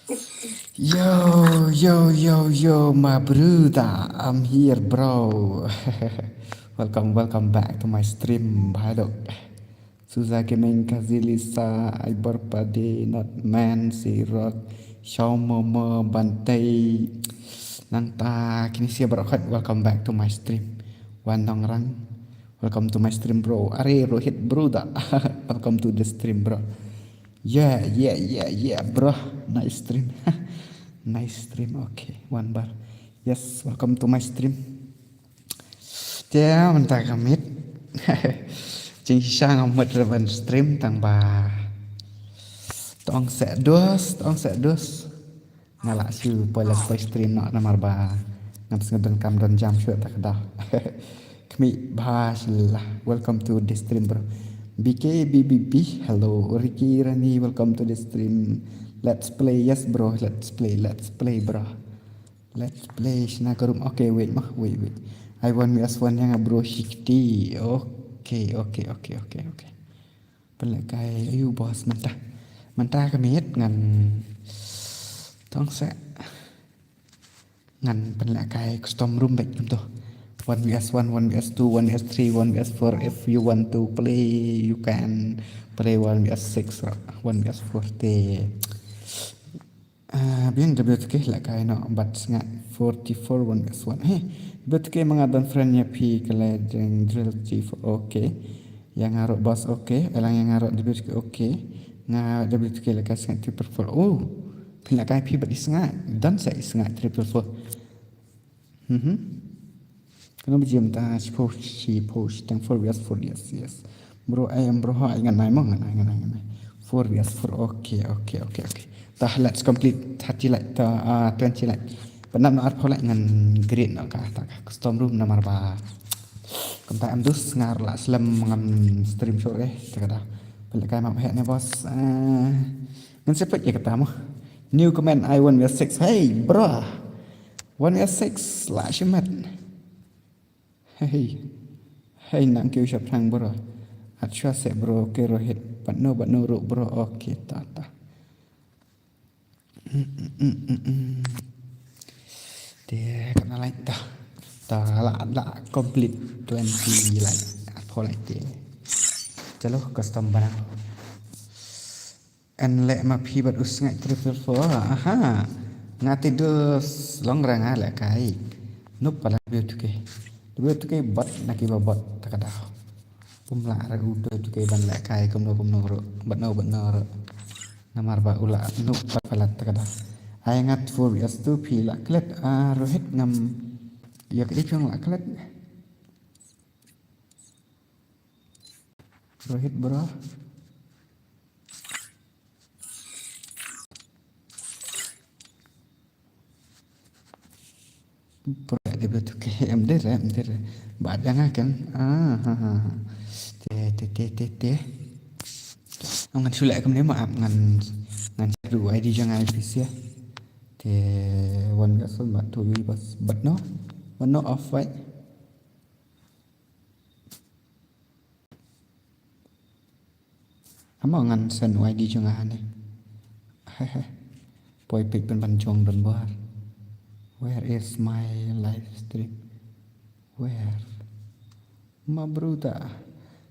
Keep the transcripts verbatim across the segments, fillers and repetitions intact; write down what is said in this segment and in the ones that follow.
Yo, yo, yo, yo, my brother, I'm here, bro. Welcome, welcome back to my stream, bhai lok. Suza Gaming, Kazilisa, Iber Pade, Notman, Sirok, Shawmama, Bantei, Nangta, Kinisia Barokhot, welcome back to my stream. Wan Nongrang, welcome to my stream, bro. Are Rohit, bro, da. Welcome to the stream, bro. Yeah, yeah, yeah, yeah, bro. Nice stream. Nice stream. Okay, one bar. Yes, welcome to my stream. Te mynta ka miet. Jingshisha nga mut ruh ban stream tang ba tong seh dus, tong seh dus. Nga lah shu poi la poi stream noh namar ba ngam sngewdon kam don jam shuh ta ka daw. Khmih bha sha la. Welcome to the stream, bro. B K B B B, hello. Ricky Rani, welcome to the stream. Let's play, yes, bro. Let's play, let's play, bro. Let's play shna ka room. Okay, wait ma, wait, wait. I want me as one yang bro shikti. Okay, okay, okay, okay, okay. Pynlehkai ayu boss mynta. Mynta ka miet ngan tong seh. Ngan pynlehkai custom room bad kumto. One v s one, one v s two, one v s three, one v s four. If you want to play, you can play one v s six, one v s four te. Ah, biang W T K lehkai noh bad sngai forty-four one S one. Hey, W T K ma nga don friend ïa phi ka leh jeng drill chief. Okay. Ïa nga ruh boss, okay. Alang ïa nga ruh W T K, okay. Nga W T K lehkai sngai triple four. Oh. Phi lehkai phi bad i sngai. Don sa i sngai triple four. Mhm. Kano ba jim ta shiphew shiphew shiteng four vs four, yes, yes. Bro, I am bro, ha, ngan ai mo, ngan ai, ngan ai, ngan ai. Four vs four, okay, okay, okay, okay. Tah, let's complete thirty like, ta, ah, twenty like. Pynap noh arphew like ngan create noh ka, ta ka custom room namar ba. Kumta em dus ngar la slem ngam stream show eh, ta ka da. Pynlehkai map heh ne boss. Ah, ngan sepet ïa kata mo. New comment I one vs six. Hey, bro. One vs six lah shimet. Hey. Hey, nang kiew shaphrang bro. At shwa seh bro, ke Rohit. Bad no, bad no ruh bro. Okay, ta, ta. Mm, mm, mm, mm, mm. Te, kana like ta. Ta la, la complete twenty like. Arphew like te. Chalo, custom banang. Yn leh ma phi bad u sngai triple four. Aha. Nga te dus long ra nga lehkai. Nup palat W two K. W two K bot na ki ba bot ta ka daw. Um lah ra u W two K ban lehkai kumno kumno ruh. Bad no bad no ruh. Namar ba u lah nup palat ta ka daw. Ai ngat four vs two phi lah klet. Ah, Rohit ngam. Ïa ka i phi ong lah klet. Rohit bro. Bro, ada betul ke em der, em der. Ba ada nga kan. Ah, ha, ha, ha. Te, te, te, te, te. Ngan shu leh kumne ma ap ngan, ngan share u I D jong nga ïa phi sha. Te, wan ga sun ba tu yu bas. But no. But no off white. Amo ngan send u I D jong nga hangne. Hehe. Poi peit pynban jong don bor. Where is my live stream? Where? Ma bruda.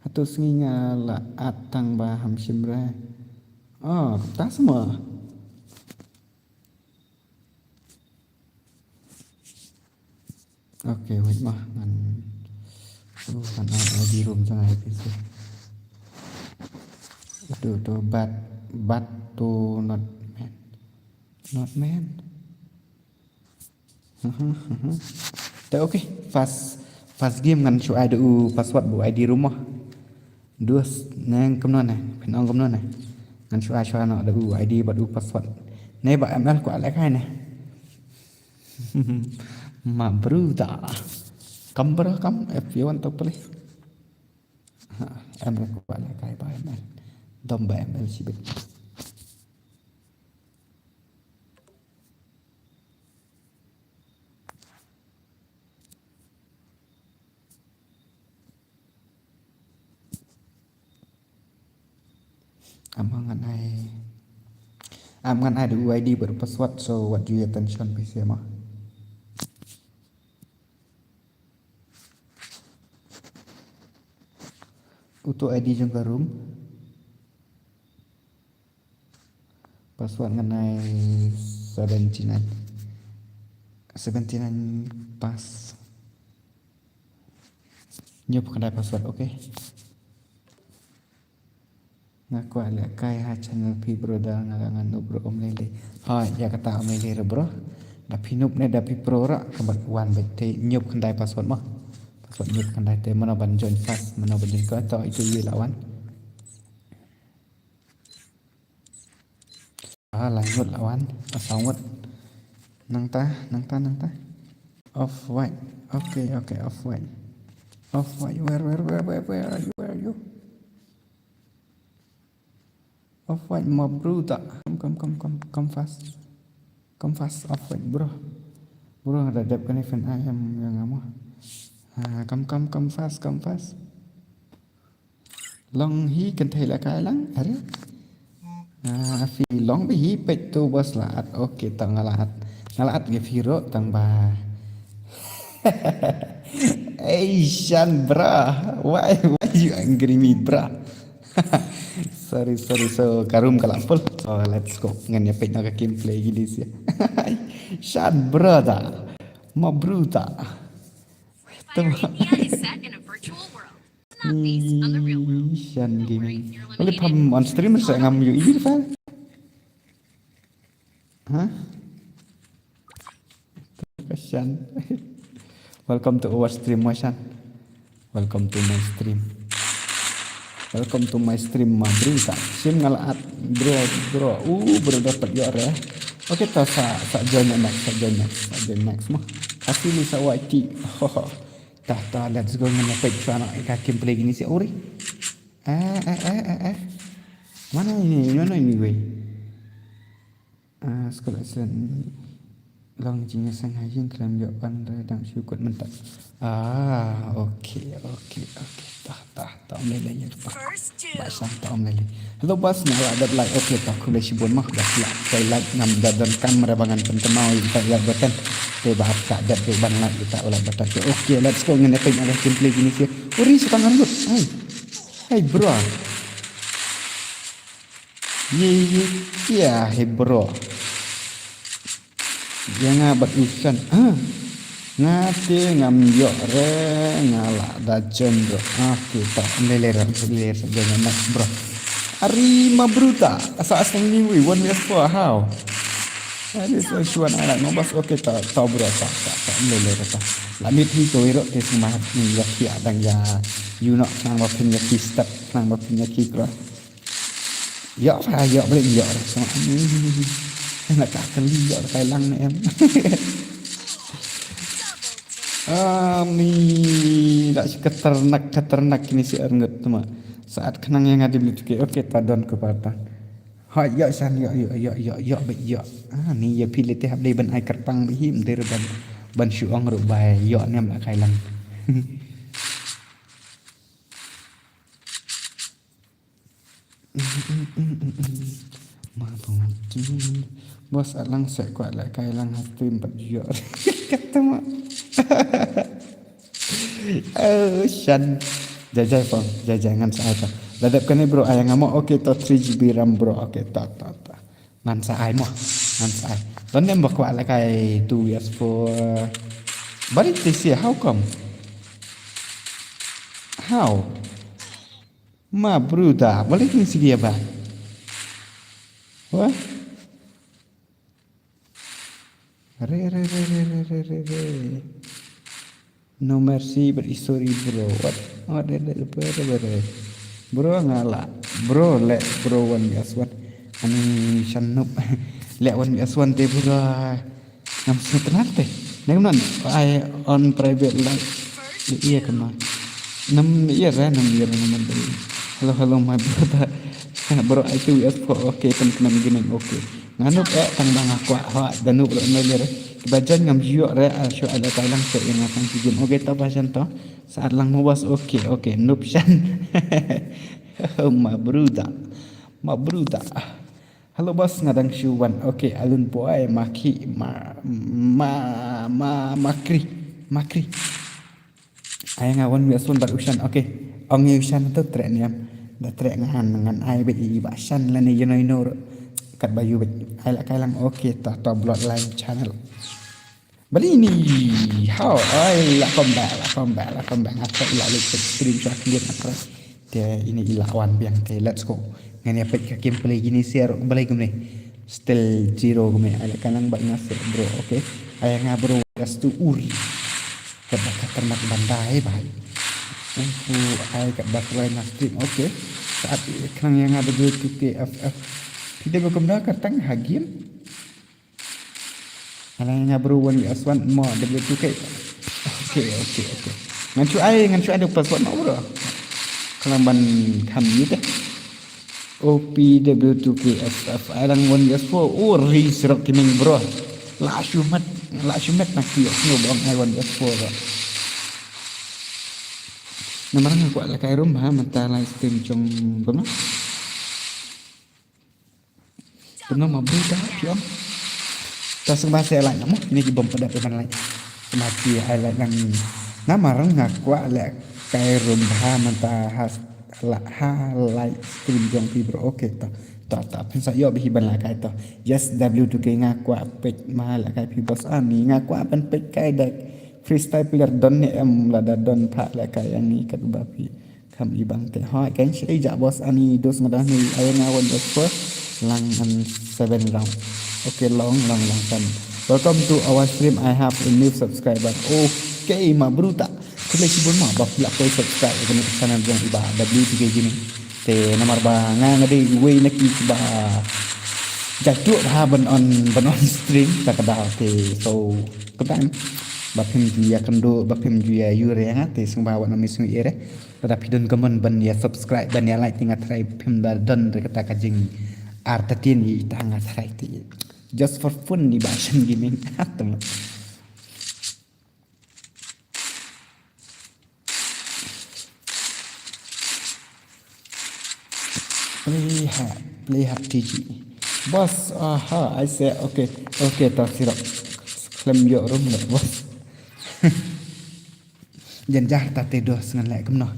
Hato sngi nga la at tang ba ham shim re. Oh, ta semua. Okay, wait ma, ngan, uh, ngan ai I D room jong nga ha P C. Itu tu bat, bat tu not man. Not man. Te okay, first, first game ngan shu ai da u password bad u I D room ma. Dus, neng kumno ne, phin ong kumno ne. Ngan shu ai shuwa noh da u I D bad u password. Ne ba M L kwah lehkai ne. Ma bruda. Come bro, come if you want to play. Ha, M L kwah lehkai ba M L. Dom ba M L shibit. Ama ngan ai. Am ngan ai da u I D bad password, so wat ju ïa tension phi seh ma. Uto I D jong ka room. Password ngan ai seventy nine. Seventy nine pass. Ñiuh khyndai password, okay. Nga kwah lehkai ha channel phi bro, da nga la ngan up bro, um lei lei. Ha, ïa kata um lei lei re bro. Da phi noob ne da phi pro ra, ka bad wan bad te ñiuh khyndai password ma. Password ñiuh khyndai te mano ban join first, mano ban join ka to itu ïa la wan. Ah, lai ngut la wan. Ah, saw ngut. Nangta, nangta, nangta. Off white. Okay, okay, off white. Off white. Where, where, where, where, where are you? Where are you? Off white, ma bro ta. Come, come, come, come, come fast. Come fast, off white, bro. Bro, nga da dep kane fan I am yang amo. Ah, come, come, come fast, come fast. Long hi kynthei la kai lang, are. Ah, phi long bha hi peit tu bos la at. Okay, tang nga la at. Nga la at ngi phi ro tang ba. Hey, Shan, bra. Why, why you angry me, bra? Sorry, sorry. So, ka room ka la full. So, let's go. Ngan ïa peit na ka gameplay gini sih. Shan, brother. Ma bruta. Fire A P I is set in a virtual world. Not based on the real world. Shan Gaming. Only pam on stream sa ngam ïohi ïa phi. Huh? Shan. Welcome to our stream, Shan. Welcome to my stream. Welcome to my stream, ma bruta. Shim nga la at, bro, bro. Uh, bro, dapat ïoh re. Okay, ta sa, sa join next, sa join next, sa join next mo. Kasi ni sa Y T. Ta, ta, let's go, ngan peit shuwa na ka gameplay gini sih, uri. Eh, eh, eh, eh, eh. Mana ini? Mana ini, wei? Ah, sekolah Islam long jingïaseng ha ïing khlem ïoh ban re dang shu kut mynta. Ah, okay, okay, okay. Tah, tah, tah, ym lei lei ïa, tah. First two. Ba shang, tah, ym lei lei. Hello, boss, nga la dep like. Okay, tah, khublei shibun mo. Ba la kai like, ngam da donkam re ba ngan pynkynmaw ïa ka like button. Te ba ka dep ruh ban like ïa ka like button. Te okay, let's go, ngin ïa peit ïa ka gameplay gini sih. Uri, sa tang ngan lut. Hai. Hai, bro. Ye, ye, ye, hey, bro. Ïa nga bad u Shan. Ah. Nga te ngam ïoh re, nga la da join, bro. Ah, okay, tah, ym lei lei re, ym lei lei re, join next, bro. Ari ma bruta, sa asal ni wi, one versus four, how? Ari sa shuwa na la, no bas, okay, tah, tah, bro, tah, tah, tah, ym lei lei re, tah. La mit hi to iro, te sma ni ïa ki adang ïa, you know, nang wa phin ïa ki step, nang wa phin ïa ki kra. Ïoh, ïoh, balik ïoh. Sama ni. Nak ka kali ïoh kai lang ni em. Ah, ni dak si keternak, keternak kini si arngut tu ma. Saat kenang yang ada beli tiket. Okey, ta don ke patan. Ha, ïoh Shan, ïoh, ïoh, ïoh, ïoh, ïoh, balik ïoh. Ah, ni ïa pilih teh beli ban ai kerpang bihim der ban, ban shu ong ruh bai ïoh ni am la kai lang. Ma bang tu. Bos alang sek kwah la kai lang ha stream pat ïoh. Kata ma. Oh, Shan. Jai jai pang, jai jai ngan sa ai ta. La dep kane bro, ai nga mo, okey to three G B RAM bro, okey ta ta ta. Ngan sa ai mo, ngan sa ai. Don nem ba kwah la kai two versus four. Bari te sia, how come? How? Ma bruta, balik ni sigi ba. Wah. Re, re, re. No mercy, but sorry, bro. What? What, re, re, re, re, re. Bro, nga la. Bro, le, bro, one versus one. Ani, Shan noob. Le, one versus one te, bro. Ngam sngewtynnat te. Nang non, ai on private live. Iya kena. Nam iya re, nam iya re, nam iya re. Hello, hello, my brother. Bro, ai two versus four, okay, pyn kena gaming, okay. Nga noob eh, tang ba nga kwah, ha, da noob re, nga lir. Kiba jan ngam ïoh re, ah, shu ada kai lang te, nga tang si game. Okay, to ba Shan to. Saat lang mo bos, okay, okay, noob Shan. Ma bruta. Ma bruta. Hello boss, nga dang shu wan. Okay, Alun boy, Maki, ma, ma, ma, Makri, Makri. Ai nga wan wia son bad Ushan. Okay. Ong ïa Ushan to trek niam. Da trek ngan ngan ai bad i ba Shan lane ïa noi nor. Kat ba yu bad ai la kai lang. Okay, ta to Bloodline channel. Bali ni. How? Ai la come back, la come back, la come back. Nga trek la lek stream sha klik nga trek. Te ini ila wan biang te let's go. Ngan ïa peit ka gameplay gini siar balai kumne. Still zero kumne. Ai la kanang bad nga siar bro. Okay. Ai nga bro gas tu uri. Kata kata mat bandai bai. Aku ai kat bakal na stream. Okay. Saat khnang ïa nga W two K F F. Kita bekum dah katang hagim. Ala nga bro wan wi aswan mo W two K. Okay, okay, okay. Ngan shu ai, ngan shu ai da password mo bro. Kalang ban kham yit eh. O P W two K F F ai lang wan wi aswan. Oh, ri sirok kining bro. La shu met, la shu met nak ki. Nyo bang ai wan wi aswan bro. Namar nga kwah la kai rum ha mata live stream jong bro. Pynlong ma bru da phi ong. Ta sngewbha sa like mo. Kine ki bym pat dep ban like. Sngewbha ki ai like nang. Namar nga kwah leh kai rum bha mynta ha la ha live stream jong phi bro. Okay ta. Ta ta phin sa ïoh bha hi ban leh kai ta. Yes W two K nga kwah peit ma leh kai phi boss ani nga kwah ban peit kai da freestyle player don ne em lada don pha leh kai ani kat ba phi. Kam i bang te. Hoi, kan shi ja boss ani dos ngadah ni ai nga wan dos first lang an seven round. Okay, long long long kan. Welcome to our stream. I have a new subscriber. Okay, ma bruta. Khublei shibun ma ba phi la poi subscribe ïa kane ka channel jong i ba W T K Gaming. Te namar ba nga nga dei wei na ki ba jatuh ba ban on ban on stream ta ka dau te so kedan ba phim ju ïa kynduh ba phim ju ïa ïure nga te sngewbha wat na mi sngew ïa re. Lada phi don ka mon ban ïa subscribe ban ïa like te nga tharai phim da don re kata ka jing artatien ïa ita nga tharai te. Just for fun ni ba shan gaming. Tama. Play hard, play hard T G. Boss, aha, I say, okay, okay, ta sirap. Klem yok rum le, boss. Jan jah ta te dos ngan leh kumno.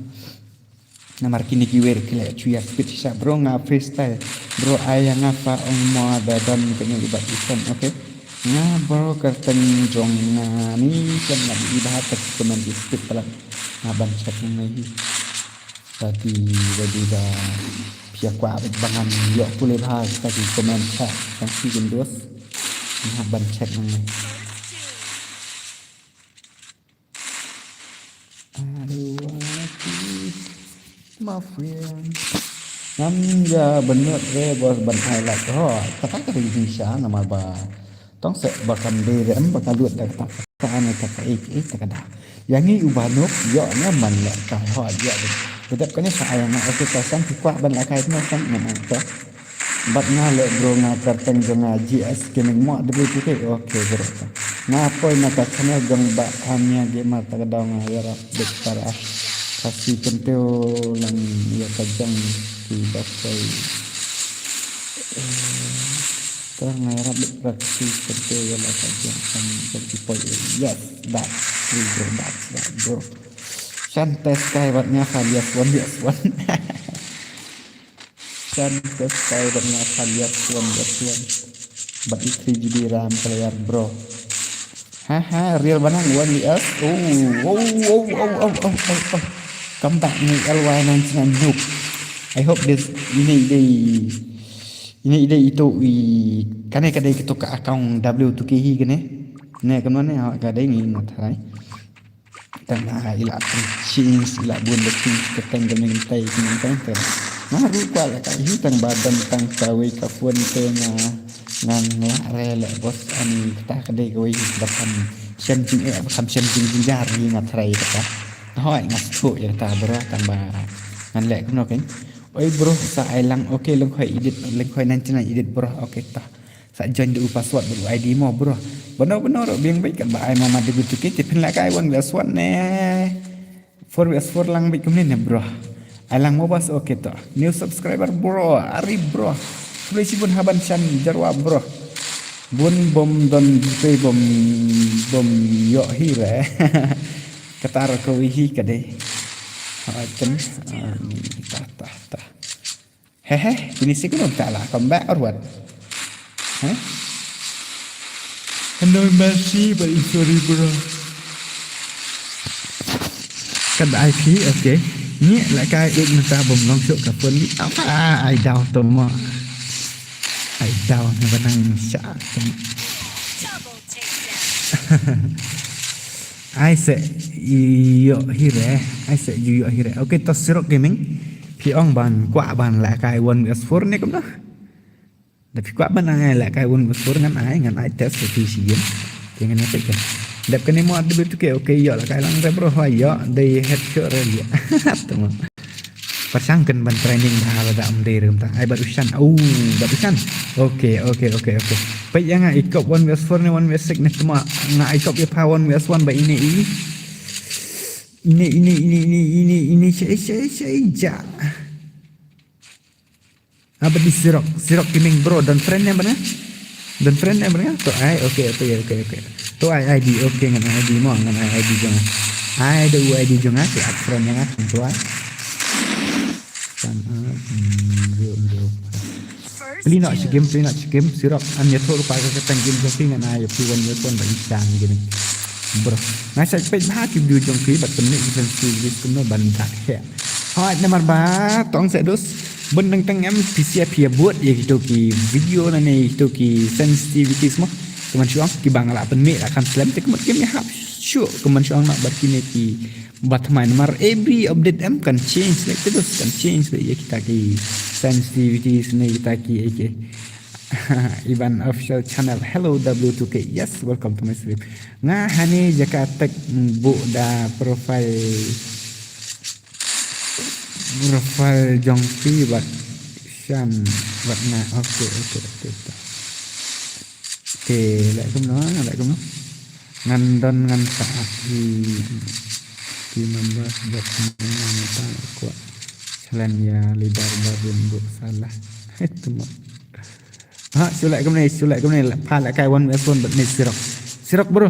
Namar kine ki wer ki leh chuya speed sha bro nga freestyle. Bro ai nga pa ong mo da don kene ibat isan, okay. Nga bro kerteng jong nga ni kan nga di ibat ta ki comment speed pala. Nga ban check ngai hi. Tadi tadi da pia kwa bangan yok pule bha ta ki comment sha kan si gendos. Nga ban check ngai. Aduh, aduh, my friend. Ngam ja benut re bos ban ai lak ho. Kata ka dei sha namar ba tong se ba kam dei re em ba ka lut da kata ka ne kata ik ik ta ka da. Yang i u banuk yo ne man le ka ho yo. Bedap ka ne sa ayang na oke ka san ki kwah ban la kai ne san ne man ka. Bad nga leh bro nga kyrteng jong nga G S Gaming mo W T K. Okay bro. Nga poi na ka channel jong ba Amia Gamer ta ka daw nga ïarap bit para. Ka si kyntew lang ïa ka jong ki ba poi. Eh, ta nga ïarap bit para ka si kyntew ïa la ka jong kan jong ki poi. Yes, that's true bro, that's right bro. Shan test kai bad nga khan yes one yes one. Kan ke sky bad nga khan ïa suan ïa suan. Bad i three G B RAM player bro. Haha, real banang one V S. Oh, oh, oh, oh, oh, oh, oh, oh. Come back ni L Y ninety-nine noob. I hope this ini dei ini dei itu i kane ka dei kitu ka account W two K hi kane. Ne kano ne ha ka dei ngi na tharai. Tang na ila tang change ila bun da change ka tang da ning tai ning tai tai. Nga ru kwa la ka hi tang ba dam tang ka wei ka phone te nga ngan la re le bos ani kata ka dei ka wei ba kam shem jing eh ba kam shem jing jing jar hi nga tharai kata. Hoi nga shu ya kata bro tang ba ngan le kumno ken. Oi bro sa ai lang okay lengkhoi edit lengkhoi ninety-nine edit bro okay ta. Sa join da u password bad u I D mo bro. Bano bano ro biang bad kat ba ai mama de gutu ke te phin la kai one V S one ne. Four V S four lang bad kumne ne bro. Ai lang mo bas okay to. New subscriber bro. Ari bro. Khublei shibun haban shan jarwa bro. Bun bom don pei bom bom yo hi re. Katar ko hi ka dei. Hakan ta ta ta. Hehe, ini sih kuno tak lah come back or what? Heh? Hello Mercy, but it's sorry bro. Kan I P, okay. Ni lah kai ik minta bom long syuk ka pun ni. Apa ai dau tu mo. Ai dau ni benang syak tu mo. Ai se yo hi re, ai se ju yo hi re. Okay, to Sirok Gaming. Phi ong ban kwah ban lah kai one versus four ni kumno. Da phi kwah ban ai lah kai one versus four ngan ai, ngan ai test phi shi game. Te ngan ai peit kan. Dep kane mo ada betul ke, okay, yo lah kai lang re bro, ha yo, dei headshot re yo. Tu mo. Pyrshang kan ban training bha lada um dei re kumta. Ai bad u shan, au, bad u shan. Okay, okay, okay, okay. Peit ïa nga i kop one versus four ne one versus six ne, tu mo nga i kop ïa pha one versus one ba ine i. Ine, ine, ine, ine, ine, ine, shai, shai, shai, ja. Apa di Sirok, Sirok Gaming bro, don friend ne bana? Don friend ne bana? To ai, okay, okay, okay, okay. To ai I D, okay, ngan ai I D mo, ngan ai I D jong nga. Ai da u I D jong nga, ki add friend ïa nga, to ai. Kan, ah, hmm, bro, bro. Pli noh shi game, pli noh shi game, Sirok, am ïathuh ruh pa ka kyrteng game jong phi ngan ai ïa phi one versus one ba i shang game. Bro, nga sa peit bha ki video jong phi, bad pynmih ki friends ki video kumno ban dak he. Hooid namar ba, tong se dus, bun dang tang em phi sia phi ïa bud ïa kito ki video na ne kito ki sensitivities mo. Kumban shu ong, ki ba nga lah pynmih lah kan slem, te kumban kim ïa hap shuh, kumban shu ong na bad kine ki Ba thymmai namar every update em kan change, like, terus kan change, like, ïa kita ki sensitivities ne kita ki, eh, ki. Iban Official Channel. Hello W two K. Yes, welcome to my stream. Nga hane jaka tech, mm, bu da profile, profile jong phi bad shan bad nga. Okay, okay, okay. Okay, leh kumno, leh kumno. Ngan don ngan sa ap i, i member bad ngan ta kwah challenge ïa leader ba bun bu salah. Itu mo. Ha, shu leh kumne, shu leh kumne, pha leh kai one versus one bad ne Sirok. Sirok bro.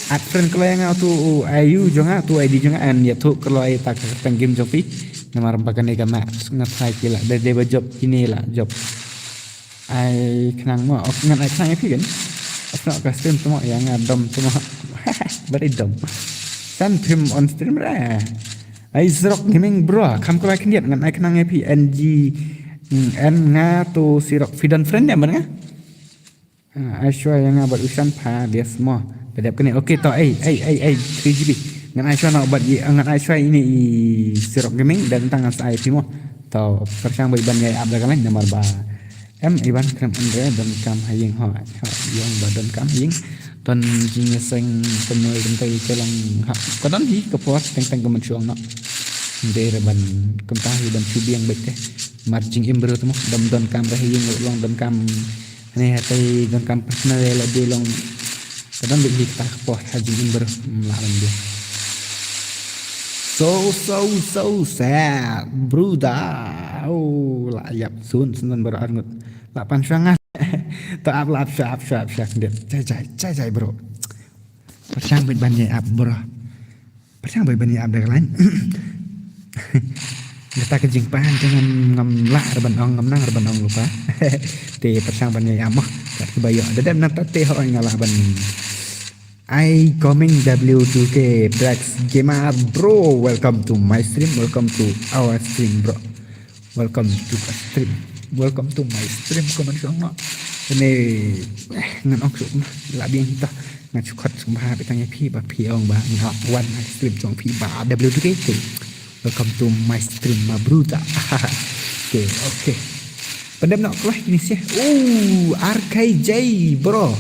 Add friend kloi ïa nga tu, u I U jong nga, tu I D jong nga, and ïathuh kloi ïa ta ka kyrteng game jong phi. Namar ba kane ka match nga try ki lah da dei ba jop, kine lah jop. Ai khnang mo, ok, ngan ai khnang ïa phi kan. Of not ka stream tu mo, ïa nga dom tu mo. Bad i dom. San phim on stream re. Ai Sirok Gaming bro, kham kwah khyndiat ngan ai khnang ïa phi N G, mm, N nga tu Sirok phi don friend ne bad nga. Ah, ai shuwa ïa nga bad u Shan pha bias mo. Ba dep kane. Okay to, ai, ai, ai, ai, three G B. Ngan ai shuwa na bad i, ngan ai shuwa ine i Sirok Gaming, da tang ngan sa ai phi mo. To, pyrshang ba iban ïa ap da ka line namar ba. Em, iban khlem un re, donkam ha ïing ho, ho, ïong ba donkam ha ïing. Ton jingïaseng kumno kumta i ka long ha. Ka don hi ka por, teng teng ka mynshuwa no. Dei re ban, kumta hi ban shu biang beit te. Mar jingim bro tu mo, dom donkam re ha ïing, long donkam. Hane hatai donkam personal la dei long. Ka don beit hi kata ka por ha jingim bro, mm, la ban dei. So, so, so sad, brother. Oh, la ïap sun, sun bro arngut. La pan shuwa nga. Ta ap, la ap shuwa, ap shuwa, ap shuwa, khyndiat. Jai, jai, jai, jai, bro. Pyrshang beit ban ïa ap, bro. Pyrshang beit ban ïa ap da ka line. Kata ka jingpan te ngam, ngam lah re ban ong, ngam nang re ban ong lypa. Te pyrshang ban ïa ap mo. Kat kiba ïoh. Da dep nangta te hooid nga lah ban. I coming W two K Black Gamer bro, welcome to my stream, welcome to our stream bro. Welcome to the stream. Welcome to my stream, kumban shu ong no. Kane, eh, ngan ong shu, la biang hi to. Ngan shu khot shu ba beit tang ïa phi ba phi ong ba nga wan ha stream jong phi ba W two K. Welcome to my stream, my brother. Okay, okay. Pyndep noh kloi kine seh. Oh, R K J, bro.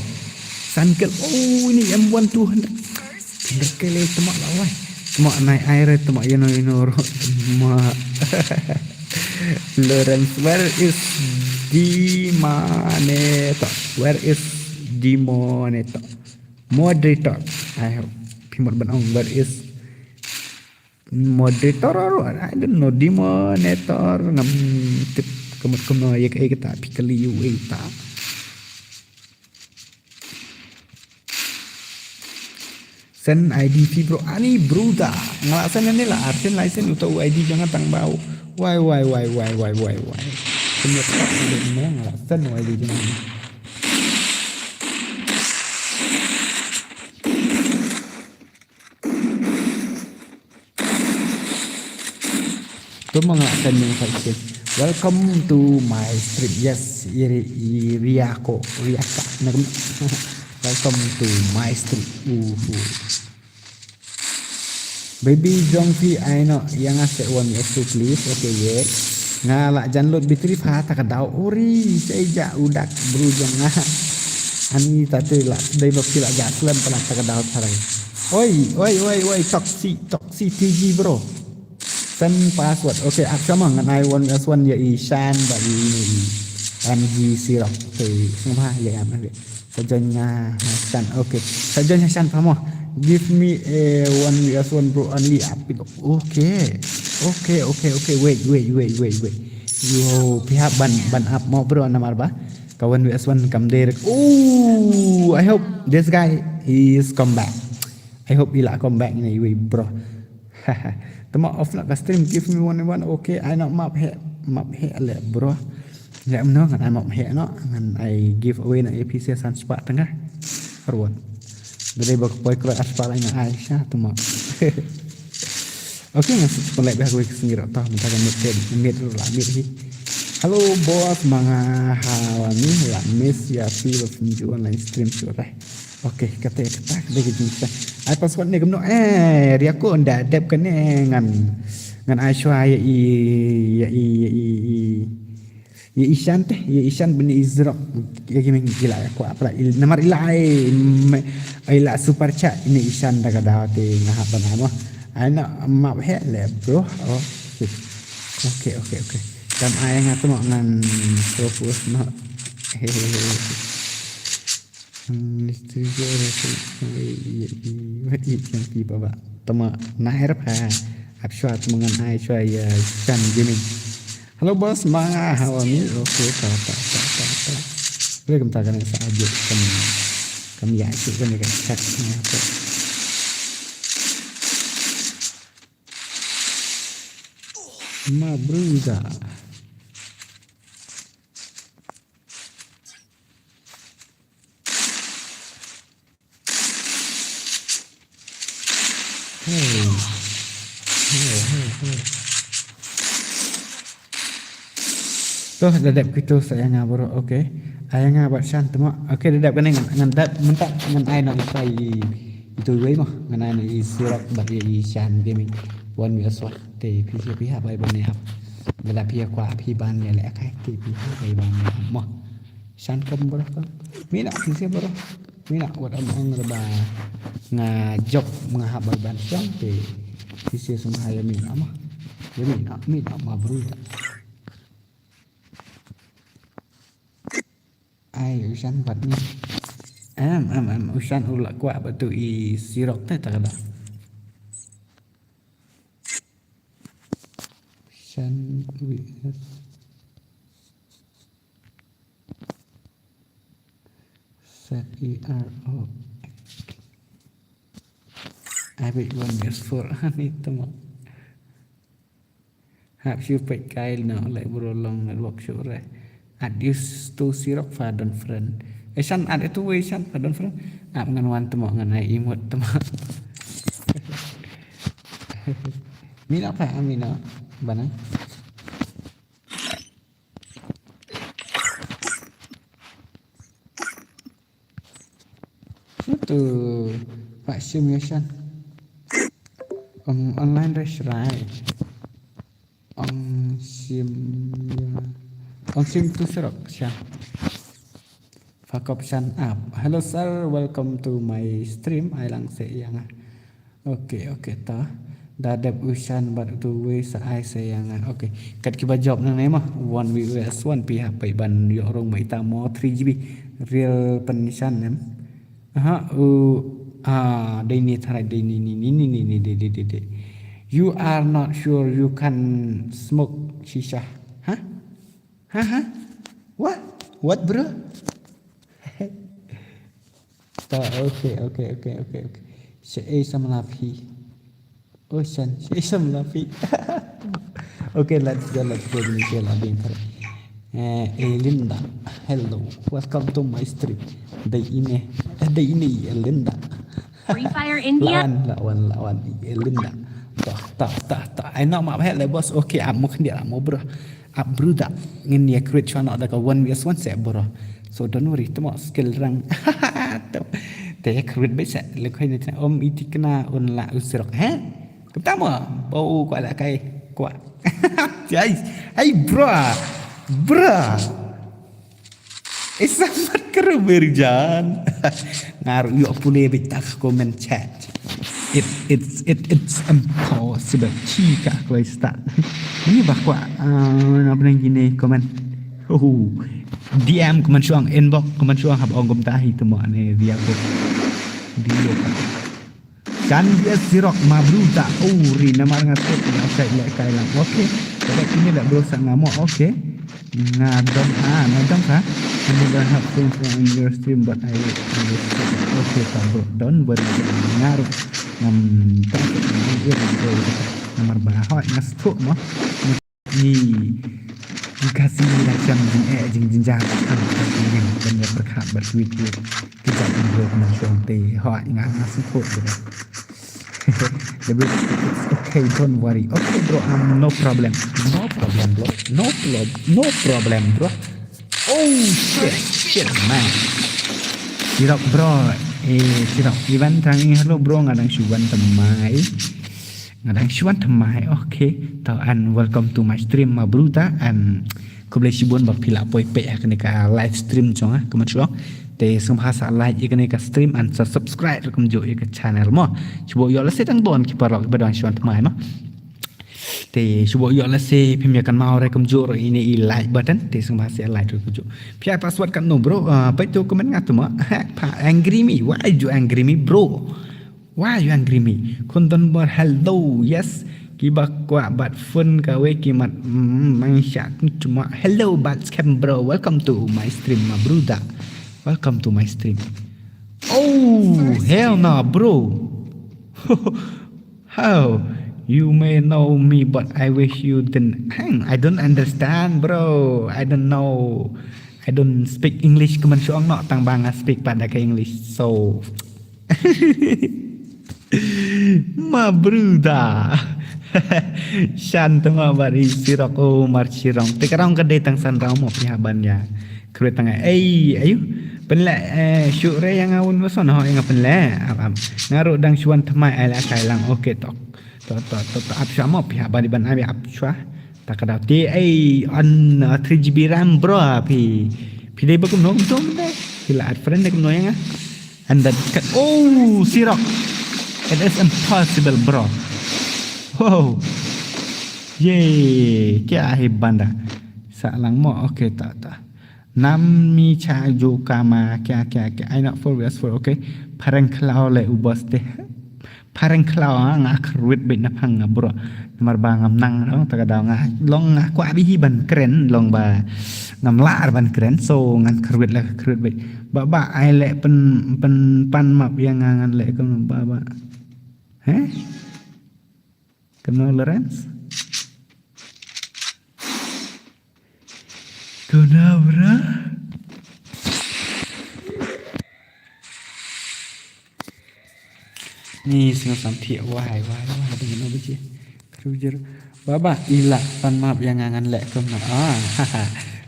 San kill. Oh, ini M one two hundred. Hundred kill, eh, tymok la wai. Tymok nai ai re, tymok ïano ïano ro. Tymok. Lawrence, where is Dimaneto? Where is Dimoneto? Moderator. I hope. Phi mut ban ong, where is Moderator, I don't know, Dimonator, ngam tip Kumut kumno ïa ka, ïa kata phi kali ïa u ïa ta. Send I D phi bro. Ani bruda. Nga la send ne la artin la send uta u I D jong nga tang ba u. Wai, wai, wai, wai, wai, wai, wai. Kumut kumno nga la send u I D jong nga. To ma nga send ïa nga. Welcome to my stream. Yes, iri iri ako riaka. Welcome to my stream. Uhu. Baby jong phi ai no ïa nga se wan ïa su please. Okay, ye. Nga la jan load battery pha ta ka daw uri sei ja u dak bru jong nga. Ani ta te la dei ba phi la ja slem pala ta ka daw tharai. Oi, oi, oi, oi, toxic, toxic T G bro. Send password. Okay, ap sama ngan ai one S one ïa i Shan ba i i M G Sirok. Okay, sngewbha ïa am. Sajan nga Hassan. Okay. Sajan Hassan pamo. Give me a one V S one bro only up. Okay. Okay, okay, okay. Wait, wait, wait, wait, wait. Yo, phi hap ban ban up mo bro namar ba ka one V S one kam dei rek. Oh, I hope this guy he is come back. I hope he la come back ni wei bro. Tama off na ka stream give me one one. Okay, ai na map he map he le bro. Ya mno ngan ai map he no ngan ai give away na A P C san spah tengah. Ruat. Dei ba ka poi kro ar spah lai na ai sha tama. Okay, ngan suk pun lai ba ka wei ka sendiri tah mentang ka mit mit la mit hi. Hello boss, manga ha wa mi la miss ya fi ba fin ju online stream sure. Okay, kata kata kata ke jingsa. Ai password ni kumno eh ria ko nda dep kane ngan ngan ai shwa ya i ya i ya i ya i shan te ya i shan bini izrok ya ki meng gila ya ko apra il namar ila ai ila super chat ini i shan da kada te ngahap bana mo. Ai na map he le bro. Oh. Okay, okay, okay. Kam ai nga tu ngan propose no. Hehehe. Mistri ko ora ko i i i yang pi ba ba. Tama nair pa. Ap shwa tama ngan ai shwa ya Shan Gaming. Hello boss, manga hawa mi. Okay, ta ta ta ta ta. Boleh kam ta kan sa aja kam kam ya shu kan ka chat ni apa. Ma bruda. Hey. Hey, hey, hey. Tuh, da dep kitu saya nga bro. Okay. Aya nga bat shan temo. Okay, da dep kane ngan ngan dep mentak ngan ai nang sai itu wei mo. Ngan ai nang i sirok bat i shan gaming. Wan mi aswat te phi phi ha bai ban yap. Bada phi kwa phi ban ya le kai te phi ha bai ban yap mo. Shan kam bro kam. Mina phi se bro. Mina wat am ong reba nga jok nga hap bai ban shong te. Sisi sum ha ya mina ma. Ya mina mina ma bruda. Ai ushan bat ni. Em em em ushan ula kwa batu i sirok te takada. Shan V S Z E R O X. Abi wan S four ani tama. Hap shu pek kail no lai bro long network sure. At use to sirok fadon friend. Eh shan at itu wei shan fadon friend. Ap ngan wan tama ngan ai imut tama. Mina pa amina bana. Itu Pak Sim ya shan. Ong online re shrai. Ong Sim ya. Ong Sim tu serok shan. Fakop shan up. Hello sir, welcome to my stream. Ai lang se yang. Okay, okay ta. Da dep ushan bat tu wei sa ai se yang. Okay. Kat kiba job nang ne ma. One V S one pi ha pai ban yo rong mai ta mo three G B. Real pen shan nem. Aha, u ah dei ni tharai dei ni ni ni ni ni ni dei dei dei dei. You are not sure you can smoke shisha. Huh? Ha ha. What? What, bro? Ta, okay, okay, okay, okay, okay. Shaei samla phi. Oh, shan, shaei samla phi. Okay, let's go, let's go. Ni ke la ding thar. Eh, Elinda, hello. Welcome to my stream. Dei ine. Eh, dei ine Elinda. Free Fire India. Lawan, lawan, lawan. Elinda. Ta, ta, ta, ta. Ai no ma ba le boss. Okay, ap mo khyndiat ap mo, bro. Ap bro da. Ngin ïa create shuwa noh da ka one versus one se, bro. So don't worry, tamo skill rang. Te ïa create beit se. Le khoi ni tna om iti kna un la u Sirok. He? Kata mo. Bau kwa la kai. Kwa. Guys. Hey, bro. Bro. Isa mat kru berjan. Ngar ïoh pule beit ta ka comment chat. It, it's, it, it's impossible. Chi ka kloi sta. Ni ba kwa, uh, apa nang gini comment. Oh. D M comment shuang, inbox comment shuang, hap ong kumta hi tu mo ne dia ko. Dia ko. Kan dia Sirok ma bru ta. Oh, ri namar nga suk nga sai le kai lang. Okay. Kada kini da bro sa nga mo. Okay. Nga dong ha, nga dong ha. Kini da hap sing from your stream but I understand. Okay, ta bro. Don't worry. Nga ru. Ngam ta. Namar ba hoi nga suk mo. Ni, ni kasi ni dah jam jing eh jing jing jam. Kan kan kan kan kan kan perkhat berkuit kuit. Kita pun bro kena suang te. Hoi nga nga sukut bro. Lebih it's okay, don't worry. Okay bro, um, no problem. No problem bro. No problem. No problem bro. Oh shit, shit man. Sirok bro. Eh, Sirok. Iban tang hello bro, ngadang shuban temai. Ngadang shuan thamai. Okay. Tau and welcome to my stream ma bru ta and khublei shibun ba phi la poi peit ha kane ka live stream jong nga kumne shuwa. Te sngewbha sa like ïa kane ka stream and sa subscribe ruh kumjuh ïa ka channel mo. Shuwa ïoh lehse dang don ki paralok ba dang shuan thamai mo. Te shuwa ïoh lehse phim ïa kynmaw re kumjuh ruh ine i like button te sngewbha sa like ruh kumjuh. Phi ai password katno bro? Ah, peit tu comment nga tu mo. Ha, pa angry me. Why you angry me bro? Why you angry me? Khun Don Bor, hello. Yes. Kiba kwah bat phone kawei ki mat, mm, mang sha cuma. Hello, bat scam bro. Welcome to my stream, my brother. Welcome to my stream. Oh, hell no, bro. How? You may know me, but I wish you didn't. Hang, I don't understand, bro. I don't know. I don't speak English kumne shuwa noh tang ba nga speak pat da ka English. So, ma bru da. Shan tama bari Sirok o mar Shirong. Te ka rong ka dei tang san rong mo phi haban ïa. Kru tang ei ayu. Pynleh, eh, shu re ïa nga un mason ho ïa nga pynleh. Ap, ap. Nga ruh dang shuan thamai ai la kai lang. Okay tok. Tok tok tok tok ap shuwa mo phi haban iban ai ap shuwa. Ta ka daw te ei on, uh, three G B RAM bro phi. Phi dei ba kumno kumno dei. Phi la add friend dei kumno ïa nga. And that cut. Oh, Sirok. It is impossible, bro. Wow. Ye, kya hai banda? Sa lang mo. Okay, ta ta. Nam mi cha ju kama kya kya kya. I not for, yes for, okay. Phareng khlaw le u boss te. Phareng khlaw, ah, nga khrwit beit na phang nga bro. Namar ba ngam nang long ta ka daw nga long nga kwah bih hi ban kren long ba ngam lah ban kren so ngan khrwit la khrwit beit. Ba ba ai leh pyn pyn pan map ïa nga ngan leh kum ba ba. Heh? Kumno Lawrence? Kumno bro? Ni sngewsam thiah wai wai wai ding no baje. Kru jer. Baba ila pan map ïa nga ngan leh kumno. Ah,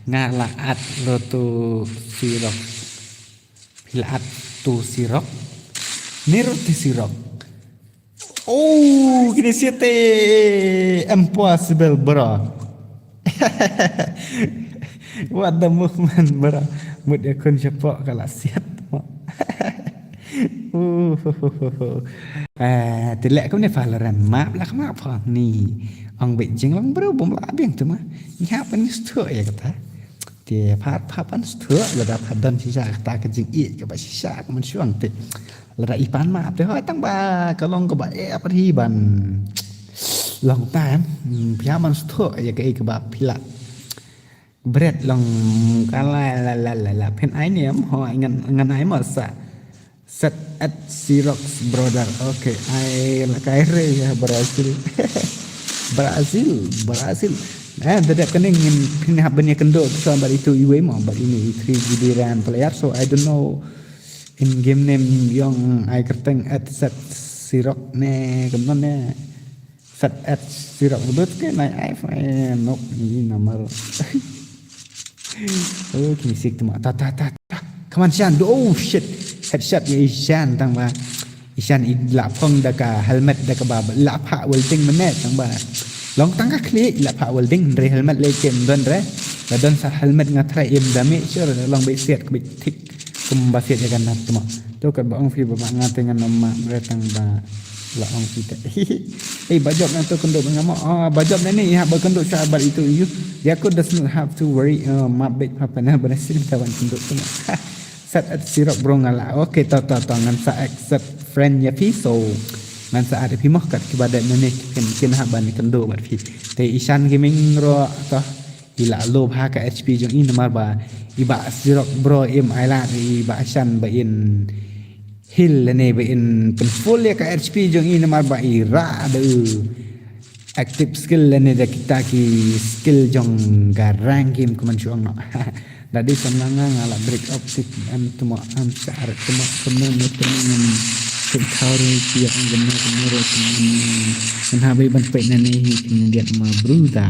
nga la at lo tu Sirok. Phi la at tu Sirok. Ni ruh tu Sirok. Oh, kine siete impossible bro. What the movement bro. Mut ïa khun shapoh ka la siat mo. Uh, uh, uh, uh, uh. Eh, te leh kumne Valorant map la ka map phang ni. Ong beit jinglong bro bym lah biang tu ma. Ngi hap ban sdang ïa kata. Te phat phat ban sdang lada phat don shisha kata ka jingïeit kaba shisha ka mynshuwa te. Lada i pan map te hoi tang ba ka long kaba eh apa hi ban long time. Hmm, phi hap ban sdang ïa kaei kaba phi lah. Bret long ka la la la la la. Phin ai ne em ho ngan ngan ai mo sa. Set at Xerox brother. Okay, ai la kai re ya Brazil. Brazil, Brazil. Eh, da dep kane ngin phin hap ban ïa kynduh sa bad itu iwei mo bad ini three G B RAM player, so I don't know in game name yong ai kyrteng at set Xerox ne kumno ne. Set at Xerox budut ke nai ai fa, eh, nok ni namar. Oh, kini sik tu ma. Ta ta ta ta. Come on Shan. Oh shit. Headshot ïa i Shan tang ba. I Shan i la phong da ka helmet da kaba la pha welding mynne tang ba. Long tang ka khlieh i la pha welding re helmet le kem don re. La don sa helmet nga try im damage sure long beit siat ka beit thik. Kumba siat ïa ka nat tu ma. Tu ka ba ong phi ba ba nga te ngan ong ma bre tang ba la ong phi te. Ei ba jop na tu kynduh ba nga mo. Ah, ba jop na ni ha ba kynduh sa bad itu iu. Yaku does not have to worry. Ah, ma beit ma panel ba na sin ka wan kynduh tu ma. Set at Xerox bro nga la. Okay, to to to ngan sa accept friend ïa phi so. Ngan sa add phi mo kat kiba dep na ni kin kin ha ban kynduh bad phi. Te i Shan Gaming ro to. I la low bha ka H P jong i namar ba i Bah Xerox bro im ai lad i Bah Shan ba in heal lane ba in pynfull ïa ka H P jong i namar ba i rah da u active skill lane da kita ki skill jong ka rank game kumne shu ong noh. Da dei samla nga nga la break up tik em tu mo em shah rat tu mo kumne ne kumne ngam tik thaw ri ki ong kumne kumne ro kumne ngan ha bai ban peit na ne hi kumne diat ma bru da.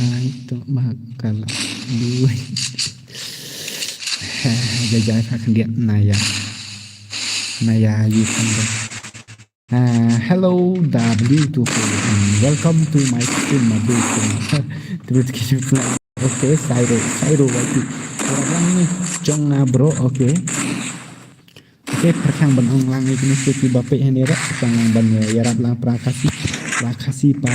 Hai to ba kala dui. Jajai pha khyndiat naya. Naya yu khyndiat. Ah, hello W two four and welcome to my stream, my big stream. Terus kita play. Okay, Sairo, Sairo Y T. Orang ni jong ah, bro, okay. Okay, pyrshang ban ong lang ïa kine ki ba peit hangne ruh, pyrshang lang ban ïarap lang para Khasi. Para Khasi para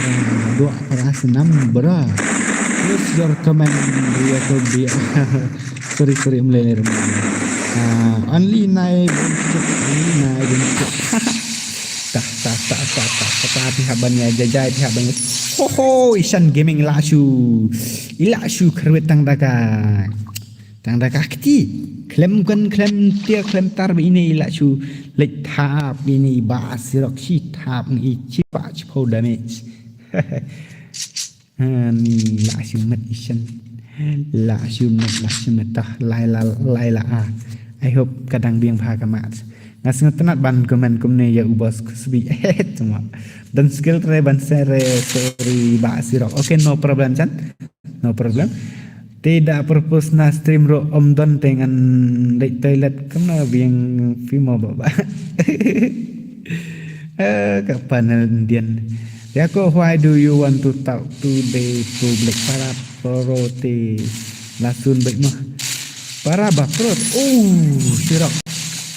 doh para snam bra. Please your comment, bro, to be. Sorry, sorry, em lei lei. Ah, only nine, only nine. Tah, tah, tah, tah, tah, tah, phi hap ban ïa jajai, phi hap ban ïa. Ho, ho, Ishan Gaming la shu. I la shu kyrwit tang da ka. Tang da ka kti. Khlem kan, khlem tiar, khlem tar ba ine i la shu leit thap, ine i Bah Xerox shi thap, i shi pa shi phew damage. Ha, ni la shu met Ishan. La shu met, la shu met tah, lai la, lai la a. I hope ka dang biang bha ka mat. Nga sngewtynnat ban comment kumne ïa u boss Kusbi. Eh, cuma. Don skill re ban share re, sorry, Bah Xerox. Okay, no problem, Chan. No problem. Te da purpose na stream ruh ym don te ngan leit toilet kumno biang phi mo ba ba. Eh, ka panel Indian. Te ko, why do you want to talk to the public? Para pro te la sun beit mo. Para ba pro. Oh, Xerox.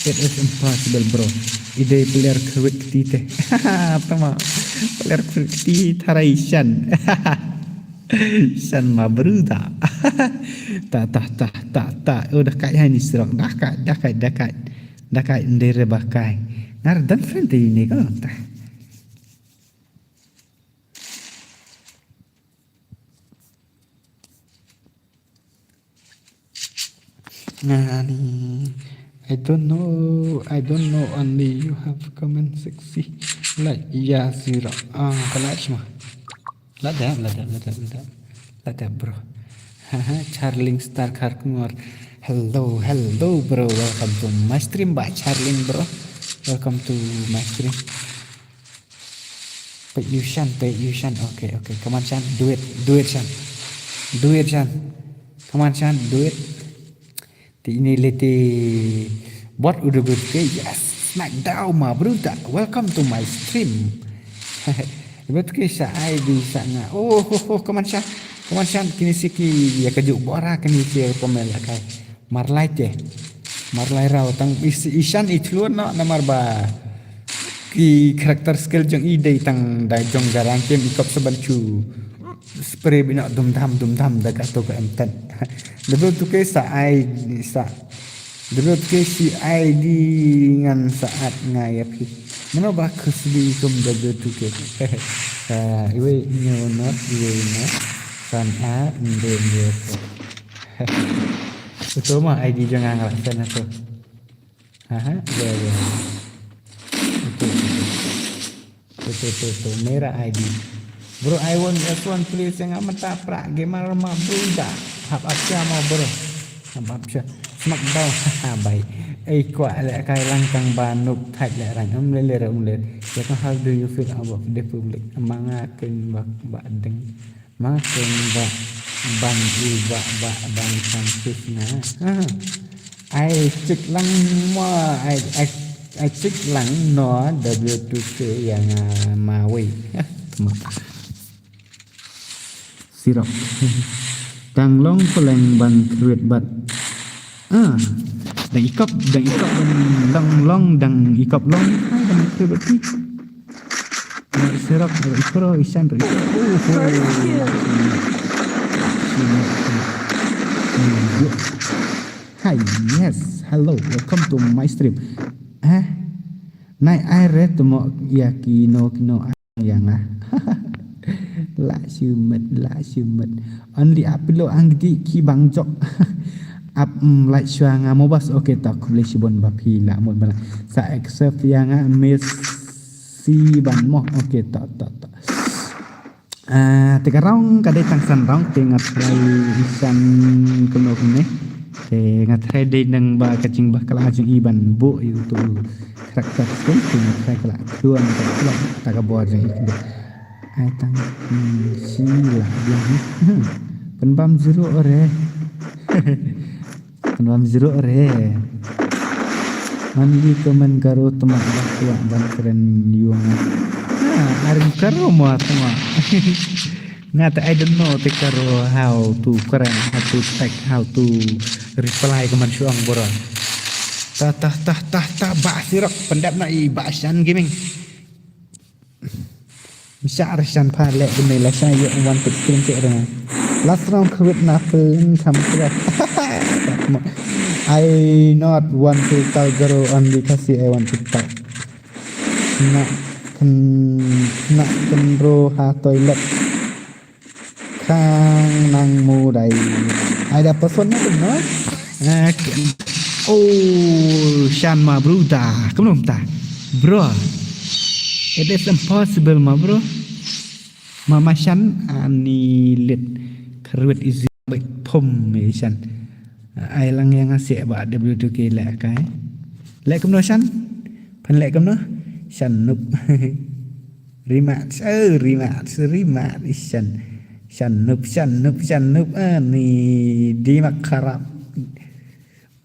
It is impossible, bro. I dei player kyrwit kti te. Tama. Player kyrwit kti tharai Ishan. Ishan ma bru da. Ta, ta, ta, ta, ta. Oh, da kai hai ni Xerox. Da kai, da kai, da kai. Da kai ndere ba kai. Ngar dan friend te ini ko ta. Nani. I don't know, I don't know, only you have comment sexy. Like, yeah, Xerox. Ah, ka like ma. Lada, lada, lada, lada. Lada, bro. Haha, Charling Star Kharkongor. Hello, hello, bro. Welcome to my stream, ba Charling, bro. Welcome to my stream. Peit ïa u Shan, peit ïa u Shan. Okay, okay. Come on, Shan. Do it. Do it, Shan. Do it, Shan. Come on, Shan. Do it. Te ini lete bot udah good ke. Yes. Smackdown ma bruta. Welcome to my stream. But ke sa ai di sa nga. Oh, ho, ho, come on, Shan. Come on, Shan. Kini siki ya kajuk bora kini siki pemel kai. Marlai te. Marlai rau tang is-, Ishan i thlun no namar ba ki character skill jong i dei tang da jong garang kem i kop saban chu spray bina dum dam dum dam da ka to ka M ten. Level tu ke sa ai sa. Level tu ke si ai di ngan sa at ngai ya phi. Mano ba khusbi kum level tu ke. Ka iwei ino not, iwei ino. San a, inde, inde. Ito ma I D jong nga la send ito. Aha, ya, ya. Ito, ito. Ito, ito, ito. Mera I D. Bro, I want S one please, nga mynta pra gamer ma bro da. Hap up sha ma bro. Hap up sha. Smackdown. Haha, bai. Ei, kwah leh kai lang tang ba noob thait leh rang. Um le le um le. Ya kan, how do you feel about the public? Ma nga ken ba, ba deng. Ma ken ba ban i ba, ba ban kan sis nga. Ha. Ai check lang mo, ai, ai, ai check lang no W two K ïa nga ma wei. Tama. Sirok. Dang long peleng ban kruet bat. Ah. Dang ikop, dang ikop, dang long, long, dang ikop long. Ai, dang kruet bat. Sirok, ikro, isan, ikro. Oh, oh. Hi, yes. Hello, welcome to my stream. Eh? Nai ai re temo ïa kino kino ïa nga. La shu met, la shu met. Only apilo ang di ki bang jok. Ap, mm, like shuwa nga mo bas. Okay, to khublei shibun ba phi la mut bana. Sa accept ïa nga Messi ban mo. Okay, to, to, to. Ah, te ka round ka dei tang san round, te nga try isan kumno kumne. Te nga try dei nang ba ka jingbakla jong i ban buh ïa uto u character skill, te nga try ka la khluan ka la ta ka bor jong i kumne. Ai tang, hmm, shi la biang. Pynbam zero re. Kan bam zero re. Only comment Garo tama ba kwah ban kren ïa nga. Ha, aring Garo mo tama. Nga te I don't know te Garo how to kren, how to type, how to reply comment shuang bro. Ta ta ta ta ta ba sirok pyndep na i ba shan gaming. Misa ar shan pha leh kumne la sha ïoh one pick screen check reng. Last round khuid na pling kham khuid. I not want to tell girl only Khasi I want to talk. Na kyn, na kynro ha toilet. Khang nang mu dai. Ai da person na tu no. Ah, ken. Oh, shan ma bro da. Kumno ta. Bro. It is impossible ma bro. Ma ma shan ani lit. Kruid is big pom me shan. Ai lang ïa nga seh ba W two K leh kai. Leh kumno shan? Phan leh kumno? Shan noob. Rematch, oh, rematch, rematch, ish, shan, shan noob, shan noob, shan noob, ah, ni dimak kharap.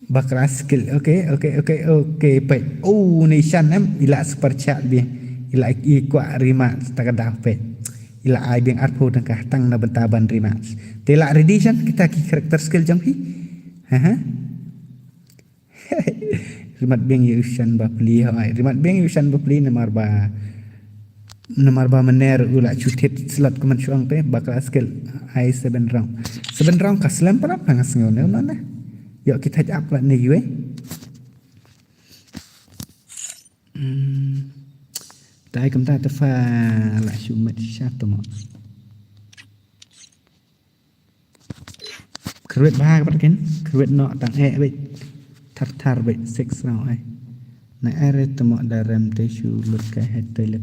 Bakla skill, okay, okay, okay, okay, peit. Oh, ni shan em, ila super chat bi. Ila i kwah rematch, ta ka daw peit. Ila ai biang arphew tyngka tang na bynta ban rematch. Te ila ready shan, kita ki character skill jong phi. Ha ha. Rimat biang ïa u shan ba pli, hooid. Rimat biang ïa u shan ba pli namar ba, namar ba mynner u la shu thied slot kumne shuang te, bakla skill ai seven round. Seven round ka slem palat na nga sngew ne u nane. Ïoh ki thait ap la ne ïwe. Hmm. Tai kumta te pha la shu met sha te mo. Kruid bha ka pat ken, kruid noh tang eh beit. Thar thar beit, six round ai. Nai ai re te mo da rem te shu lut ka head toilet.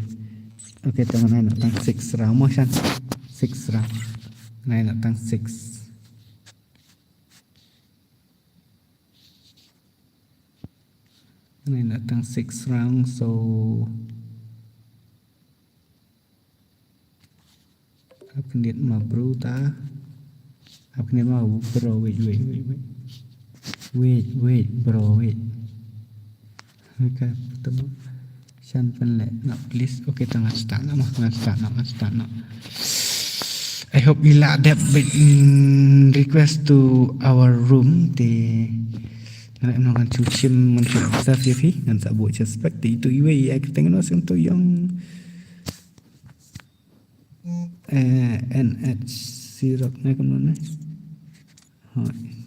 Okay, tang nai noh tang six round mo shan. Six round. Nai noh tang six. Nai noh tang six round, so Ap khyndiat ma bro ta. Ap khyndiat ma bro, wait, wait, wait, wait. Wait, wait, bro, wait. Okay, tama. Shan pynleh na please. Okay, ta ngan start na ma, ngan start na, ngan start na. I hope ila dep bit, mm, request to our room te. Ngan ngan chu chim ngan chu sa fi fi ngan sa bu suspect te itu iwe i acting no sing to young. Eh, N H C rock ne kumno ne. Hoi.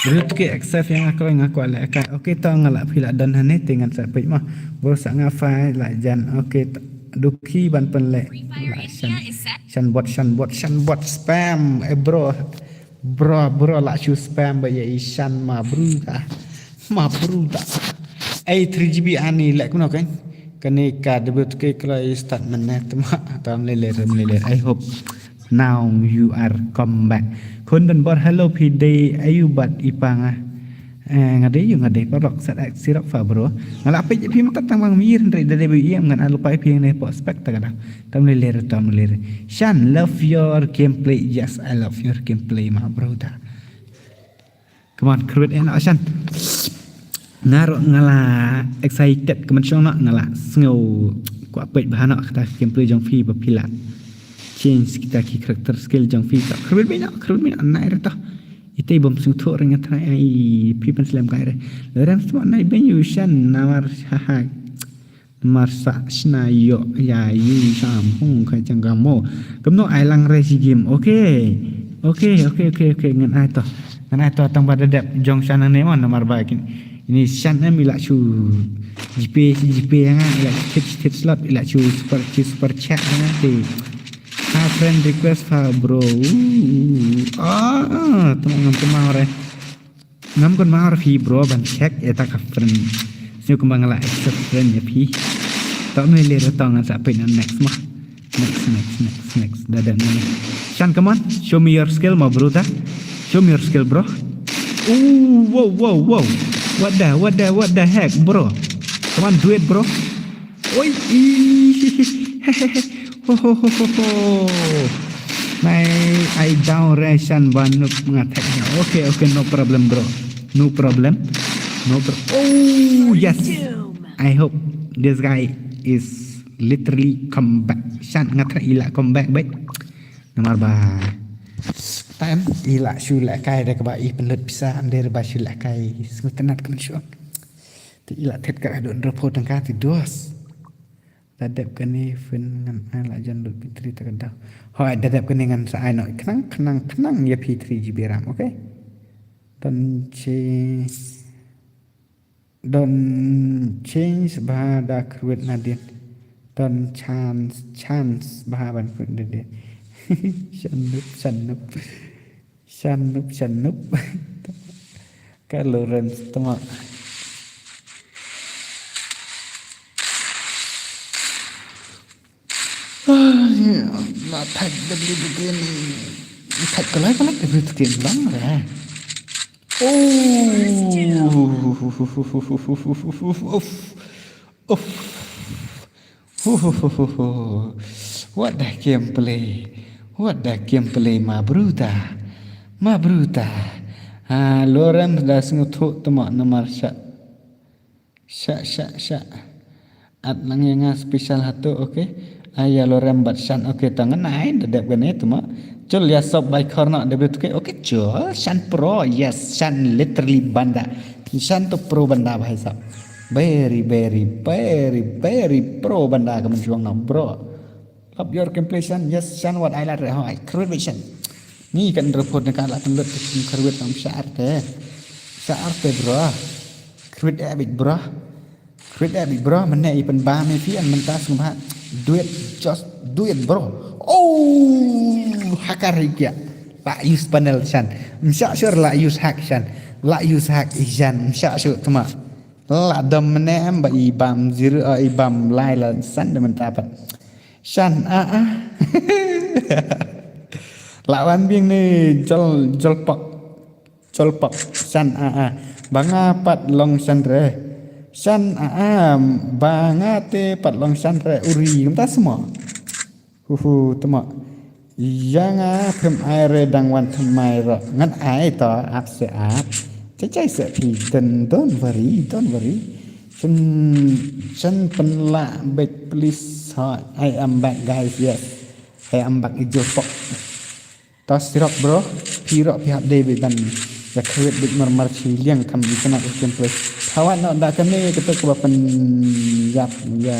Brut ke accept yang aku nga kwah leh ka. Okay, to nga la phi la don hane te ngan sa peit ma. Bro sa nga fai la jan. Okay, to. Duki ban pynleh. Shan, shan bot, shan bot, shan bot spam. Eh, bro. Bro, bro, lah shu spam ba ïa i shan ma bru ta. Ma bru ta. Ei, three G B ani leh kumno kan? Kane ka debut ke kloi start mynne tma. Tam lele rem lele. I hope now you are come back. Khun Don Bor, hello, phi dei ayu bad i pa nga. Eh, nga dei yu, nga dei parok sat ek sirok fa bro. Nga la peit phi mynta tang bang mir hynrei da dei ba ïa ngan alu pai phi ne po spek ta ka dang. Tam le le tam le. Shan, love your gameplay. Yes, I love your gameplay ma bro ta. Come on, create and action. Nga ro nga la excited kemen shong no nga la sngew kwah peit ba no kata gameplay jong phi ba phi la change kita ki character skill jong phi. Create ba no, create ba no nai re to. Ite bom sung tho ring athai ai phi pen slem kai re. Lorem semua nai ben yu shan namar haha. Namar sa shna yo ya yu sam hung kai chang gamo. Kamno ai lang re si game. Okay. Okay, okay, okay, okay. Ngan ai to. Ngan ai to tang ba da dep jong shan ne mon namar ba kin. Ini shan em ila chu G P G P nga ila hit hit slot ila chu super chu super chat nga te. Ha friend request ha bro. Ah, tama ngam tama re. Ngam kon ma phi bro ban check eta ka friend. Sio kumba nga la accept friend ïa phi. Tau me le retong ngan sa pin next ma. Next, next, next, next. Da da ni. Shan, come on. Show me your skill ma bro ta. Show me your skill bro. Ooh, wow, wow, wow. What the, what the, what the heck bro. Come on, do it bro. Oi, ih, ho, ho, ho, ho, ho. Nai, ai down re shan ba nup nga thek. Okay, okay, no problem bro. No problem. No pro- Oh, yes. I hope this guy is literally come back. Shan nga thek ila come back baik. Namar ba time ila shu la kai da kaba i penlut pisa ande ba shu la kai. Sngewtynnat kan shu. Te ila thet ka adon report tang ka ti dos. Da dep kane fin ngan ai la jan lut pitri ta ka daw. Hoi, da dep kane ngan sa ai no. Khnang, khnang, khnang ïa phi three G B RAM, okay? Don change. Don change ba da kruet nadien. Don chance, chance ba ban kruet nadien. Shanup, shanup. Shanup, shanup. Ka Lawrence tama. Ah, ya, la thak W W ni. Thak kalai kalai W W ni lang re. Oh. Uff. Huhuhuhu. What the gameplay? What the gameplay ma bruta? Ma bruta. Ha, Lawrence da sngewthuh tama namar sha. Sha, sha, sha. At lang ïa nga special hato, okay. Ai ïa Lawrence bad shan, okay, tang ngan ai da dep kane tama. Chul ïa sop bai khor na dep tu ke, okay, chul shan pro, yes, shan literally banda. Shan tu pro banda bhai sab. Very, very, very, very pro banda ka menjuang na bro. Love your gameplay shan, yes shan wat ai la re hoi. Kruet bit shan. Ni kan report na ka la tang dot kruet nam sha arte. Sha arte bro. Kruet eh bit bro. Kruet eh bit bro. Mane i pen ba me fi an menta sum ha. Do it, just do it bro. Oh, hakar hi kya. La use panel shan. Msha sure la use hack shan. La use hack i shan. Msha sure tama. La dom mene em ba i bam zero, eh, i bam lai la san de menta pat. Shan a a. La wan biang ni jol, jol pok. Jol pok. Shan a a. Ba nga pat long shan re. Shan a a. Ba nga te pat long shan re uri. Kumta semua. Huhu, tama. Ïa nga phim ai re dang wan thymmai ro. Ngan ai to ap se ap. Chai chai se phi, don't, don't worry, don't worry. Shan, shan pynlah bek please ha. I am back guys, yes. I am back i jopok. Tas rock bro. Phi rock phi hap dei bek ban. Ya khrewit bek mar mar chi liang kam i kena i gameplay. Thawat no da kane kata kaba pyn yap ya.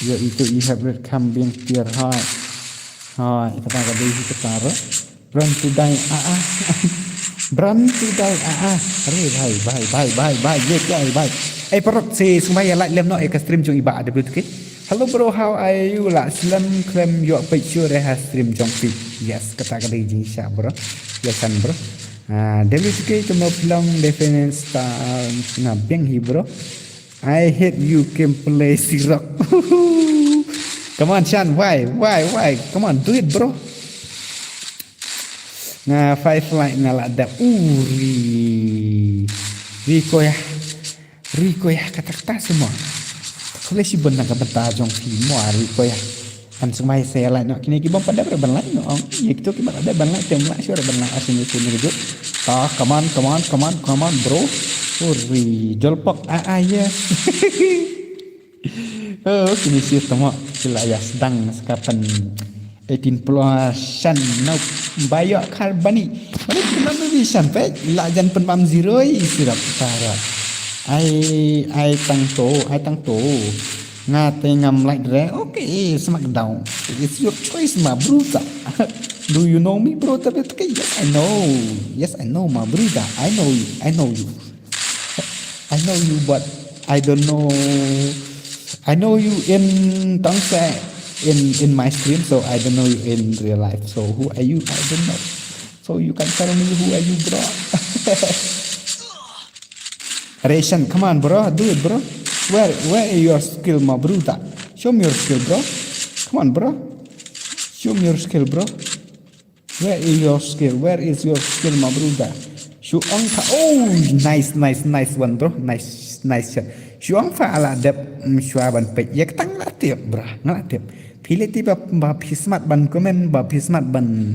Ya itu i hap red kam biang tiar hai. Hai, kata ka dei hi kata ro. Brand to die a a. Brand to die a a. Are bhai, bhai, bhai, bhai, bhai, ye kya hai bhai. Ei paralok, sa sngewbha ïa like lem noh ïa ka stream jong i Bah W two K. Hello bro, how are you? La slem khlem ïoh peit shuh re ha stream jong phi. Yes, kata ka dei jingshisha bro. Ïa shan bro. Ah, W two K to mo phi long defense ta nga biang hi bro. I hate you gameplay sirok. Come on Shan, why? Why? Why? Come on, do it bro. Nga five like nga la dep uri. Ri ko ya. Ri ko ya kata kata semua. Kole si ben na ka benta jong phi mo ri ko ya. An sumai saya like no kine ki bom pada ber ban like no. Ong ye kito ki ban ada ban like tem like sure ban like asin itu ni kejut. Ta come on, come on, come on, come on bro. Uri jolpok a a yes. Oh, kini si temo sila ya sedang sekapan eighteen plus Shan no bayo kar bani. Bani kena maybe Shan pe la jan pen bam zero i sirap tara. Ai ai tang to, ai tang to. Nga te ngam like re. Okay, smackdown. It's your choice ma bruta. Do you know me bro? Tapi okay, yes I know. Yes I know ma bruta. I know you. I know you. I know you, but I don't know. I know you in Tongse in in my stream, so I don't know you in real life. So who are you? I don't know. So you can tell me who are you, bro? Ration, come on, bro, do it, bro. Where where is your skill, my brother? Show me your skill, bro. Come on, bro. Show me your skill, bro. Where is your skill? Where is your skill, my brother? Shu ong pha. Oh, nice, nice, nice one, bro. Nice, nice shot. Shu ong pha ala dep mm, shwa ban pek. Yak tang la tip, bro. Nga la tip. Phi le ti ba ba phi smat ban comment ba phi smat ban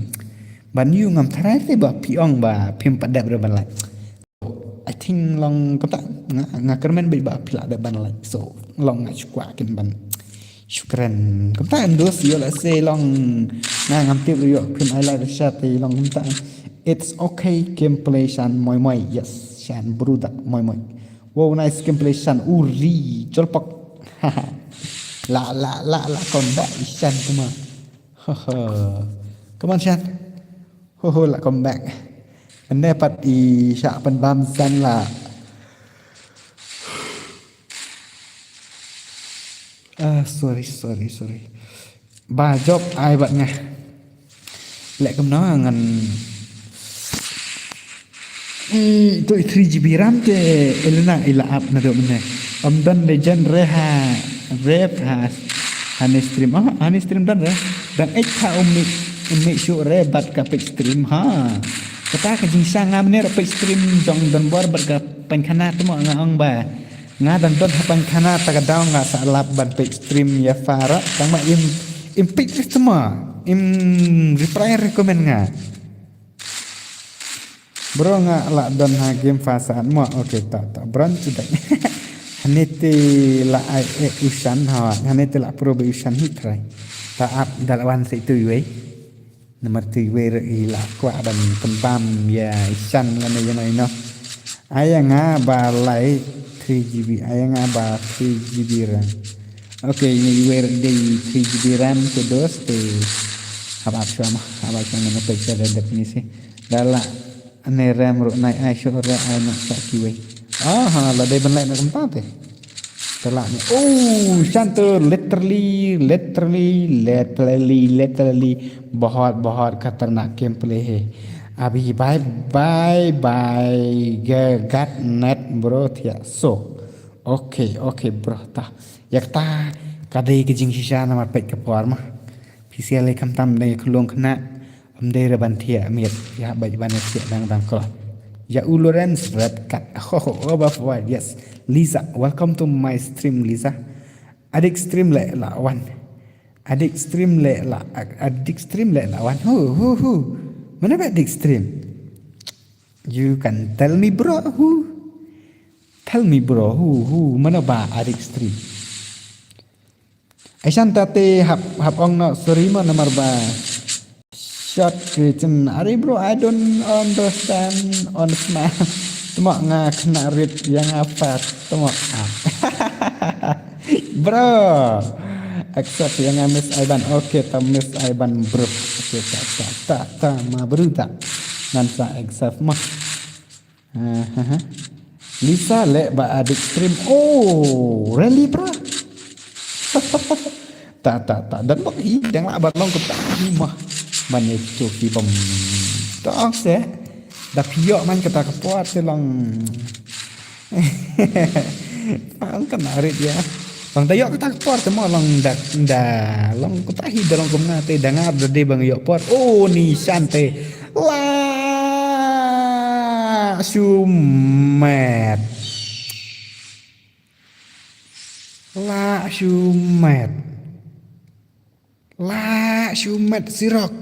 ban yu ngam tharai te ba phi ong ba phim pa dep re ban like. I think long kumta nga nga kyrmen bit ba phi la dep ban like. So long nga shukwa kin ban. Shukran. Kumta em dos yo la se long nga ngam tip yo krim ai lai shat te long kumta. It's okay gameplay Shan moi moi. Yes, Shan bruda moi moi. Wow, nice gameplay Shan uri jolpok. La la la la combat Shan kuma. Come on Shan. Ho ho la combat. Ane pat i sha pen bam Shan la. Ah, sorry, sorry, sorry. Ba job ai bat nga. Lek kem na ngan. Hmm, tu three G B RAM te Elena ila app na do mene. Om don legend re ha rep ha hani stream. Ah, hani stream don re. Dan ek tha umi umi shu re bat ka pek stream ha. Kata ka jingsha nga mene re pek stream jong don bor bat ka pengkhana tu mo nga ong ba. Nga dang don ha pengkhana ta ka daw nga sa lap ban pek stream ya fara tang ma im im pek stream ma im reply recommend nga. Bro nga la don ha game fasa mo okay ta ta bron tu dai. Haniti la ai e usan ha haniti la pro be usan hi try. Ta ap dalawan se tu yue. Namar tu iwei ruh i la kwah ban pynbam ïa i Shan lane ïa no ïa no. Aya nga ba lai three G B, aya nga ba three G B RAM. Okay, ïa iwei ruh dei three G B RAM te dos te haba shwa ma, haba shwa ma na pek sa da definisi. Da la ne RAM ruh nai ai shu ruh ai na sa kiwei. Aha, la dei ban lai na kumta te. Tela ni. Oh, Shan tu literally, literally, literally, literally bahut bahut khatarnak gameplay hai. Abhi bye bye bye gat net bro thiah so. Okay, okay bro ta. Yak ta ka dei ka jingshisha namar peit ka por ma. Phi sa leh khamtam dei ka long khynnah. Ym dei re ban thiah miet ïa bad ban thiah dang dang ko. Ïa u Lawrence red card. Ho ho, over forward, yes. Lisa, welcome to my stream Lisa. Adik stream leh la wan. Adik stream leh la adik stream leh la wan. Hu hu hu. Mana ba adik stream? You can tell me bro who? Tell me bro who who mana ba adik stream? Aisan tate hap hap ong no sorry mo namar ba short question. Are bro, I don't understand on smart. Tuma nga kena rit yang apa tuma. Bro, accept yang nga miss Ivan. Okay, ta miss Ivan bro. Okay, ta ta ta ta ma bro ta. Ngan sa accept mah. Aha. Lisa leh ba adik stream. Oh, really bro. Ta ta ta dan bak hi dang lah ban long kumta hi mah. Ban ïa tu ki bam. Tang se. Da phi ïoh man kata ka por te long. Ang kan arit ïa. Long da ïoh kata ka por te mo long da da long kata hi da long kumna te da ngar da dei bang ïoh por. Oh ni shan te. La shumet. La shumet. La shumet sirok.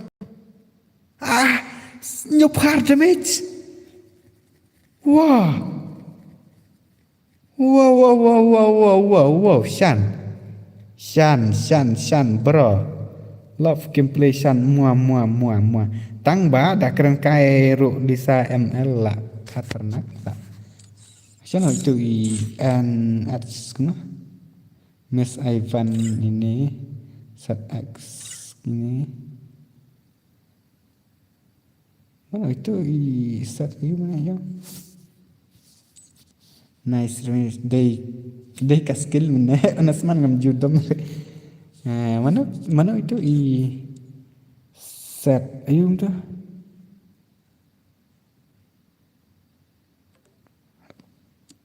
Ah, nyup har damage. Wah. Wow, wow, wow, wow, wow, wow, wow, shan. Shan, shan, shan, bro. Love gameplay shan, mua, mua, mua, mua. Tang ba, da kren kai ruh Lisa M L la. Khatarnak la. Shan itu i an at skuna. Miss Ivan ini. Sat X ini. Mano itu i sat yu mana ya. Nice range. Dei dei ka skill mana. Anas man ngam judom. Eh, mano mano itu i sat ayu tu.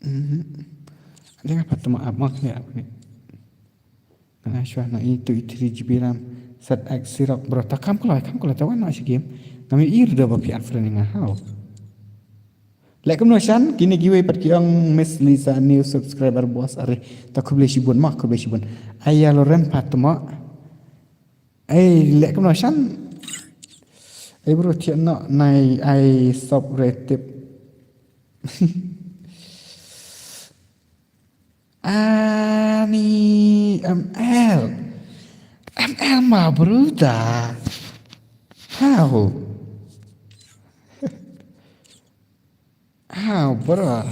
Mhm. Ada apa tu maaf mak ya. Ngana shwa na itu i three G B RAM. Sat X sirok bro. Ta kam kula kam kula ta wan na shi game. Ngam ïohi ruh da ba phi unfriend nga hau. Leh kumno shan kine kiwei pat ki ong Miss Lisa new subscriber boss are. Ta khublei shibun ma khublei shibun. Ai ïa lo rem pat ma. Ai leh kumno shan. Ai bro thiah no nai ai sop retip. Ani M L. M L ma bruda. Hau. Hau bro.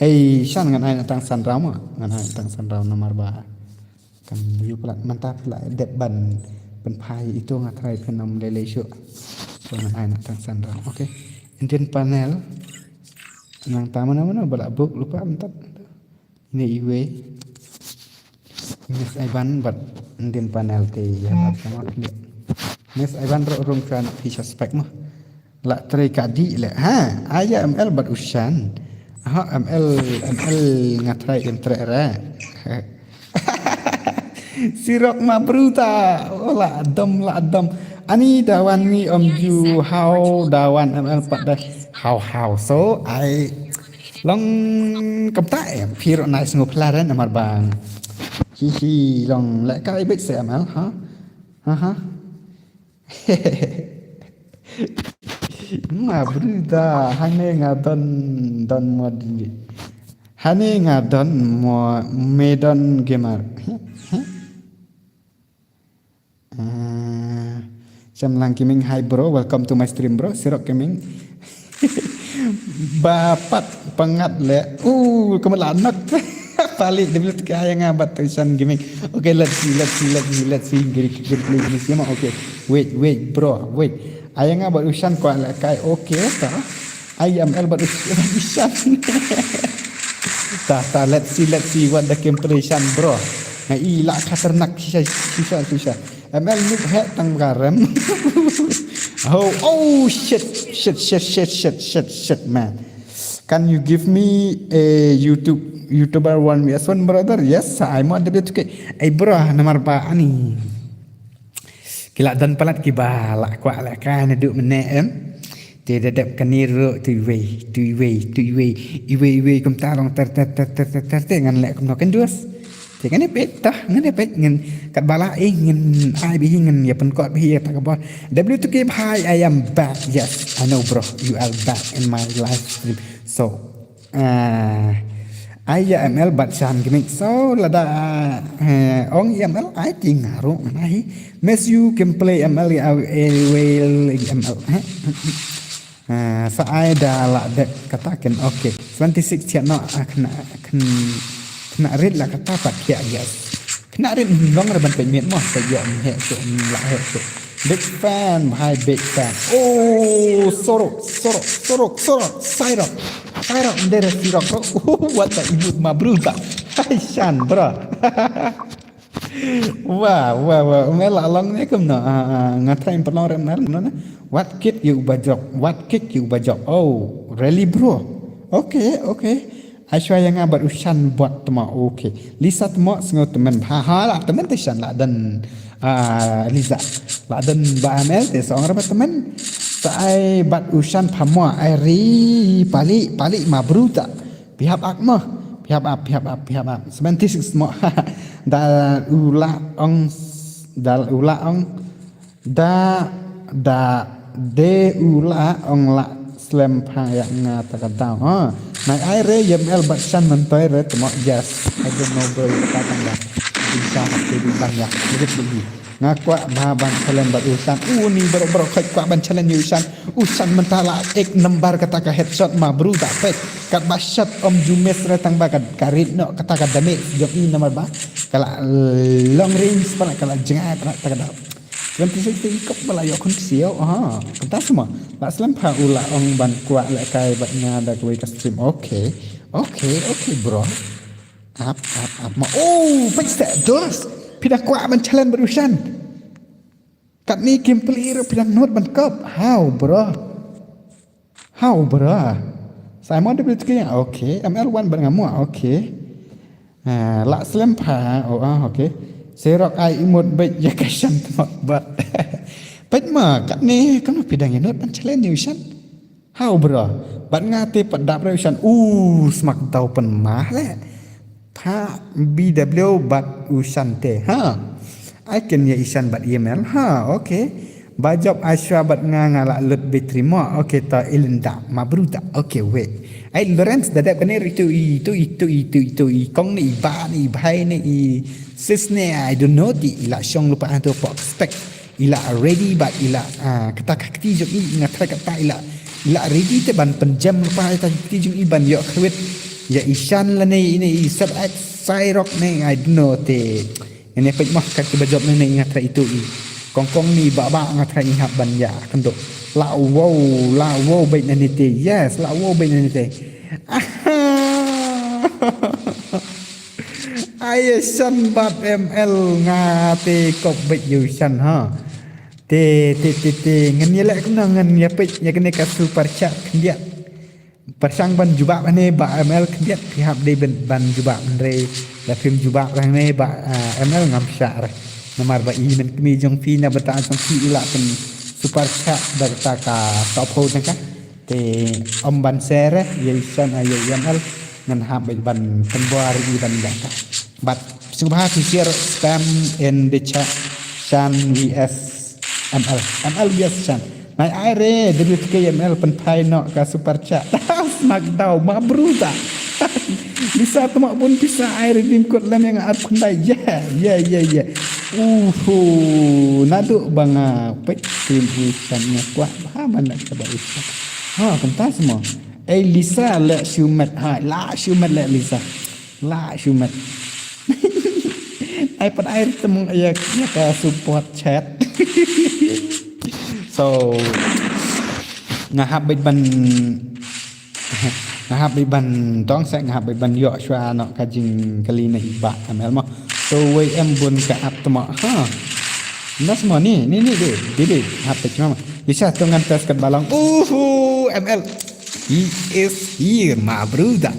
Ei shan ngan ai na tang san raw ma. Ngan ai na tang san raw namar ba. Kan yu pala mynta pala dep ban pynphai itu nga try pynam lele shu. So ngan ai na tang san raw. Okay. Indian panel. Nang ta mana mana bala book lupa mynta. Ine iwei. Miss Ivan bad ndin panel te ïa bad sama klik. Miss Ivan ro rum kan phi suspect mo. La trei ka di le. Ha, aya M L bad Ushan. Ha, M L, M L nga trei em trei ra. Sirok ma bruta. Oh, la dom, la dom. Ani dawan ni om ju hau dawan M L pat deh. Hau hau. So, ai long kumta em phi ruh nai sngewphylla ren namar ba hi hi long leh kai beit se M L ha. Ha ha. Ma bruda hangne nga don don mod. Hangne nga don mo me don gamer. Ah, Shamlang Gaming, hi bro, welcome to my stream bro. Sirok Gaming. Ba pat pangat le. Uh, kumala nak. Pali W T K aya nga bat Shan Gaming. Okay, let's see, let's see, let's see, let's see. Giri giri giri giri siama. Okay. Wait, wait, bro, wait. Aya nga bat Ushan kwa le kai. Okay, ta. I M L bad Ushan. Ta ta let's see let's see what the gameplay shan bro. Nga i la khatarnak shisha shisha shisha. M L nuk he tang garam. Oh oh shit shit shit shit shit shit shit man. Can you give me a YouTube YouTuber one v one brother? Yes, I'm on the way to get a bro namar ba ani. Ki la don palat kiba la kwah la ka naduh mynne em. Te da dep kane ruh tu iwei tu iwei tu iwei iwei iwei kumta long ter ter ter ter ter ter ter ngan leh kumno kan dus. Te ngan ïa peit tah ngan ïa peit ngan katba la eh ngan ai bad hi ngan ïa pynkot bad hi ïa ta ka bor. W two K bhai, I am back. Yes, I know bro, you are back in my live stream. So Ah, ai ïa M L bad Shan Gimmick. So lada eh, ong ïa M L ai ti nga ruh ngan ai. Miss you can play M L ïa eh, well ïa M L. Eh? Ah, sa ai da la dep kata ken okay. Twenty six thiah noh ah, kena kena kena rit la kata pat thiah yes. Kena rit long re ban peit miet mo sa ïoh mi heh shuh mi lah heh shuh. Big fan bhai big fan. Oh, sorok sorok sorok sorok. Sairok. Sai rok, ndere si rok, bro. Uh, what the emote, ma bro, ta. Hai, shan, bro. Wah, wah, wah. Mel la long ne kum no. Ah, ah, nga try em pynlong rem nar no na. Wat kit ïa u ba jop. Wat kit ïa u ba jop. Oh, really, bro? Okay, okay. Aishwarya nga bad u Shan bot tma. Okay. Lisa tma sngew tymmen. Ha, ha, la tymmen te Shan la don. Ah, Lisa. La don ba M L te song ra ba tymmen. Sa ai bad u Shan pha mo. Ai ri pali, pali ma bro ta. Phi hap ak mo. Phi hap ap, phi hap ap, phi hap ap. Seventy six mo. Da u la ong, da u la ong. Da, da de u la ong la slem pha ïa nga ta ka daw. Ha. Nai ai re ïa M L bad Shan myntoi re tmo, yes. I don't know, bro, ïa ka tang da. Bisa hap te di ban ïa. Rit di. Nga kwah ba ban challenge bad u Shan. U ni bro bro, kwah ban challenge ïa u Shan. U Shan mynta la ek number kata ka headshot ma bro ta pek. Kat ba shot ym ju miss re tang ba ka, ka rit noh kata ka damage jong i namar ba ka la long range pala, ka la jngai pala ta ka daw. Twenty sixty i kop ba la ïoh khun ksiaw. Aha, kata semua. La slem pha u la ong ban kwah lehkai bad nga da kawei ka stream. Okay. Okay, okay, bro. Ap, ap, ap ma. Oh, peit seh, dos. Phi da kwah ban challenge bad u Shan. Katni kim plie ruh phi dang nud ban kop. How, bro? How, bro? Simon de bit kya? Okay. M L one bad nga mo. Okay. Ah, la slem pha. Oh, ah, okay. Serok ai emote bad ïa ka Shan tma bad. Bad ma, katni kam phi dang nud ban challenge ïa u Shan. How, bro? Bad nga te pat dap re u Shan. U smak tau pynmah le. Pha B W bad u Shan te. Ha. Ai ken ïa i Shan bad i M L. Ha, okay. Ba jop Aishwa bad nga nga la lut battery mo. Okay, ta Ilinda. Ma bro ta. Okay, wait. Ai Lawrence da dep kane ri tu i tu i tu i tu i tu i kong ne i ba ne i bhai ne i sis ne, I don't know, ti i la shong lupa tu pok spek. I la ready bad i la, ah, kata ka kti jong i nga try kata i la, i la ready te ban pynjem lypa ïa ka kti jong i ban ïoh khwit ïa i Shan lane i ne i Sat X Sairok ne, I don't know te. Ine peit mah ka kiba jop ne, ne nga try itu i kong kong ni ba ba nga try i hap ban ïa kynduh. La wow, la wow beit ne te. Yes, la wow beit ne te. Ai Shan bad M L nga te kop beit ïa u Shan ha. Te, te, te, te, ngan ïa leh kumno ngan ïa peit ïa kane ka super chat khyndiat. Pyrshang ban jubab hane ba M L khyndiat phi hap dei ban, ban jubab hynrei la phim jubab hane ba, ah, M L ngam shah re. Namar ba i men kmie jong phi na bynta jong phi i la pyn super chat da kata ka top ho jong ka. Te ym ban share ïa i Shan ïa i M L ngan hap ban pynbor i ban ïa ka. But sngewbha to share spam in the chat Shan V S M L. M L V S Shan. Nai ai re W T K M L pynphai noh ka super chat. Smackdown ma bruta. Bisa tma bun bisa ai re dim kot lem ïa nga ap khyndai. Yeah, yeah, yeah, yeah. Uhu. Naduh ba nga peit stream u Shan nga kwah bha ban leh kaba u Shan. Ha, kumta semua. Ei Lisa leh shu met. Ha, la shu met leh Lisa. La shu met. Ai pat ai tymmen ïa, ïa ka support chat. So nga hap beit ban, nga hap beit ban tong seh, nga hap beit ban ïoh shuwa noh ka jingkylli na i Bah M L mo. So wei em bun ka ap tma ha. Nas mo ni, ni, ni, dei, dei, dei. Hap beit shuwa mo. Lisa tu ngan test kat ba long. Uhu, M L. He is here, my brother.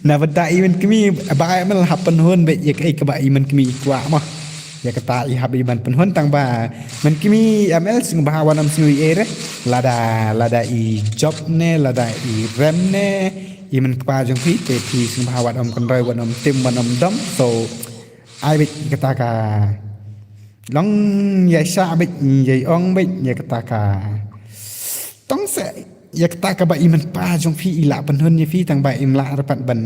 Na bynta i men kmie ba M L hap pynhun beit ïa kaei kaba i men kmie i kwah mo. Ïa kata i hap i ban pynhun tang ba men kmie M L sngewbha wat nym sngew ei ei re. Lada, lada i jop ne, lada i rem ne, i men kpa jong phi te phi sngewbha wat nym kynroi, wat nym tim, wat nym dom. So ai beit ïa kata ka long ïa sha beit, ïa ong beit ïa kata ka tong seh. Ïa kata kaba i men kpa jong phi i lah pynhun ïa phi tang ba im lah re pat ban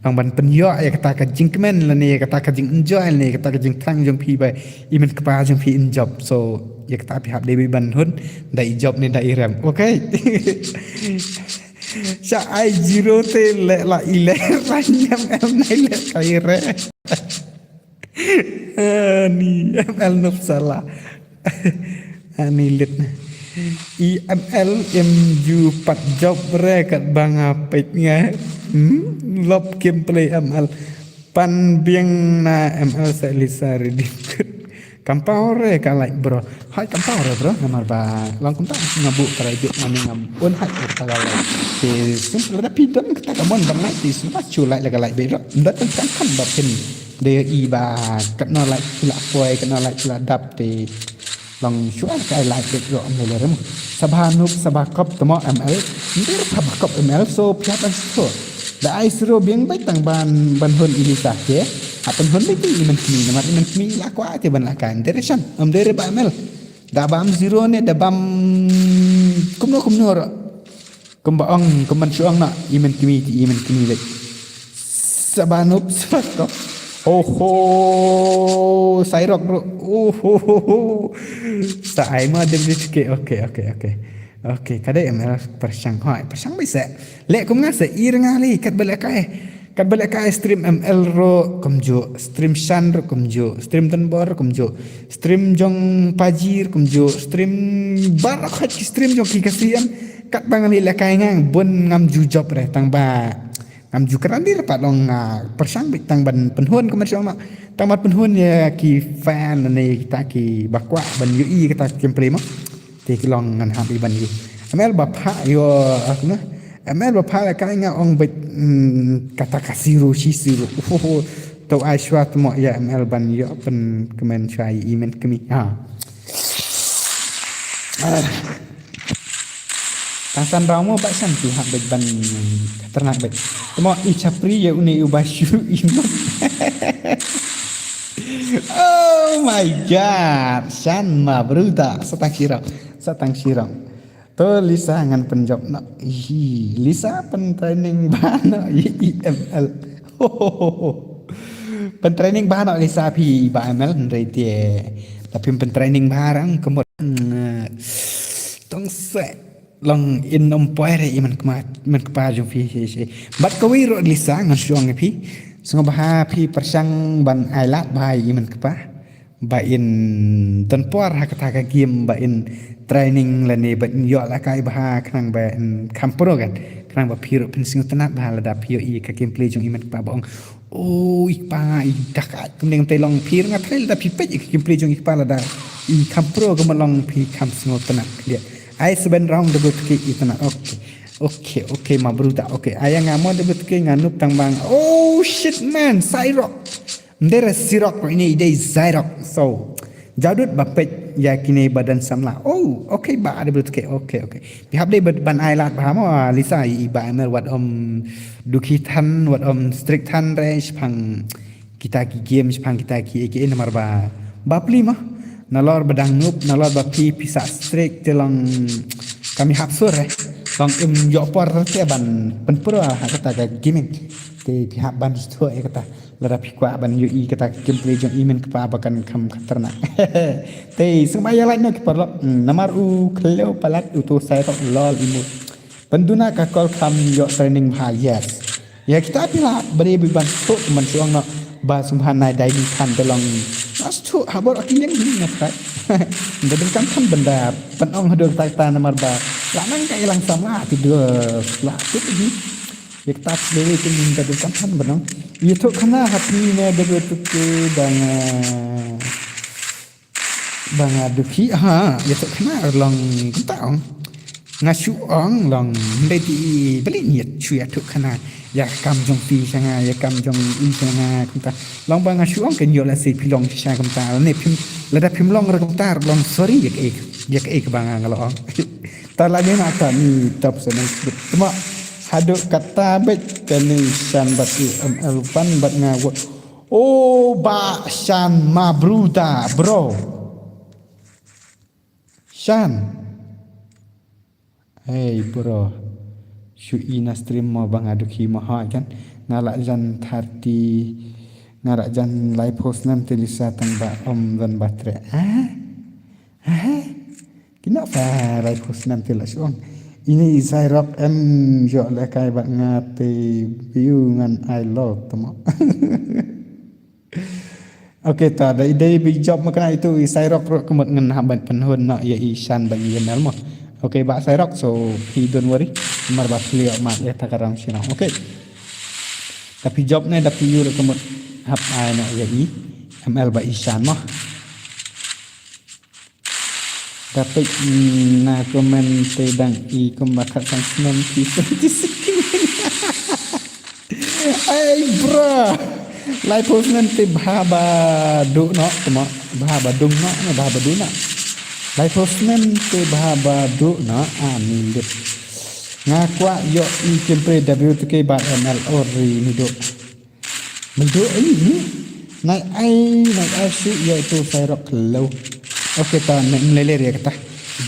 long ban pynïoh ïa kata ka jingkmen lane ïa kata ka jingenjoy lane ïa kata ka jingthrang jong phi ba i men kpa jong phi in jop. So ïa kata phi hap dei ban hun da i jop ne da i rem. Okay. Sha ai zero te le la i le ra nyam em nai le kai re. Ani M L nop sala. Ani lit na. I M L im ju pat jop re kat ba nga peit nga. Hmm? Lop kim play M L. Pan biang na M L sa Lisa ready kut. Kam pau re ka like bro. Hai kam pau re bro. Namar ba long kumta nga buh ka like bit mane ngam un hai ka like. Te simple da pidon kata ka mon ban like te simple chu like la ka like bit bro. Nda kan kan kan ba pin. De i ba kat no like la poi kat no like la dap te. Long shuwa ka like bit ro am le rem. Sabha nuk sabha kop tamo M L. Ndir sabha kop M L so pia ban so. Da ai siro biang bai tang ban ban hun ini sa ke. Apan hun bai ti iman kini namar iman kini la kwa te ban la kan. Ndir shan am ndir ba M L. Da bam zero ne da bam kumno kumno ro. Kumba ong kumban shuang na iman kini ti iman kini bai. Sabanop sakop. Oho, Sairok bro. Oho. Sa ai ma dem ke. Okay, okay, okay. Okay, kada M L pershang hoi, pershang bai se. Le kum nga se ir nga le kat balik kai. Kat balik kai stream M L ro kumju, stream Shan ro kumju, stream Tanbor ro kumju, stream jong Pajir kumju, stream bar khot ki stream jong ki kasian. Kat bang le kai ngang bun ngam ju jop re tang ba. Ngam ju kran dir pat long nga persang bit tang ban penhun ke mensong no. Tang ban penhun ya ki fan ne kita ki bakwa ban yu i kita ki gameplay mo. Te ki long ngan hap i ban yu. M L ba pha yo aku na. M L ba pha la kai nga ong bit mm, kata ka siru shi siru. Uhuhu. Tau ai shwa tmo ya M L ban yo pen kemen shwa i men kemi. Ha. Ah. Tang san rau mo ba san tu hak bej ban ternak bej. Temo i chapri ya une u ba shu i mo. Oh my god. San ma bruta satang shirok. Satang shirok. To Lisa ngan penjop no. Hi, Lisa pen training ba no i M L. Pen training ba no Lisa phi ba M L hynrei te. Tapi pen training ba rang kemut. Tong se long in nom poi re iman kma man kpa jong phi shi shi. Bat kawi ro Lisa ngan shong phi. Sngobha phi persang ban ailat ba iman kpa. Ba in don por ha kata ka game ba in training lane ba in yo la kai ba ha khnang ba in kham pro kan khnang ba phi ro phin sngewtynnat ba lada phi yo i ka gameplay jong iman kpa ba ong oi pa i dak ai kum ding te long phi nga thai lada phi pej i ka gameplay jong i pa lada i kham pro ka ma long phi kham sngewtynnat dia ai seben round de ki i tynnat okay okay okay ma bruta okay aya nga mo de ki nga nup tang bang oh shit man Sairok Ndere sirok ini idei zairok. So, jadut ba pej ya kine badan samla. Oh, okay ba ada belut ke. Okay, okay. Pihap dei ban ailat ba mo Lisa i ba emer wat om duki than, wat om strict than re shpang kita ki game shpang kita ki eke namar ba ba pli ma. Nalor badang nup, nalor ba pi pisa strict te long kami hap sur re. Long im yok por te ban penpura ha kata ka gaming. Te pihap ban stu e kata. Lada phi kwah ban yu i kata ka gameplay jong i men kpa ba kan kham khatarnak. Te sngewbha ïa like noh ki paralok. Namar u khlem palat u to sai tok lol i mut. Pynduna ka kol kham ïoh training bha yes. Ïa kita phi lah bari bi ban suk man suang noh ba sngewbha nai dai ni khan te long. Nas tu habor aki liang ni na khat. Nda bin kam khan benda pynong hadur kata kata namar ba la nang ka ilang samla ti dua la tu ji. Ïa kata sdei te ngin ka dukhan han ba nong. Ïa thok khana ha phi ne da ba tu ke ba nga ba nga dukhi ha ïa thok khana long kumta ong. Nga shu ong long ndai ti beli niat shu ïa thok khana ïa kam jong phi sha nga ïa kam jong i sha nga kumta. Long ba nga shu ong ken ïoh la sei phi long sha kumta ne phim lada phim long ra kumta long sorry ïa ka ek ïa ka ek ba nga nga long. Ta la ni ma ta ni top seven. Tuma haduk kata bet kani shan bat i M L pan bat nga wot. Oh ba shan ma bruda bro. Shan. Hey bro. Shu ina stream mo bang aduk hi mo ha kan. Nga la jan thirty nga la jan live host nam te lisa tang ba om dan batre. Ah. Aha. Kino fa rai khusnam te la shong. Ini zai rok em jo le kai ba nga te biu ngan ai lo tamo. Okay, ta da i dei ba i jop ma kane itu i Sairok ruh ka mut ngan hap ban pynhun noh ïa i Shan bad i Yamel mo. Okay, Bah Sairok, so phi don't worry. Mar ba phi ïoh mat ïa ta ka round shnong. Okay. Da phi jop ne da phi ïoh ruh ka mut hap ai noh ïa i M L bad i Shan mo. Da peit na comment te dang i kumba khatsan snem ki twenty six. Ai bro. Laiphew snem te bha ba duh noh, te mo bha ba dung noh, bha ba duh noh. Laiphew snem te bha ba duh noh, ani lit. Nga kwah ïoh i kynpre W two K bad M L ori ni duh. Mendo ai ni. Nai ai, nai ai shu ïa tu Sairok khlo. Okay, ta ne mlele ria kata.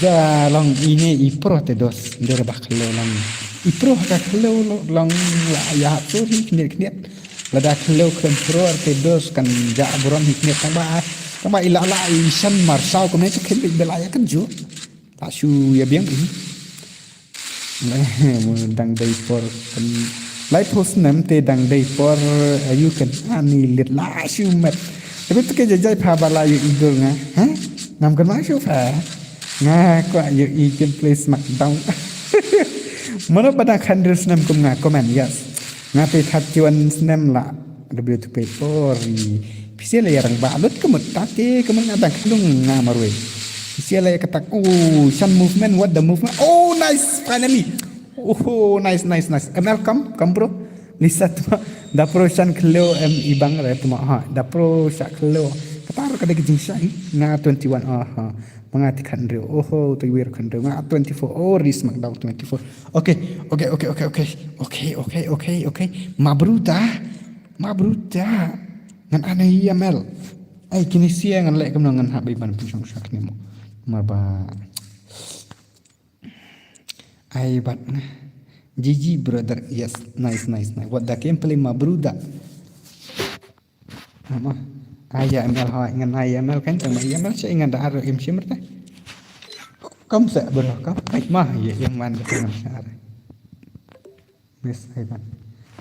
Da long ine i pro te dos. Ndere ba khlo long. I pro ka khlo long la ïa tu ri kniat kniat. Lada khlo khlem pro te dos kan ja burom hi kniat tang ba. Tang ba i la la i Shan mar saw kumne tu khem bela ïa kan ju. La shu ïa biang. Dang dei por kan. Laiphew snem te dang dei por ayu kan ani lit la shu met. Tapi tu ke jajai pha bala yu idol nga. Ha? Ngam kan ma shu pha. Nga kwah yu i kan play Smackdown. Mano ba dang khandrel snem kum nga comment yes. Nga te thirty one snem la. W two K ori. Phi sa la ïa rang ba lut ka mut ta te ka mut nga dang khlung nga marwei. Phi sa la ïa ka tak. Oh, Shan movement, what the movement. Oh, nice, finally. Oh, nice, nice, nice. M L come, come bro. Lisa tma. Da pro Shan khlo em i bang re tma ha. Da pro Shan khlo. Kata ro ka dei ka jingshai. Nga twenty one ah ha. Manga ti khandrel. Oh, ho, te wir khandrel. Nga twenty four. Oh, ri Smackdown twenty four. Okay, okay, okay, okay, okay. Okay, okay, okay, okay. Mabruta. Mabruta. Ngan anai M L. Ai kini sia ngan leh kumno ngan hap ban pynshong shak ni mo. Mar ba. Ai bat nga. G G brother. Yes, nice, nice, nice. What the gameplay, Mabruta. Ama. Ai ïa M L ha ngan ai ïa M L kan tang ïa M L sha ngan da aro im shim rta. Kam sa bro kam. Ai ma ïa im wan da ngan sha. Miss Ivan.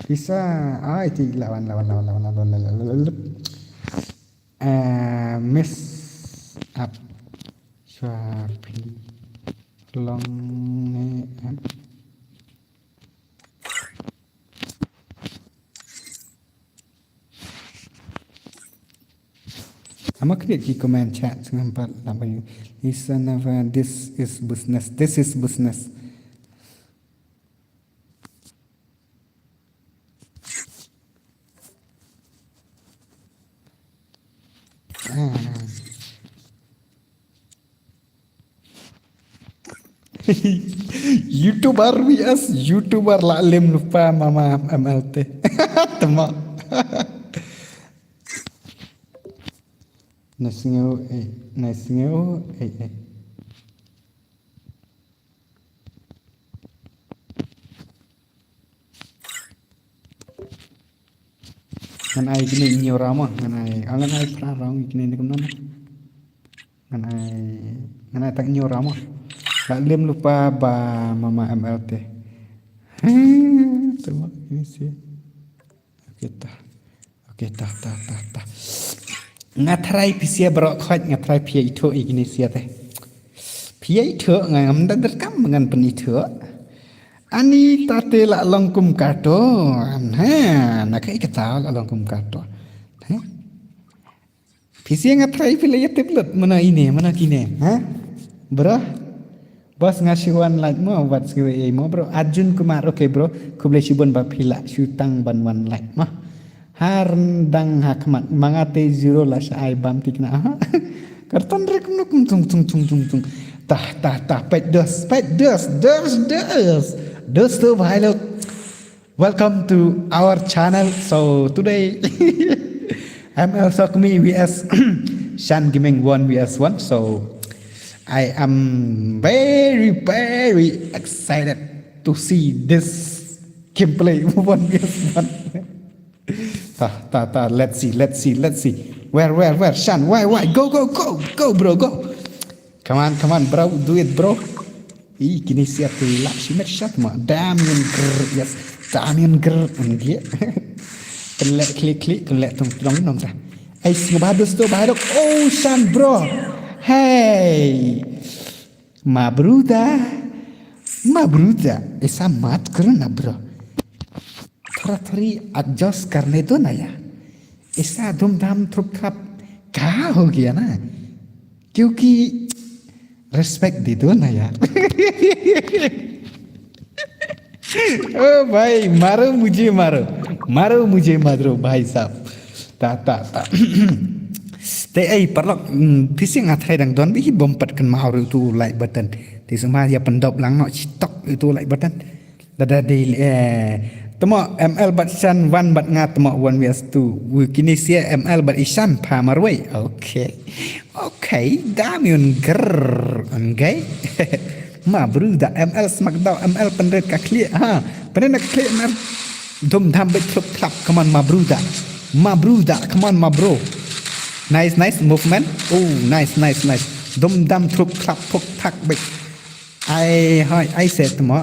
Lisa, ai ti lawan lawan lawan lawan lawan lawan. Eh, miss up. Swapi. Long ne. Ama klik ki comment chat sngam pat la ba yu. Lisa Nava, this is business. This is business. Ah. YouTuber V S YouTuber la lim lupa mama M L T. Tema. Nasngew eh, nasngew eh eh. Ngan ai kine nyora mo, ngan ai, ah, ngan ai phra rong kine ni kumno mo. Ngan ai, ngan ai tak nyora mo. La lim lupa ba mama M L T. Tengok ini sih. Okay, ta. Okay, ta, ta, ta, ta. Nga try phi sia bro khot, nga try phi itho i kine sia te. Phi itho nga ngam da der kam ngan pyn itho. Ani ta te la long kum karto. Ha, na kai kata la long kum karto. Ha? Phi sia nga try phi la ïa tip lut mana ine, mana kine, ha? Bro? Bos nga shi wan like mo, wat ski we mo bro. Arjun Kumar, okay bro. Khublei shibun ba phi la shu tang ban wan like mo. Har dang ha khmat manga te zero la sha ai bam tikna, ha? Karton rek nuk tung tung tung tung tung. Tah tah tah pet dos, pet dos, dos dos. Dos tu bhai lok. Welcome to our channel. So today, M L Sokmi V S Shan Gaming one V S one. So I am very, very excited to see this gameplay one V S one. Ta, ta, ta, let's see, let's see, let's see. Where, where, where? Shan, why, why? Go, go, go, go, bro, go. Come on, come on, bro. Do it, bro. Ih, kini siap tu lap shimet shat ma. Damien grr, yes. Damien grr, ang dia. Kena lek klik klik, kena lek tung tung nong ta. Ei, sngewbha dosto, bha dok. Oh, shan, bro. Hey. Mabruda. Mabruda. Aisa mat karna, bro. Thora thori adjust karne do na ya. Aisa dum dam trup trap. Ka ho gaya na. Kyunki respect de do na ya. Oh bhai, maro mujhe maro. Maro mujhe maro, bhai sahab. Ta, ta, ta. Te ei, paralok, mm, phi sngew nga tharai dang don beit hi bym pat kynmaw ruh utu u like button. Te sngewbha ïa pyndop lang noh shitok utu u like button. Lada dei, eh, temo M L bad Shan wan bad nga temo one vs two. Wi kine sia M L bad Ishan pha marwei. Okay. Okay, dam yun grrr. Okay. Mabruda, M L smak daw, M L pynrit ka khlieh. Ha, pynrit ka khlieh nar. Dum dam beit trup trap, come on Mabruda. Mabruda, come on Mabro. Nice, nice movement. Oh, nice, nice, nice. Dum dam trup trap, puk thak beit. Ai, hoi, ai set mo.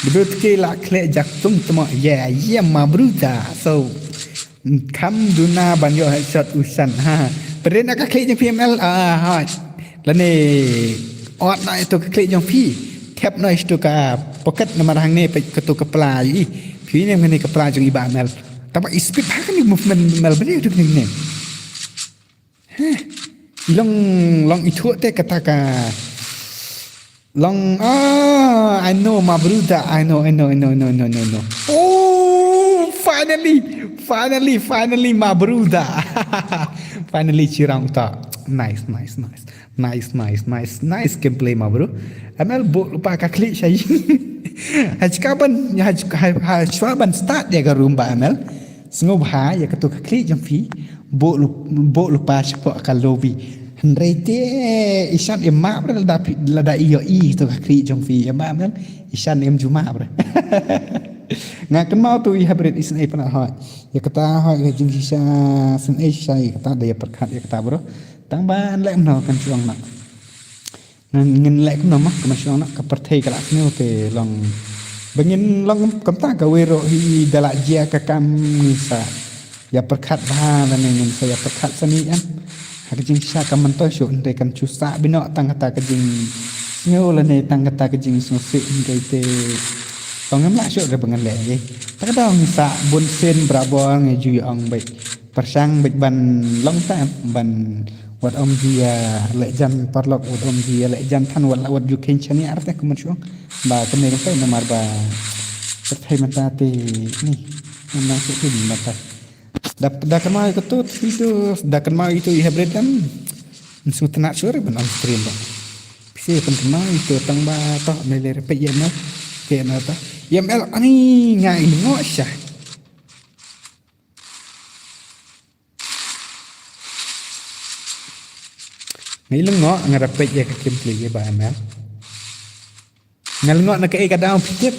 Bedut ki la khlieh jak tung temo. Yeah, yeah, Mabruda. So, kham duna ban ïoh headshot u Shan. Ha. Pynrit na ka khlieh jong phi M L. Ah, hoi. Lane ot na ito ka khlieh jong phi. Thep na ito ka pocket namar hangne peit kato ka pla i. Phi ne hangne ka pla jong i Bah M L. Tangba i speed ha kane movement M L beri tu kane. Heh. Long, long ithuh te kata ka. Long, ah, I know, Mabruda. I know, I know, I know, I know, I know, I know. Oh, finally, finally, finally, Mabruda. Finally, Chirang ta. Nice, nice, nice. Nice, nice, nice, nice gameplay, Mabro. M L buh lypa ka khlieh sha ïing. Ha shwa ban, ha, ha, ha shwa ban start ïa ka room Bah M L. Sngewbha ïa kato ka khlieh jong phi. Buh lyp-, buh lypa shapoh ka lobby. Hynrei te Ishan im map re lada phi, lada ïohi kato ka khlieh jong phi. Ïa Bah M L, Ishan im ju map re. Nga kynmaw tu i hybrid isynei pynat hoi. Ïa kata hoi ka jingshisha synei shisha ïa kata da ïa pyrkhat ïa kata bro. Tangba ngan leh kumno kan shu ong noh. Ngin, ngin leh kumno mo, kumno shu ong noh, ka pyrthei ka la sniew te long. Ba ngin long kumta kawei ruh hi da la jia ka kam ngin sa ïa pyrkhat bha lane ngin sa ïa pyrkhat sani em. Ha ka jingshisha ka myntoi shuh hynrei kan shu sah beit noh tang kata ka jingsniew lane tang kata ka jingsngewsih hynrei te. Tang ngim lah shuh re ba ngan leh ei. Ta ka daw ngin sah bun sien barabor ngi ju ïa ong beit. Pyrshang beit ban long ta em, ban wat ym ju ïa leh jan paralok, wat ym ju ïa leh jan than, wat la wat ju kheiñ shaniah te kumno shu ong. Ba kumne kumta namar ba pyrthei mynta te ni. Namar shu kheiñ mynta. Da, da kynmaw ïa kato te to, da kynmaw ïa ito i hybrid kan. Sngewtynnat shuh re ban on stream ba. Phi sa pynkynmaw ïa ito tang ba to ne le re peit ïa M L. Peit ïa M L to. Ïa M L ani nga i lyngngoh sha. Nga i lyngngoh, nga da peit ïa ka gameplay ïa ba M L. Nga lyngngoh na kaei ka daw phi tip.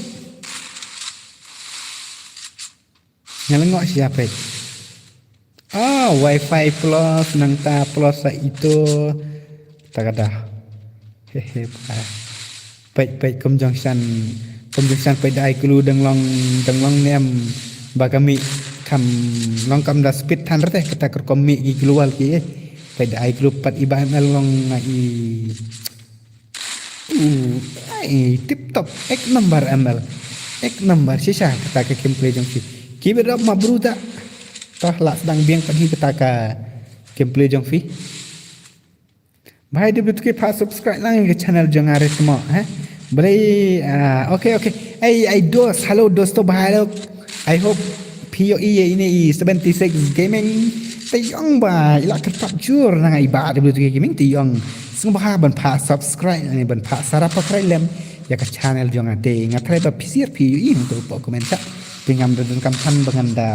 Nga lyngngoh sha peit. Ah, wifi plus nangta plus sa ito. Ta ka daw. He he ba. Peit, peit, kum jong shan, kum jong shan peit da ai clue dang long, dang long ne em ba ka mih kam long kam da speed than re te kata ka rukom mih ki global ki eh. Peit da ai clue pat i ba M L long nga i. Uh, ai, tip top, ek number M L. Ek number shisha kata ka gameplay jong phi. Keep it up, Mabruda. Toh lah sdang biang pat hi kata ka gameplay jong phi. Bhai, dei ba to ki pha subscribe lang ïa ka channel jong nga re tmo, ha? Balei, ah, okay, okay. Ei, ei, dos, hello, dosto, bhai, hello. I hope phi ïohi ïa ine i seventy-six Gaming. Te ong ba, i la kyrpad jur na nga i ba, dei ba to ki gaming, te ong. Sngewbha ban pha subscribe, ne ban pha subscribe lem. Ïa ka channel jong nga te, nga tharai ba phi sir phi ïohi hangto hapoh comment sa. Te ngam da donkam than ba ngan da.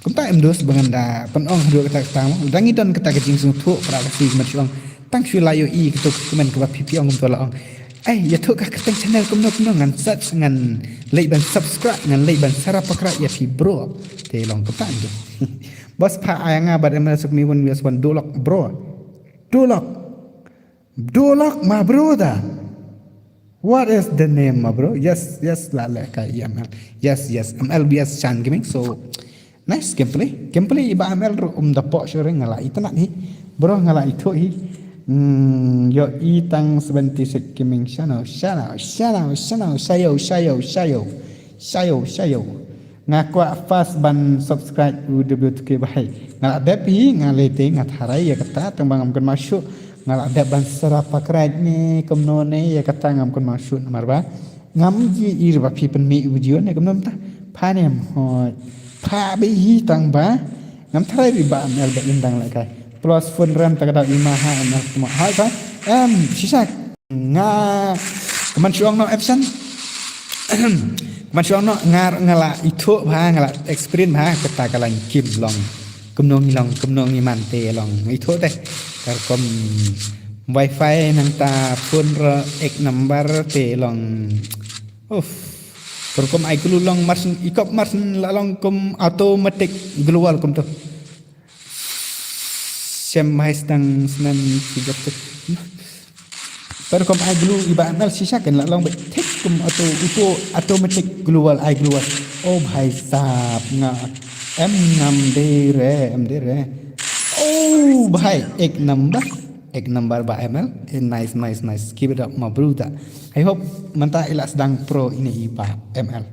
Kumta em dos ba ngan da, pynong haduh kata kata mo. Da ngi don kata ka jingsngewthuh, para ka si kumne shu ong. Tang shu la ïohi kato ka comment kaba phi phi ong kumto la ong. Ai, ïathuh ka kyrteng channel kumno kumno ngan search ngan leit ban subscribe ngan leit ban subscribe ïa phi bro. Te long kumta em dos. Bos pha ai nga bad M L Sukmi one vs one dolok bro. Dolok. Dolok, my brother. What is the name, my bro? Yes, yes, la leh ka M L. Yes, yes, M L B S Shan Gaming. So, Nice gameplay. Gameplay i Bah ML ruh um da pok shuh re, nga la itynnad hi. Bro, nga la ithuh hi. Hmm, yo i tang seventy-six gaming channel, channel, channel, channel, shayo, shayo, shayo, shayo, shayo. Nga kwah first ban subscribe u W two K bhai. Nga la dep hi, nga lei te nga tharai ïa kata, tang ba ngam kynmaw shuh. Nga la dep ban subscribe ne kumno ne ïa kata, ngam kynmaw shuh namar ba ngam ju i ba phi pynmih video ne kumno mynta. Pha ne em hoi. Pha beit hi tang ba ngam tharai ri ba ML ba in dang lehkai. Plus phone RAM ta ka dau i ma ha ML kumno. Hai ka. Em, shisha. Nga, ka man shu ong noh option. Ka man shu ong noh, nga, nga la ithuh bha, nga la experience bha, kata ka line game long. Kumno ngi long, kumno ngi man te long. Ithuh te. Ka rukom wifi nangta phone ruh ek number te long. Uff. Ka rukom ai glue long, mar syn, i kop mar syn la long kum automatic glue wall kumto. Shem bha sdang snem sibak tu. Ka rukom ai glue i Bah ML shisha kan la long beit thik kum auto, auto, automatic glue wall, ai glue wall. Oh bhai sahab, nga em ngam dei re, em dei re. Oh bhai, ek number, ek number Bah ML. Eh, nice, nice, nice. Keep it up, my brother. I hope mynta i la sdang pro ine i Bah ML.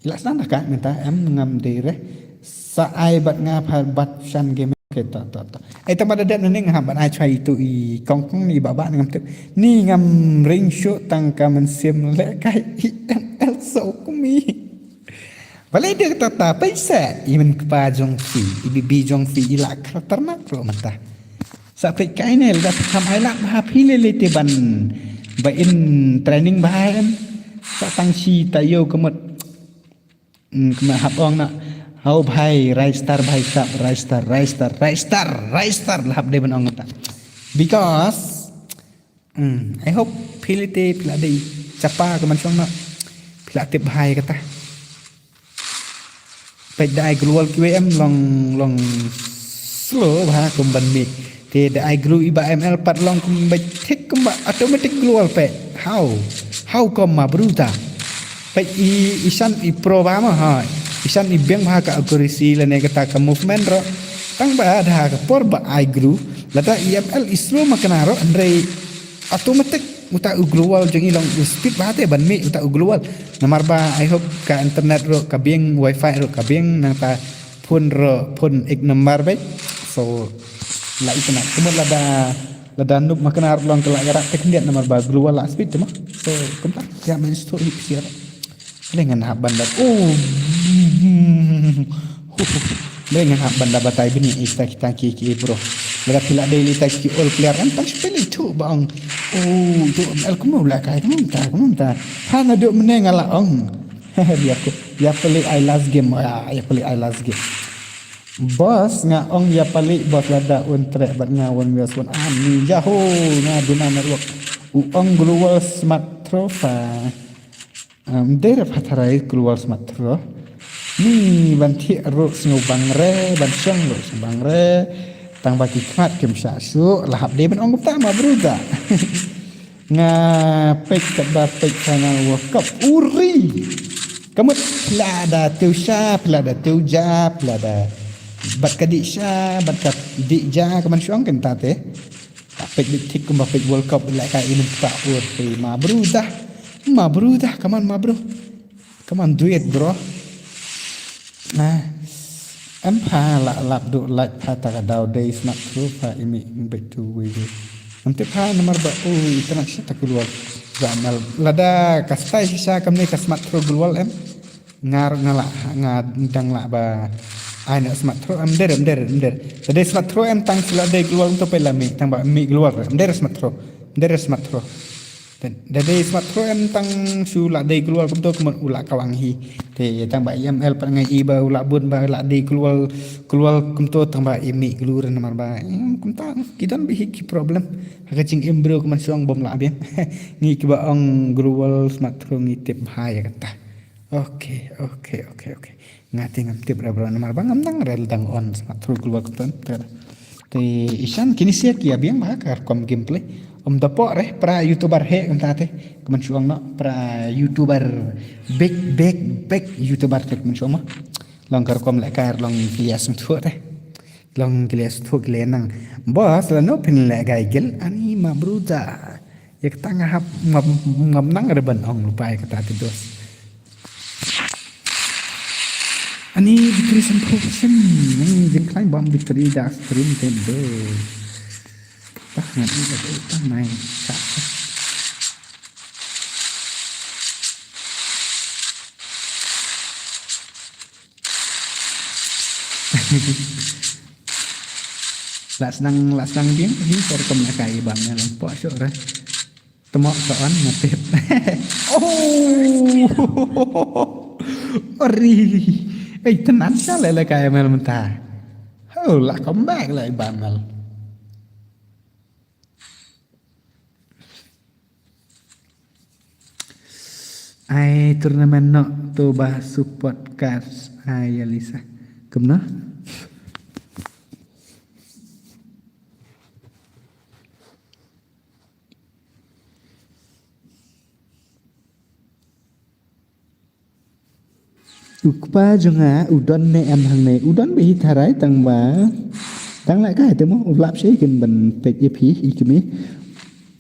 I la sdang da ka mynta, em ngam dei re. Sa ai bad nga pha bad shan game. Okay, to, to, to. Ai tang ba da dep ne nga hap ban ai chwa itu i kong kong ni ba ba ngam tip. Ni ngam ring shuh tang ka mynsiem lehkai i ML so kumi. Balei de kata ta pynsa i men kpa jong phi, i bibi jong phi i la khatarnak ruh mynta. Sa peit kai ne lada tham ai lak bha phi lei lei te ban ba in training bha em. Sa tang shi ta ïew ka mut. Hmm, kumba hap ong na. Hau bhai, Ristar bhai sahab, Ristar, Ristar, Ristar, Ristar, la hap dei ban ong ta. Because, hmm, I hope phi lei te phi la dei chapa ka man shong na. Phi la tip bhai kata. Peit da ai glue wall kiwei em long, long slow bha kum ban mih. Te da ai glue i Bah ML pat long kum beit thik kumba automatic glue wall peit. How? How come ma brother? Peit i, i shan i pro bha ma ha. I shan i biang bha ka accuracy lane kata ka movement ruh. Tang ba da ka por ba ai glue. Lada i ML i slow ma kane ruh hynrei automatic uta u glue wall jong i long u speed bha te ban mih uta u glue wall. Namar ba I hope ka internet ruh ka biang, wifi ruh ka biang, nangta phone ruh phone ek number beit. So la itynnad kumut lada, lada noob ma kane ruh long ka la ïarap te khyndiat namar ba glue wall la speed te ma. So kumta ïa men sto i psiar. Lei ngan hap ban da. Oh. Lei ngan hap ban da batai bini ita kita ki ki bro. Lada phi la dei lita ki all player em tang phi lei tu ba ong. Oh, tu ML kumno la kai kumno ta, kumno ta. Ha na duk mene nga la ong. Ïa ko, ïa peli ai last game, ïa, ïa peli ai last game. Boss nga ong ïa peli boss lada un trek bad nga one versus one. Ah, ni jaho nga duna network. U ong glue wall smart trophy. Em, dei re pha tharai glue wall smart throw. Ni ban thiah ruh sngewbang re, ban shong ruh sngewbang re. Tang ba ki khmat kim shah shuh, la hap dei ban ong kumta ma brother. Nga peit katba peit final World Cup. Uri. Ka mut phi la da tiew sha, phi la da tiew ja, phi la da bad ka dih sha, bad ka dih ja, ka man shong kan ta te. Peit beit thik kumba peit World Cup la ka inem ta ur pe ma brother. Ma brother, come on ma bro. Come on, do it bro. Nah. Em pha la lap du lait pha ta ka daw dei smat throw pha imi beit tu wi wi. Em te pha namar ba u internet shi ta kulwar. Ba mal lada ka stai shisha kamne ka smat throw kulwar em. Nga ruh nga lah, nga dang lah ba ai na smat throw em der, em der, em der. Lada smat throw em tang shu la dei glue wall to pela mi, tang ba mi glue wall em der smat throw. Em der smat throw. Lada smat throw em tang shu la dei glue wall kumto kumon u la kawang hi. Te tang ba M L pat ngai i ba u la bun ba la dei glue wall, glue wall kumto tang ba i mi glue ren namar ba. Em, kumta ki don bih hi ki problem. Ha ka jingim bro kumon shong bom la biang. Ngi kiba ong glue wall smat throw ngi tip bha ïa kata. Okay, okay, okay, okay. Nga te ngam tip ra bro namar ba ngam dang rel dang on smat throw glue wall kumta. Te ishan kini sia ki abiang ba ka rukom gameplay. Om da pok re pra YouTuber he kumta te. Kumon shong no pra YouTuber big, big, big YouTuber te kumon shong ma. Long ka rukom lehkai long ki leh sngewthuh te. Long ki leh sngewthuh ki leh nang. Boss, lano phin lehkai gil? Ani ma bruda. Ïa kata nga hap ngam, ngam nang re ban ong lypa ïa kata te dos. Ani battery sanphew percent. Ni jingkhlaiñ bam battery da stream te do. Tah ngan ïa tah nai. Tah. La sdang, la sdang biang hi, ka rukom lehkai bam ne lang pok syuk re. Tymok ka on matip. Oh! Ori. Ei, tynnat sa lehkai mel mynta. Ho, la comeback lehkai bam mel. Ai tournament noh to ba support kas ai Alisa. Kumno? U kpa jong nga u don ne em hangne? U don beit hi tharai tang ba. Tang lehkai te mo u lap shi kin ban peit ïa phi i kmie.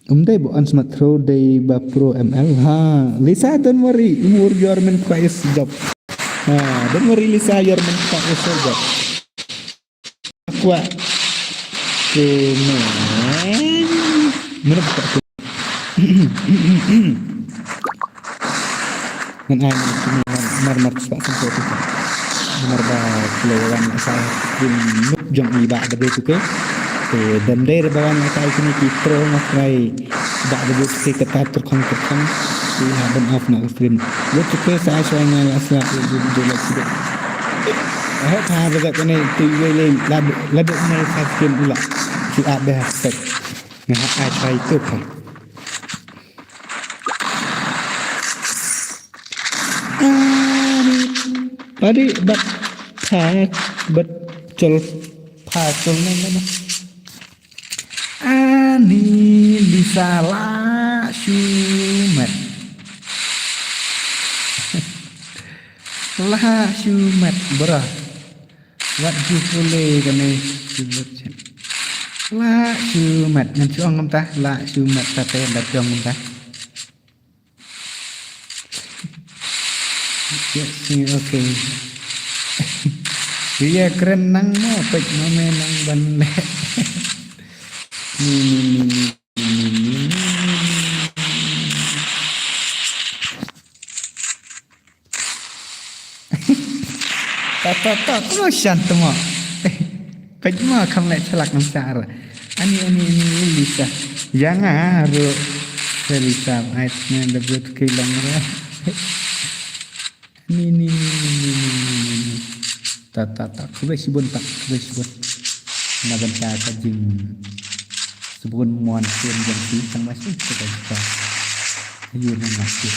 Um dei ba on smat throw dei ba pro M L. Ha, Lisa, don't worry. Umur your men kwa is job. Ha, don't worry Lisa, your men kwa is job. Kwah kumne. Mano kwah kumne? Ngan ai kumne mar mar spah sngewthuh tu. Mar ba khlem wan sa kum nuk jong i Bah W two K. Te dam dei ba wan sa kine ki pro ma krai. Bah W two K kata tyrkhong tyrkhong. Te ha ban off na stream. W two K sa ai shwa nga la slap. Ahok ha ba dak ne tu wei le la la dok ne sa skin ula. Ki ap deh set. Nga ha ai try tu ka. Ani bat thak bat chol pha chol ne ne. Ani Lisa la shumat. La shumat bra. Wat ju pule kane. La shumat ngan shu ong kumta. La shumat kata ngan shu ong kumta. Yes, okay. Iya kren nang mo pek mo me nang ban le. Ni ni ni ni. Ta ta ta tu shan tu mo. Pek mo kam le chalak nam sar. Ani ani ani Lisa. Yang aru Lisa ait ne debut ke lang ra. Ni ni ni ni ni ni ni ni ni. Ta ta ta khublei shibun ta khublei shibun. Na ban ta ka jing. Shibun mon shibun jong si tang ma shi ta ka ta. Ayu na ma shi.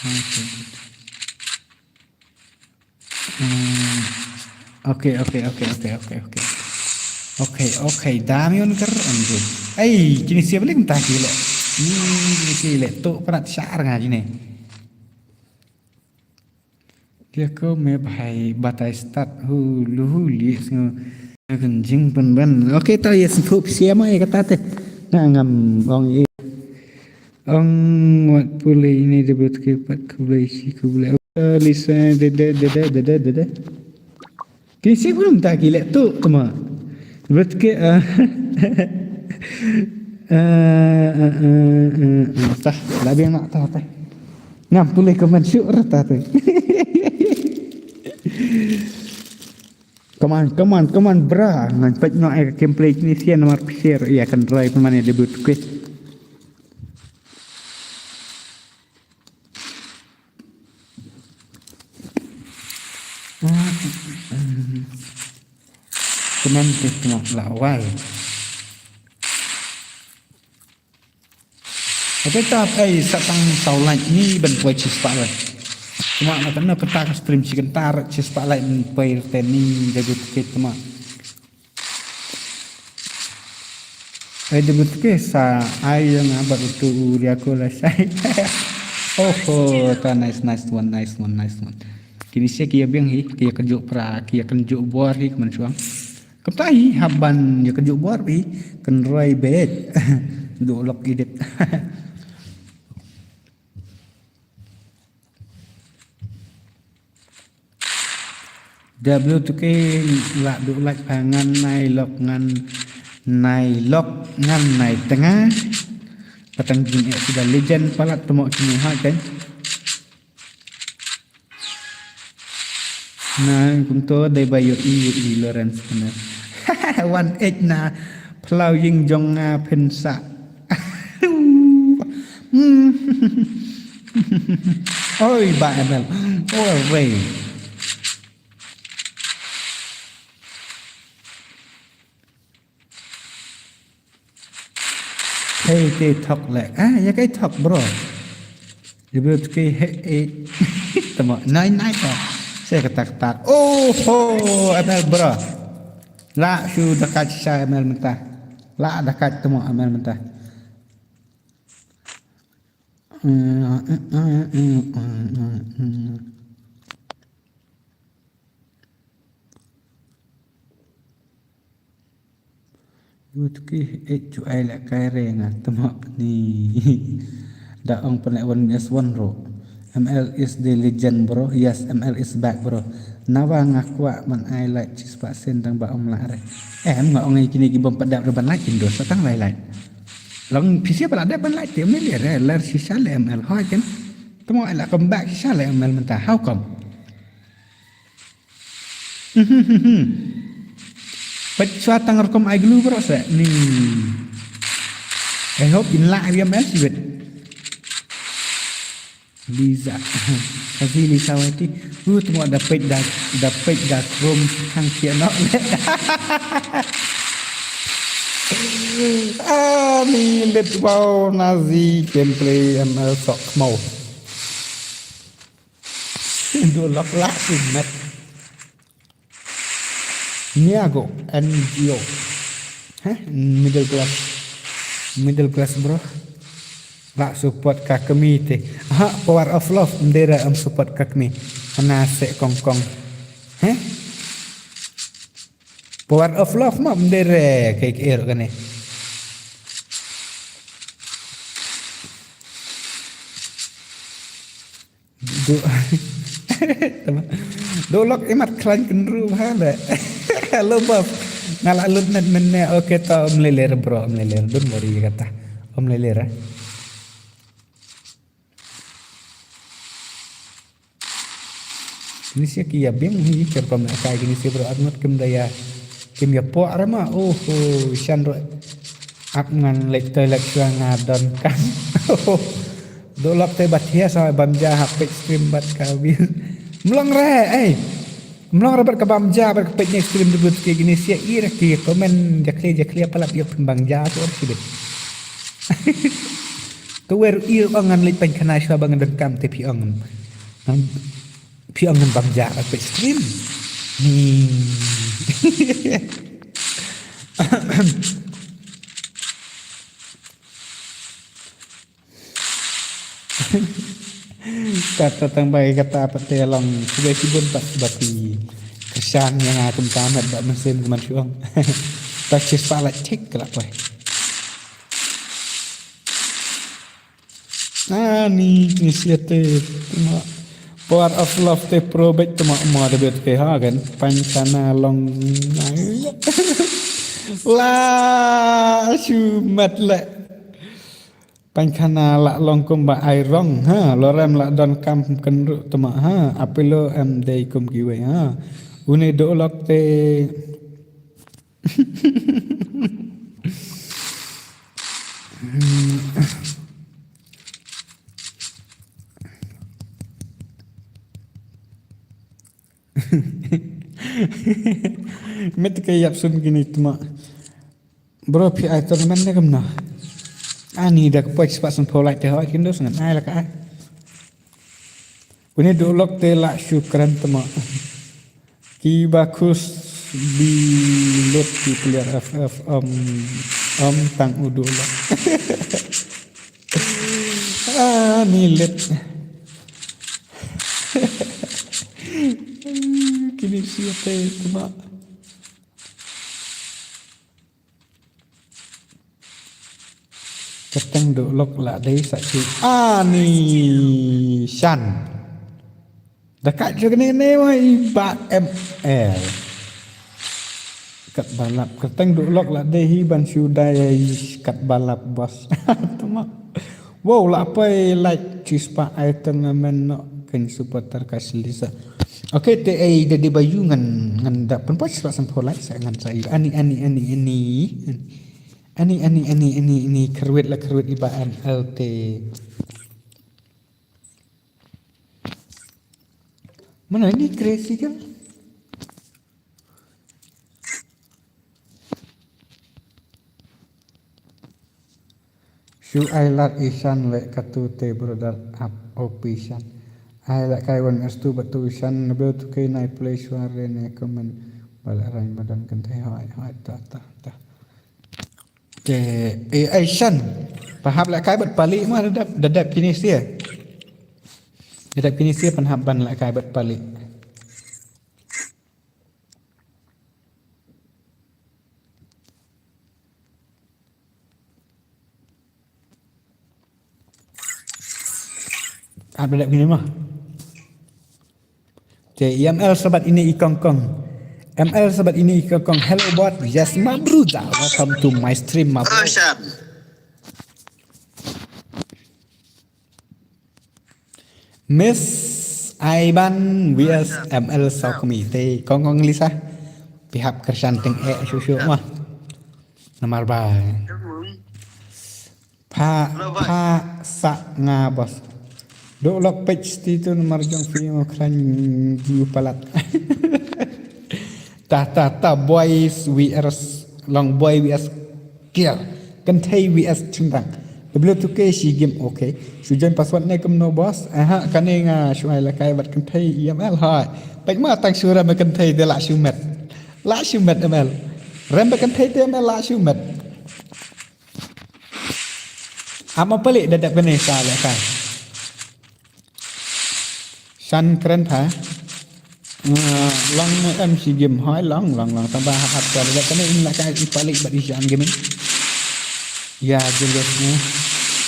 Okay. Hmm. Okay, okay, okay, okay, okay, okay. Okay, okay, Damion ker anjum. Ei, kini siapa lagi entah gila. Ni kini sila tu pernah syar ngaji ni. Dia ko me bhai batai start hu luhu li sngo. Kan jing pen ban. Okay, tau ya sempuk siapa ya kata teh. Ngam ong i. Ong wat pule ini dia bertukar pat khublei shi khublei. Lisa dede dede dede dede. Kisi belum tak gila tu kema. Bertukar ah. Ah, ah, ah, ah, ah. Tah, labi nak tah tah. Ngam pule komen syuk rata tu. Come on, come on, come on, bra. Ngan pek no ai gameplay ni sian mar pisiar ia kan rai pemane debut ke. Kemen ke tengok lawai. Oke tap ai satang saw like ni ban poi chi spotlight. Cuma na kena kata ka stream chi kentar chi spotlight ban poi te ni jago tiket cuma. Ai debut ke sa ai yang abat utu uria ko la sai. Oho, ta nice, nice one, nice one, nice one. Kine sha ki ïa biang hi, ki ïa kynjuh pra, ki ïa kynjuh bor hi, kman shuang. Kumta hi, hap ban ïa kynjuh bor hi, kynroi bet. Duh lok edit. W two K la duh like pa ngan nai lok ngan nai lok ngan nai tnga. Patang jing eh suda legend palat tmo kini ha kan. Na kumto dei ba ïohi ïohi Lawrence kena. One eight na phlaw ïing jong nga phin sa. Oi ba M L. Oi wei. Hei te thok le. Ah, ïa kai thok bro. Ïa bro te kai hei eh. Tama nai nai ko. Saya ketak tak. Oh ho, M L bro. La shu dekat sa M L mentah. La dekat tama M L mentah. Yu tuki eh ju ai la kai re nga tama ni. Da ong pynlek one yes one ro. M L is the legend bro. Yes, M L is back bro. Nawa nga kwah man ai like chis pa sen dang ba ong la re. Em nga ong ai kini ki bom padap re ban like kin do sa tang lai like. Long pisia pala dap ban like ti M L re ler sisa le M L hoi kan. Tama ai la come back sisa le M L mentah. How come? Peit shuwa tang rukom ai glu bro se ni. I hope in la aviam el sibet. Biza. Kasi li sawai ti. Uh tengok da peit da da peit da krom hang kia nok. Ah ni let wow nazi gameplay M L sok mau. Duh lok la si met. Niago N G O. Heh, middle class. Middle class bro. La support ka kmie te. Ha, power of love mdera am support ka kmie. Hana se kong kong. Heh? Power of love ma mdera kai kai kane. Duh. Duh lok imat khlaiñ kynru bha le. Hello boss. Nga la lut net mynne. Okay to, ym lei lei bro, ym lei lei. Don't worry kata. Ym lei lei. Kine sia ki ïa biang hi ker pam kai kine sia bro, arngut kim da ïa kim ïa poh ra ma. Oh, oh, shan ro. Ak ngan leit toilet shuwa nga don kam. Duh lok te bat hia sa bam ja hap peit stream bat ka bi. Mlong re, eh. Mlong re bat ka bam ja bat ka peit ne stream debut ke kine sia i ra ki comment ja khlia ja khlia palat ïa pynbang ja tu or sibit. Tu wer i ong ngan leit pynkhana shuwa ba ngan don kam te phi ong. Ngan Phi ong ngan bam ja ka peit stream. Ni. Kata tang bai kata pat te long. Kubai kibun pat bati. Kershan yang aku minta amat bak mesin kuman syuang. Tak sis pala cek kelak bai. Ani kine sia te tuma. Power of love te pro bet tuma mo da bet ke ha kan. Pankana long. La shu mat le. Pankana la long kum ba ai rong ha. Lorem la don kam kynru tuma ha. Apilo em dei kum kiwei ha. Une do lok te. Met ke ïap sum kini tuma. Bro phi ai tournament ne kam na. Ani da ka poi spot san pholai te hoi kin dos ngan ai la ka ai. Une do lok te la shu kren tama. Ki ba khus bi lut ki player F F um um tang u do lok. Ah. Ani lit. Kini siapa itu mak? Kyrteng duh lok la dei sa ki ani shan. Da ka jong ne ne wa i ba M L. Kat balap kyrteng duh lok la dei hi ban shu dai kat balap bos. Tuma. Wow, la poi like chi spah item nga men no ken supporter ka Lisa. Okay, te ei da di ba yu ngan ngan da pun poi spah san pho like sa ngan sa yu. Ani ani ani ani. Ani ani ani ani ani kyrwit la kyrwit i ba M L te. Mana ini crazy kan? Shu ai lad i shan le katu te brother up op i shan. Ai la kai wan astu batu i shan na bel tu kai nai play shuare ne comment bala ran badan kan te hoi hoi ta ta ta. Te e ai shan. Pahap la kai bat pali ma dadap dadap kini sia. Dadap kini sia pahap ban la kai bat pali. Ada dak gini mah. Te M L sabat ini i kongkong. M L sabat ini i kongkong. Hello bot. Yes ma bruja. Welcome to my stream ma bro. Miss Aiban V S M L Sokmi te kong kong Lisa. Pihap kersan teng e shu shu mah. Namar ba. Pha pha sa nga bos. Dok lok page ti tu namar jong fi mo kran jiu palat. Ta ta ta boys V S long boy V S Kiar. Kynthei V S Chynrang. W two K shi game okay. Shu join password ne kumno boss. Aha kane nga shu ai lakai bad kynthei E M L hai. Pek ma tang shu rem kynthei te la shu met. La shu met M L. Rem kynthei te M L la shu met. Ama palik dadap kane sa lakai. San kren pha. Long em shi game hoi long long long tamba hap hap kwa da kane in la kai i palik bad i jan game. Ya jelas ne.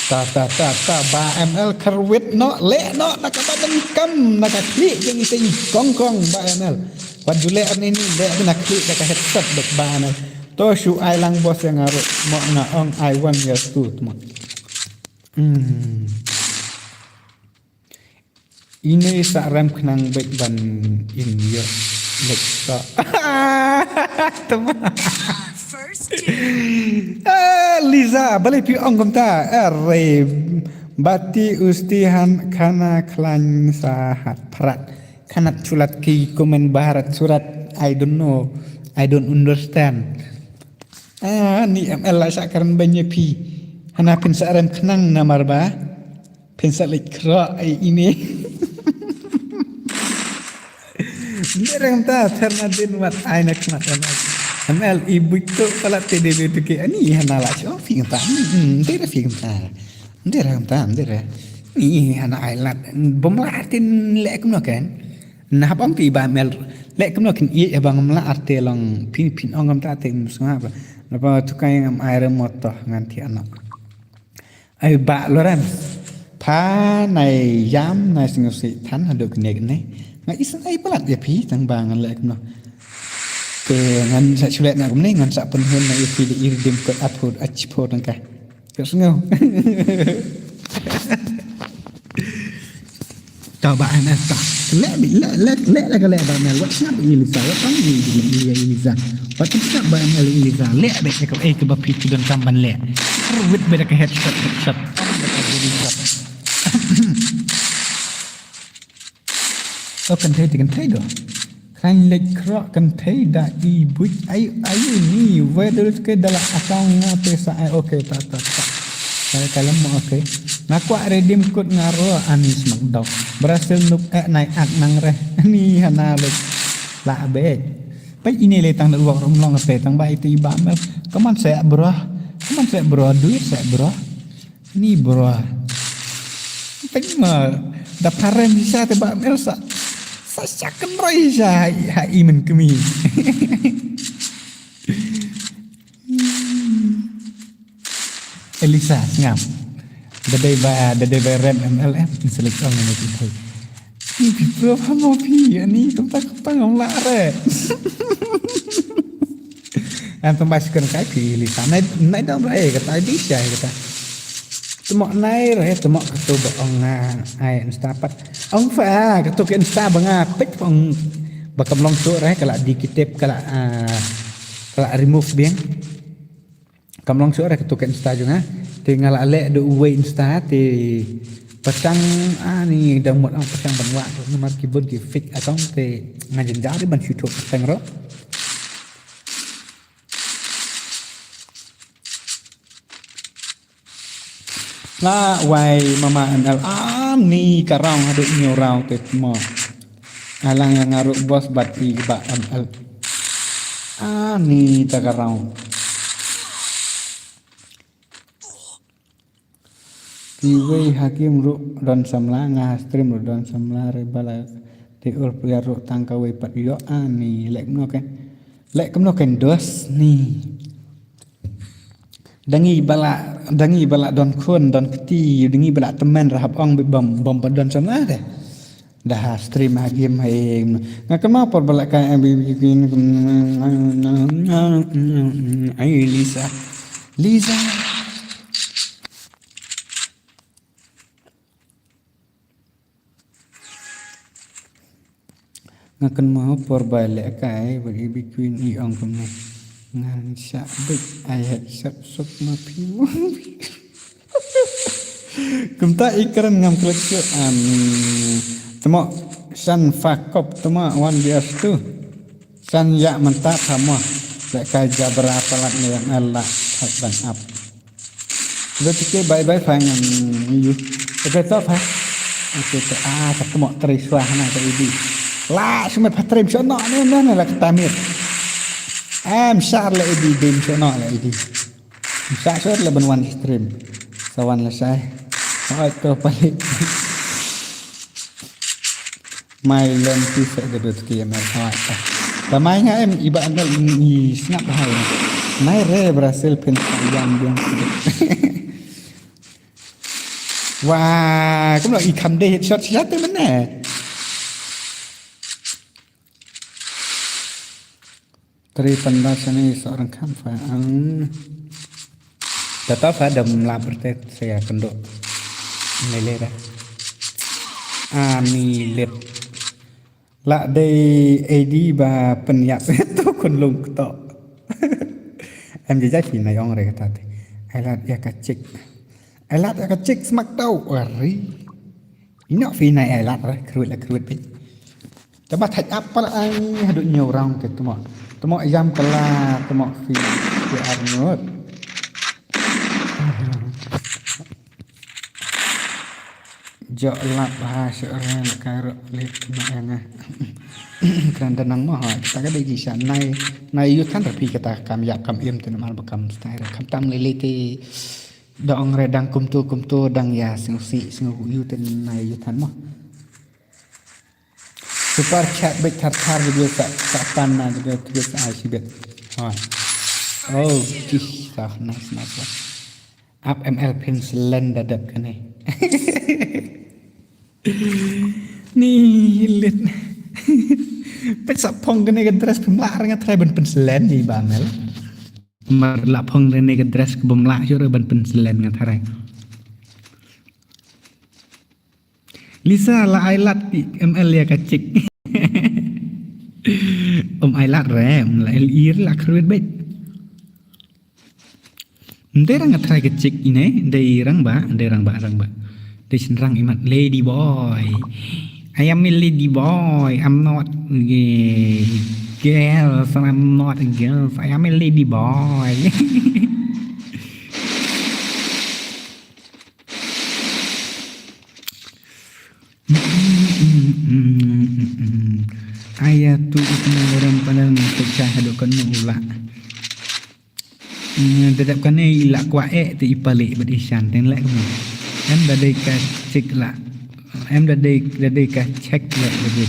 Ta ta ta ta ba M L kharwit no le no na ka ba dang kam na ka klik jeng i teng kong kong ba M L. Wat jule arni ni le na klik da ka headset bad ba M L. To shu ai lang bos yang aru mo nga ong I want years tu mo. Hmm. Ine sa rem khnang bek ban in yo lek sa. Tama. Ah, Liza, bale pi ong kumta. Are bati usti han khana khlain sa hat prat. Khanat chulat ki komen baharat surat. I don't know. I don't understand. Ah, ni M L la sa karen banye pi. Hana pin sa rem khnang namar ba. Pynsa lek khra ai ine. Nderang ta therna din wat ai na khmat ai. M L i buit to pala te de be to ke ani hana la cho fi ta. Ndera fi ta. Nderang ta ndera. Ni hana ai lat. Bom la tin le kum no ken. Na hap ong ti ba M L. Le kum no ken i ba ngam la arte long pin pin ong ngam ta te musnga ba. Na pa tukai ngam ai re moto ngan ti ano. Ai ba Loren. Pha nai yam nai sngewsih than hadok ne ne. Nga isan ai palat ya phi tang ba ngan leh kumno. Te ngan sa chulet na kumne ngan sa pynhun na ya phi de ir dim kot aphur achipur tang ka. Ka sngew. Ta ba M L ta. Le bi le le le le ka le ba M L. Wat snap i Lisa. Wat tang i di i Lisa. Wat tang snap ba M L i Lisa. Le be ka e ka ba pi tu dan kam ban le. Wit be da ka headshot headshot. Oh kan thei kan thei do. Khlaiñ leit khroh kynthei da i buit ayu ayu ni wei dul ke da la account nga te sa ai okay ta ta ta. Ka ka lem okay. Nga kwah redeem code nga ro ani smak dok. Berhasil nuk ek nai ak nang re. Ni hana leit. La bej. Pej ini le tang da luak rum long te tang ba iti ba mel. Kaman se bro. Kaman se bro duit se bro. Ni bro. Pek ma da parem shisha te ba mel sa. Sa sha kan roi shisha ha i men kemi. Elisa, ngam. Da dei ba, da dei ba rem M L M, select ong ne tu. Ni pi pro ha mo pi, ani kumta kumta ngam la re. An tu ba shukon kai pi Elisa. Nai, nai dong re kata di sha kata. Temo nai re, temo katu ba ong nga ai Insta pat. Ong fa, katu ke Insta ba nga pek ong ba kam long tu re, kala di kitep, kala, ah, kala remove biang. Kam long shuh re katu ka Insta jong nga. Te nga la leh da uwei Insta te pyrshang ani dang mut ang pyrshang ban wad namar ki bun ki fake account te nga jynjar ban shu thoh pyrshang ruh. La wai mama M L ani ka raw haduh hynñiew raw te tmo. Alang ïa nga ruh boss bad i ba M L. Ani ta ka raw. Kiwei ha kim ruh don samla nga ha stream ruh don samla re bala te ur pria ruh tang kawei pat ïoh ani lek no ke. Lek no ke dos ni. Dangi bala, dangi bala don khun, don kti, dangi bala temen rahap ong bi bom, bom ba don samla de. Dah ha stream ha game ha em. Nga kena por bala ka M B B Queen. Ai Lisa. Lisa. Nga kynmaw por ba leh kai ba i bi kwin i ong kumne. Ngan shah bit ai het sep suk ma phi. Kumta i kren ngam klet suk an. Temo san fa kop temo wan bias tu. San ïa mynta tamo. Leh kai jabra palat ne yang Allah hai ban ap. Lut ke bye bye fa ngan yu. Oke to fa. Oke to ah ka temo trei shuwa hana ka idi. La shu me patrim shu no ne ne ne la ka tamir. Em shar la idi dim shu no la idi. Shar shar la ban wan stream. Sa wan la shai. Oi to pali. Mai lem ti sa da dot ki mer hawai ta. Ba mai nga em i ba angal i snap hai. Mai re Brazil pin sa yam biang. Wah, kumno i kam de headshot shot te mene. Tri panda sani seorang kam fa ang. Tata fa dam la berte saya kendo. Melera. Ami lit. La dei A D ba pynïap tu kun lung kto. Em jajai phi na ong re kata te. Ai lad ïa ka chik. Ai lad ïa ka chik smak tau. Wari. Ino phi na ai lad re kruit la kruit phi. Tama thaj apal ai haduh ñiew rong ke temo. Temo yam kala temo fi fi arngut. Jo lap ha sore la karo le temo yang ah. Kran danang mo ha kita ka dei sha nai nai yu than rapi kata kam yak kam im tena mar ba kam stai ra kam tam lele te dong re dang kumtu kumtu dang ya singu si singu yu tena nai yu than mo. Super chat bit thar thar video sa sa pan na video video sa ai si bit. Ha. Oh, kis sa nice nice. Ap M L pin slender dep kane. Ni lit. Pet sa phong kane ka dress pin la ranga trai ban pin slender ni ba M L. Mar la phong kane ka dress ka bam la sure ban pin slender nga trai. Lisa la ai lad ki M L ïa ka chik. Om ai lad re, om la el ir la kruit bet. Ndai rang atrai ka chik ine, ndai rang ba, ndai rang ba, rang ba. Ndai shin rang imat lady boy. I am a lady boy. I'm not a girl. I'm not a girl. I am a lady boy. Aya tu ikna ram panang pecah dok kena ulak. Dedap kane ilak kuat eh te ipalik bad isan ten lek kena. Em da dei ka check la. Em da dei, da dei ka check la, da dei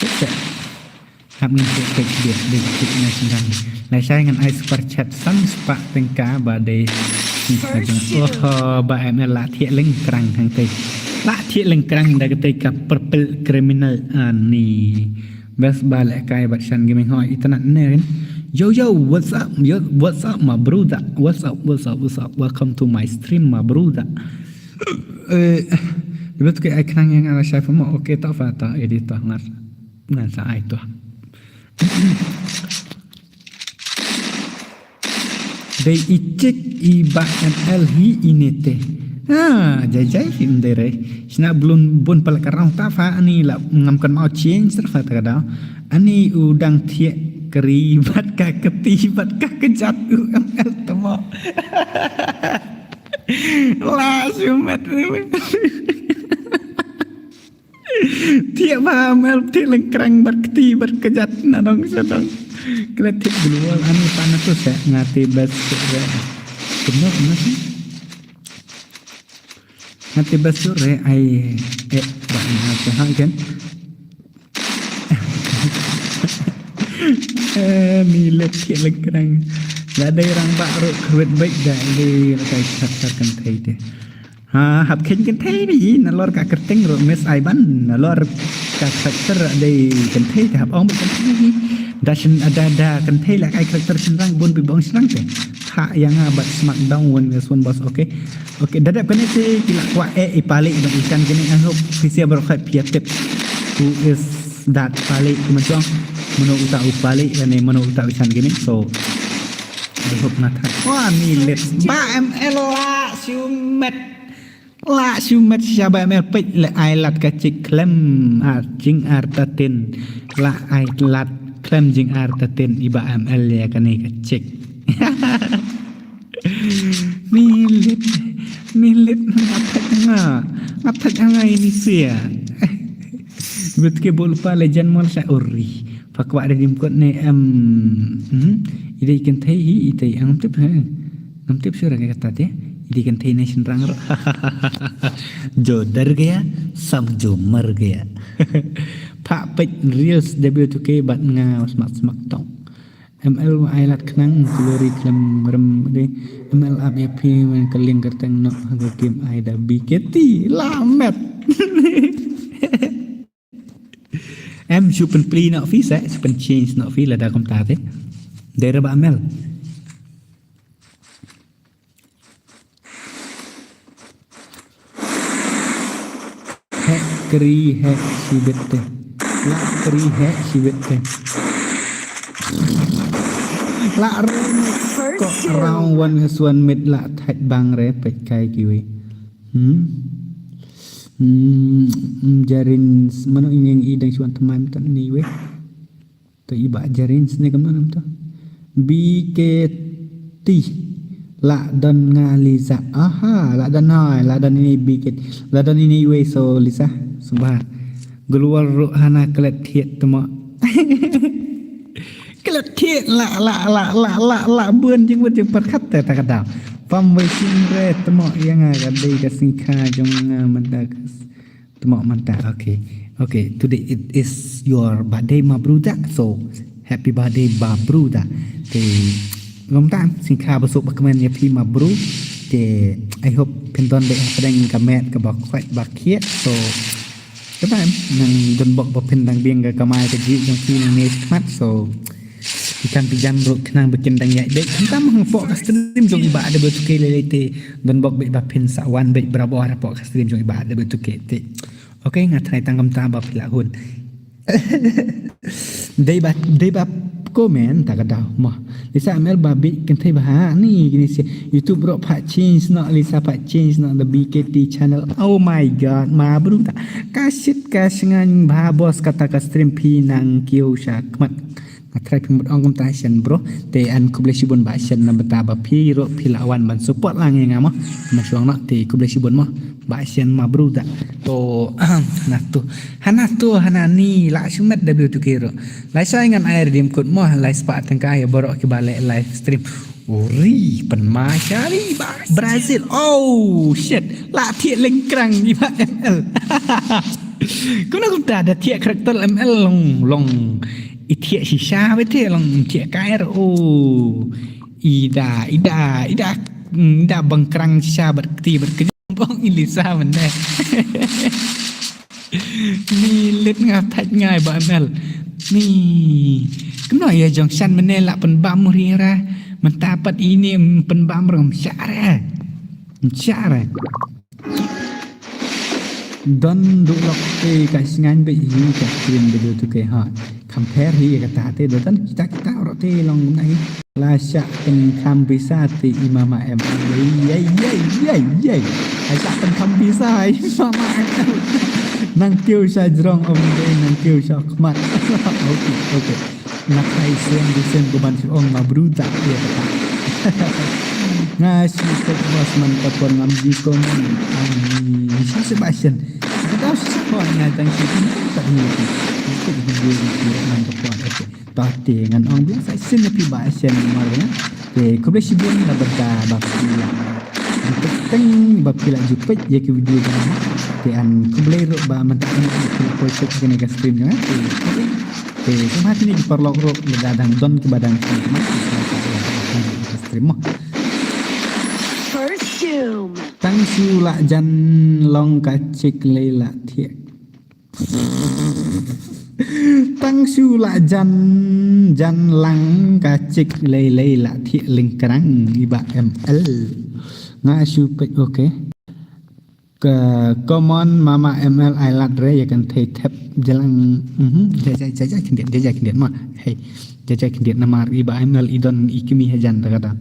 ka check. Hap ngin check, check dia, dei check na sendang. Lai shai ngan ai super chat san spah tyngka ba dei. Oho, ba M L la thiah lengkrang hangtei. La thiah lengkrang da katei ka purple criminal ani. Best ba lehkai bad Shan Gaming, hoi, itynnad ne rin. Yo, yo, what's up? Yo, what's up, my brother? What's up, what's up, what's up? Welcome to my stream, my brother. Eh, dei ba tu ke ai khnang ïa nga lashai pha mo. Okay, to pha to, edit to ngar. Ngan sa ai to. Dei i check i Bah M L hi ine te. Ha, jai jai hi ym dei re. Shna blun bun pala ka rong ta pha ani la ngam kan mau change ter pha ta ka daw. Ani u dang thiah kri bad ka kti bad ka kjat u M L tamo. La shu met. Thiah ba mel thiah lengkrang bad kti bad kjat na dong sha dong. Klet thiah global ani pa na tu se ngati best re. Keno na se. Ngati best re ai eh ba na se ha ken. Eh, milet thiah lengkrang. La dei rang ba ru kwet bek da dei la kai khat khat kan thei te. Ha, hap khein kynthei dei, nalor ka kyrteng ruh Miss Aiban, nalor ka character dei kynthei te hap ong bad kynthei. Da shin da da kynthei la kai character shynrang bun bi bong shynrang te. Ha ïa nga bad smackdown wan ngi sun boss, okay. Okay, da dep kane te ki la kwah eh i pali bad i kan kane I hope phi sia baroh khat phi ïa tip. Who is that pali kumjuh? Mano uta u pali ïa ne mano uta u chan kane. So I hope nga thak. Wah, milet. Ba M L la shumet. La shumet sha ba M L peit le ai lad ka chik khlem ar jing ar tatin. La ai lad khlem jing ar tatin i ba M L ïa kane ka chik. Milet. Milet nga thak nga. Nga thak nga ini sia. But ke bol pa le jan mol sa ori. Pha kwah da dim kot ne em. Hmm. Ide kynthei hi ite ngam tip ha. Ngam tip sura ka kata te. Ide kynthei ne shynrang ro. Jo dar gaya, sam jo mar gaya. Pha pek reels W two K bad nga smak smak tong. M L ai lad khnang glory khlem rem de. M L ap ya phi men ka liang kyrteng nok ha ka game ai da B K T. Lamet. Em shu pynpli noh phi sa, shu pynchange noh phi lada kumta te. Dei re ba M L. Heh kri heh shibit te. La kri heh shibit te. La ru ko round one is one mid la thait bang re pek kai kiwi. Hmm. Hmm, jarin mano ini yang idang shuan temai mata ni weh. To iba jarin sini kam nam to. B K T. La don nga Liza. Aha, la don hai, la don ini B K T. La don ini weh so Liza. Subar. Gulwar ru hana klet thiet temo. Klet thiet la la la la la la bun jing bun jing perkat te ta kada. Pam wei sing re temo yang nga ka dei ka singkha jong nga menda ka. Temo manta, okay. Okay, today it is your birthday, ma bru da. So, happy birthday, ba bru da. Te, ngam ta, singkha ba suk ba kmen ya phi ma bru. Te, I hope phin don dei hapdeng ka met ka ba kwet ba khiet. So, kata em, nang don bok ba phin dang biang ka kamai ka ji jong phi nang ne khmat. So, Ikan pijam ruh khnang ba kin dang ïaid beit. Khamtam hang pok ka stream jong iba da ba tuke lele te. Don bok beit ba phin sa wan beit bra bor pok ka stream jong iba da ba tuke te. Okay, nga try tang kam ta ba phi la hun. Dei ba, dei ba comment ta ka daw mo. Lisa M L ba bit kynthei ba ha ni kini si YouTube ruh pha change no Lisa pha change no the B K T channel. Oh my god, ma bru ta. Ka shit ka shngain ba boss kata ka stream phi nang kiew sha khmat. Nga try phi mut ong kumta shen bro. Te an khublei shibun ba shen na bynta ba phi ruh phi la wan ban support lang ïa nga mo. Mo shuwa nga te khublei shibun mo. Ba shen ma bru da. To hana to. Hana to hana ni la shu met da bru tu ke ruh. Lai shai ngan ai redeem code mo lai spah tyngka ïa baroh kiba leh live stream. Uri, pynma shari ba Brazil. Oh shit, la thiah lengkrang i ba M L. Kumno kumta da thiah karakter M L long long. I thiah shisha bete long thiah kair. Oh. Ida, ida, ida, ida bengkrang shisha bad kti bad kejung bong i Lisa mene. Ni lit nga thait ngai ba M L. Ni. Kumno ïa jong shan mene la pynbam uri ra. Mynta pat ini pynbam rong share. Share. Don du lok te ka sngan be hi ka screen be du tu ke ha. Compare hi ka ta te don kita kita ro te long na hi. La sha pynkham pisa te i mama M L. Yei yei yei yei. La sha pynkham pisa i mama M L. Nang kiew sha jrong om de nang kiew sha khmat. Okay okay. Na kai sen du sen ko ban shu ong ma bru ta ye ta. Nga shu tek bos man ka pon ngam ji ko man. Ani sha se ba shen. Ka dau sha ko nga dang shu ta ni. Ko ji ji man ka pon. Okay. Ta te ngan ong biang sa sien na phi ba sien mar na. Te khublei shibun na bynta ba phi la ju peit teng ba phi la ju peit ïa ki video jong nga. Te an khublei ruh ba mynta an phi la poi check kane ka stream jong nga. Te khublei. Te kumba kine ki paralok ruh lada dang don kiba dang sien ma ki sa ka ïa ka stream mo. First Doom. Tang shu la jan long ka chik lei la thiah. Tang shu la jan jan lang ka chik lei lei la thiah lengkrang i ba M L. Nga shu peit okay. Ka common mama M L ai lad re ïa kan thei thep jalang. Mhm. Jai jai jai jai khyndiat jai jai khyndiat ma. Hei. Jai jai khyndiat namar i ba M L i don i kmie hajan ta ka da.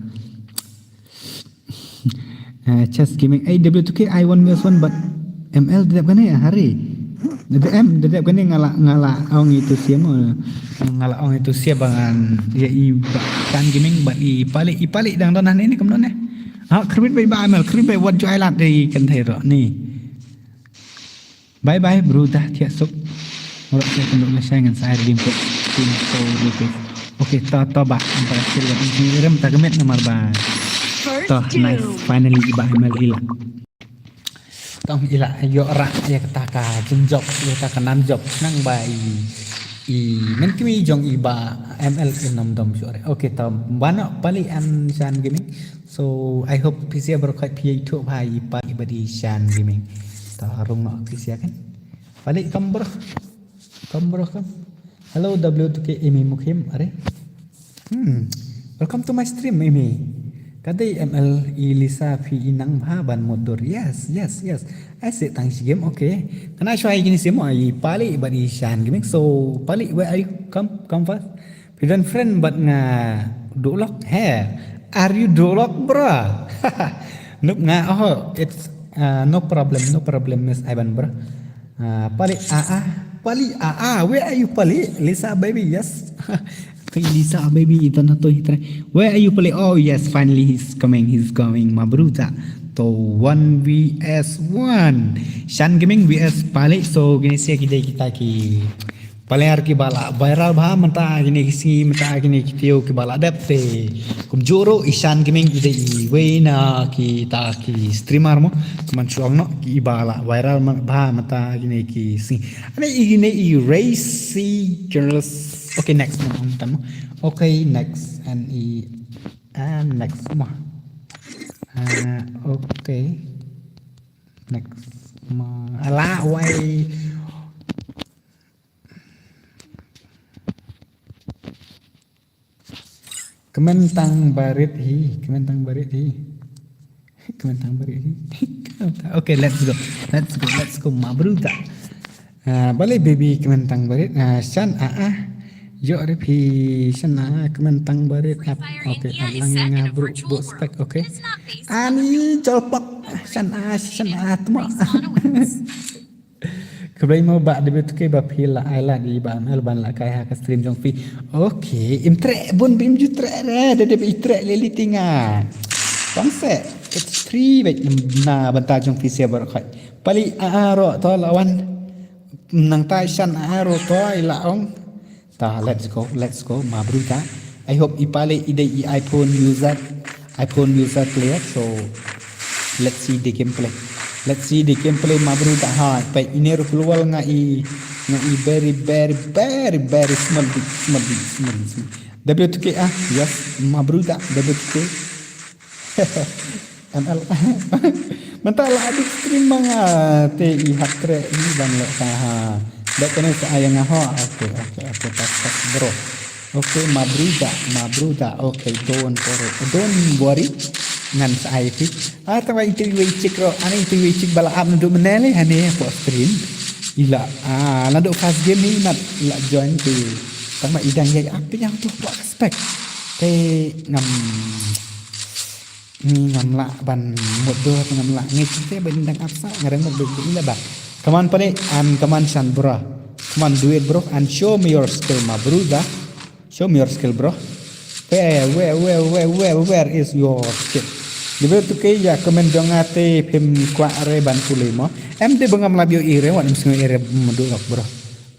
Eh, Chess Gaming, A W two K, I one versus one, but M L da dep kane, hari. Da em, da dep kane nga la, nga la ong itu sia mo. Nga la ong itu sia ba ngan, ïa i ba, Shan Gaming, but i Palik, i Palik dang don hangne ne, kumno ne. Ha, kyrpit bha i ba M L, kyrpit bha wat ju ai lad dei kan thei ro, ni. Bye bye, bro, dah thiah suk. Ora thiah kynduh lashai ngan sa ai redeem code. Pin so rupees. Okay, to, to ba. Antara sil ba pin rem ta ka met namar ba. To, nice. Finally, i ba M L i la. Tang i la, ïoh rah ïa kata ka jingjop, ïa kata ka nam jop. Nang ba i, i, men kmie jong i ba M L i nam dom shuh re. Okay, to, ba noh Palik and Shan Gaming. So, I hope phi sa baroh khoit phi ïathuh bha i Palik bad i Shan Gaming. Ta rung noh phi sa kan. Palik kam bro. Kam bro kam. Hello W two K Amy Mukhim, are? Hmm. Welcome to my stream, Amy. Ka dei M L i Lisa phi i nang bha ban mutdur. Yes, yes, yes. I say tang shi game, okay. Kane shuwa i kine sia mo i Palik bad i Shan Gaming. So, Palik, where are you? Come, come first. Phi don friend bad nga Duhlok. Hey, are you Duhlok, bro? Nope, nga, oh, it's, uh, no problem, no problem, Miss Ivan, bro. Uh, Palik, ah, ah, Palik, ah, ah, where are you, Palik? Lisa, baby, yes. Hey, Lisa, baby, i don hato hi trai. Where are you, Palik? Oh, yes, finally he's coming, he's coming, ma bro ta. To one V S one. Shan Gaming V S Palik, so kine sia ki dei kita ki player kiba la viral bha mynta kine ki sngi, mynta kine ki taïew kiba la dep te. Kumjuh ruh i Shan Gaming i dei iwei na kita ki streamer mo. Kumban shu ong noh kiba la viral bha mynta kine ki sngi. Ane i kine i Racy Journalist. Okay, next mo ong tan mo. Okay, next and i, and next mo. Ah, okay. Next mo. Ala wai. Kmen tang barit hi, kmen tang barit hi. Kmen tang barit hi. Okay, let's go. Let's go, let's go, ma bro ta. Ah, balei baby kmen tang barit. Ah, Shan, ah, ah. Ïoh re phi Shan, ah, kmen tang barit. Ah, okay, ah, lang nga bro, bro spek, okay. Ani jolpok. Shan, ah, Shan, ah, tmo. Khublei mo ba W two K ba phi la ai lad i ba M L ban la kai ha ka stream jong phi. Okay, im treh bun bim ju treh re, da dep i treh leli tinga. Bang se, it's free bek na bynta jong phi sia baroh khoit. Palik a a ro to la wan. Nangta Shan a a ro to i la ong. Ta, let's go, let's go, ma bro ta. I hope i pale i dei i iPhone user, iPhone user player. So let's see the gameplay. Let's see the gameplay, ma brother. Ha, pa ine ruh klwal nga i, nga i very, very, very, very small bit, small bit, small bit, small bit. W two K ah, yes, ma brother, W two K. M L. Mynta la edit stream ma nga te i hap treh ni ban leh ka ha. Dak kane sa ayang nga ho. Okay, okay, okay, tas, tas, bro. Okay, ma brother, ma brother. Okay, don't worry. Don't worry. Ngan sa ai phi. Ah, tang ba itu wei chik ro. Ani itu wei chik ba la ap ndu menele hane po stream. Ila, ah, nadu first game ni nat la join tu. Tang ba idang yai ap yang tu po respect. Te ngam Ni ngam lah ban mutdur, ngam lah ngeit te ban dang ap sa, nga dang mutdur ila ba. Come on, pale, and come on, son, bro. Come on, do it, bro, and show me your skill, my brother. Show me your skill, bro. Where, where, where, where, where, where is your skill? Di ba tu ke ya comment jong nga te phim kwah re ban pule mo. Em de ba ngam lah ïohi re, wat em sngew re mutdur lok, bro.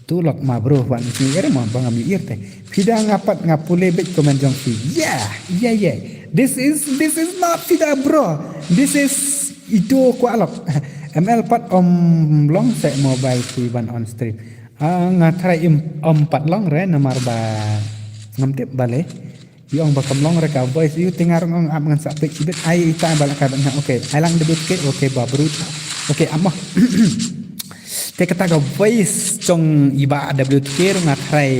Tu lok ma bro, wan ni ere ma bang am ir te. Fida nga pat nga pule bit comment jong phi. Yeah, yeah, yeah. This is, this is not Fida, bro. This is itu kwah lok. M L pat ym long se mobile phi ban on stream. Ah, nga try im ym pat long re namar ba ngam tip ba le. Ïong ba kam long re ka voice ïu te nga rung ong ap ngan sa peit shibit ai ita ba la ka ba nga, okay. Ai lang debit ke, okay, ba brut. Okay, ap mo. Te kata ka voice jong i ba W two K rung nga try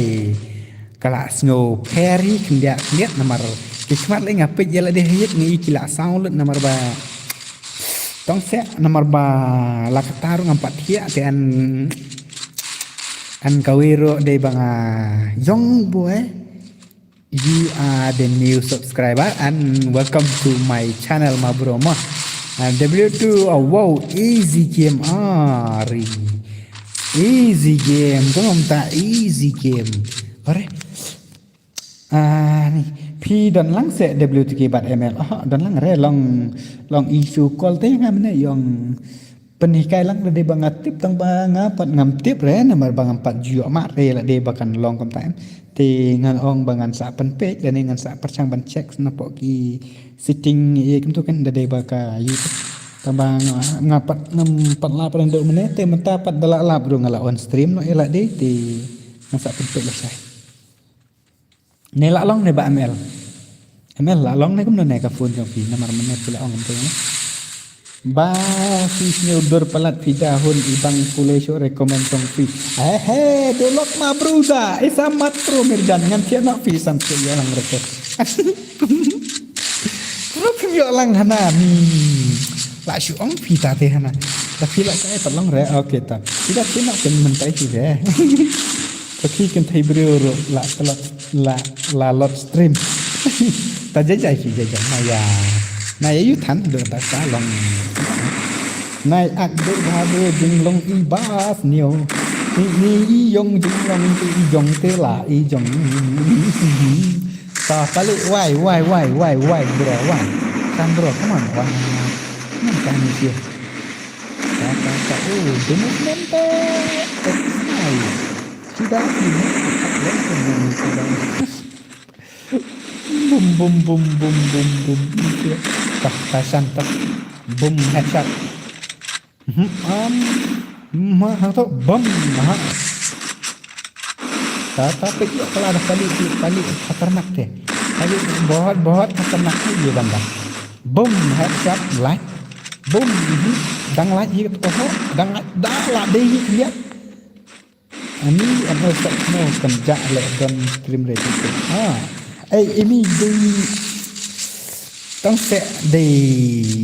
ka la sngew peri khyndiat khyndiat namar ki khmat le nga peit ïa la dei hit ngi ki la sound lut namar ba tong se namar ba la kata rung ngam pat thiah te an, an ka wei ruh dei ba nga young boy. You are the new subscriber and welcome to my channel, ma bro, ma. And W two, oh, wow, easy game, ah, re. Easy game, kumta easy game. Are. Ah, ni. Phi don lang se W two K bad M L. Ah, don lang re long, long issue call te nga mene yong. Pynhikai lang lade ba nga tip tang ba nga pat ngam tip re namar ba ngam pat ju ïoh mad re lade ba kan long kumta em. Te ngan ong ba ngan sa pynpeit lane ngan sa pyrshang ban check na pok ki setting ïa kumtu kan lade ba ka ïoh. Tang ba nga, nga pat ngam pat lap re ndo mene te mynta pat da la lap ruh nga la on stream noh ïa lade te ngan sa pynpeit lashai. Ne la long ne ba M L. M L la long ne kumno ne ka phone jong phi namar mynne phi la ong kumto ne. Ba phi sniew dur palat phi da hun i bang pule shu recommend jong phi. He he, dolok ma bruda, isa matro Mirjan ngan thiah nok phi san thiah ïa lang reke. Pura phi ïoh lang hana mi. La shu ong phi ta te hana. Ta phi la ka ta long re, okay ta. Phi da phi nok ken mentai phi re. Ka khi kan thei briew ruh la, la, la, la lot stream. Ta jai jai ki jai jai na ya. Na ya yu than do ta ka long. Nai ak do ba do jing long i bas nio. I ni i yong jing long i jong te la i jong. Ta pali wai wai wai wai wai bro wai. Kan bro, come on wai. Come on, kan ni sio. Ta ta ta, oh, the movement, eh, it's nice. Sudah ini. Bum bum bum bum bum bum. Tah, tah, san, tah. Bum, headshot. Mhm, am, ma, ha, tu, bum, ha. Ta ta, peit ïa ka la da kali, kali khatarnak te. Kali bahut, bahut khatarnak te ïa banda. Bum, headshot, light. Bum, mhm. Dang light hi tu, dang light, da la dei hi ïa. Ani an oi sat no kan ja le don stream re tu. Ah. Ei, ini dei tang se dei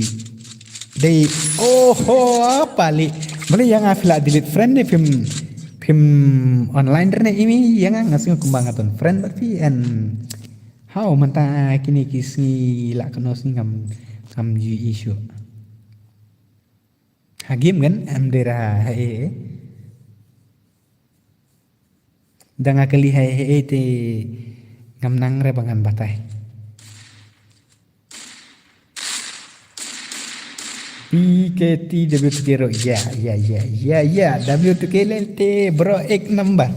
dei, oh ho, pali. Bali yang a phi la delete friend ne phim phim online re ne imi yang a ngasing kumba nga ton friend bad phi en. How mynta kini ki sngi la kano sngi ngam ngam ju issue. Ha game kan em dei ra ha e. Da nga kali hai hai te ngam nang re ba ngan batai. P K T W two K ro ya ya ya ya ya W two K lente bro ek number.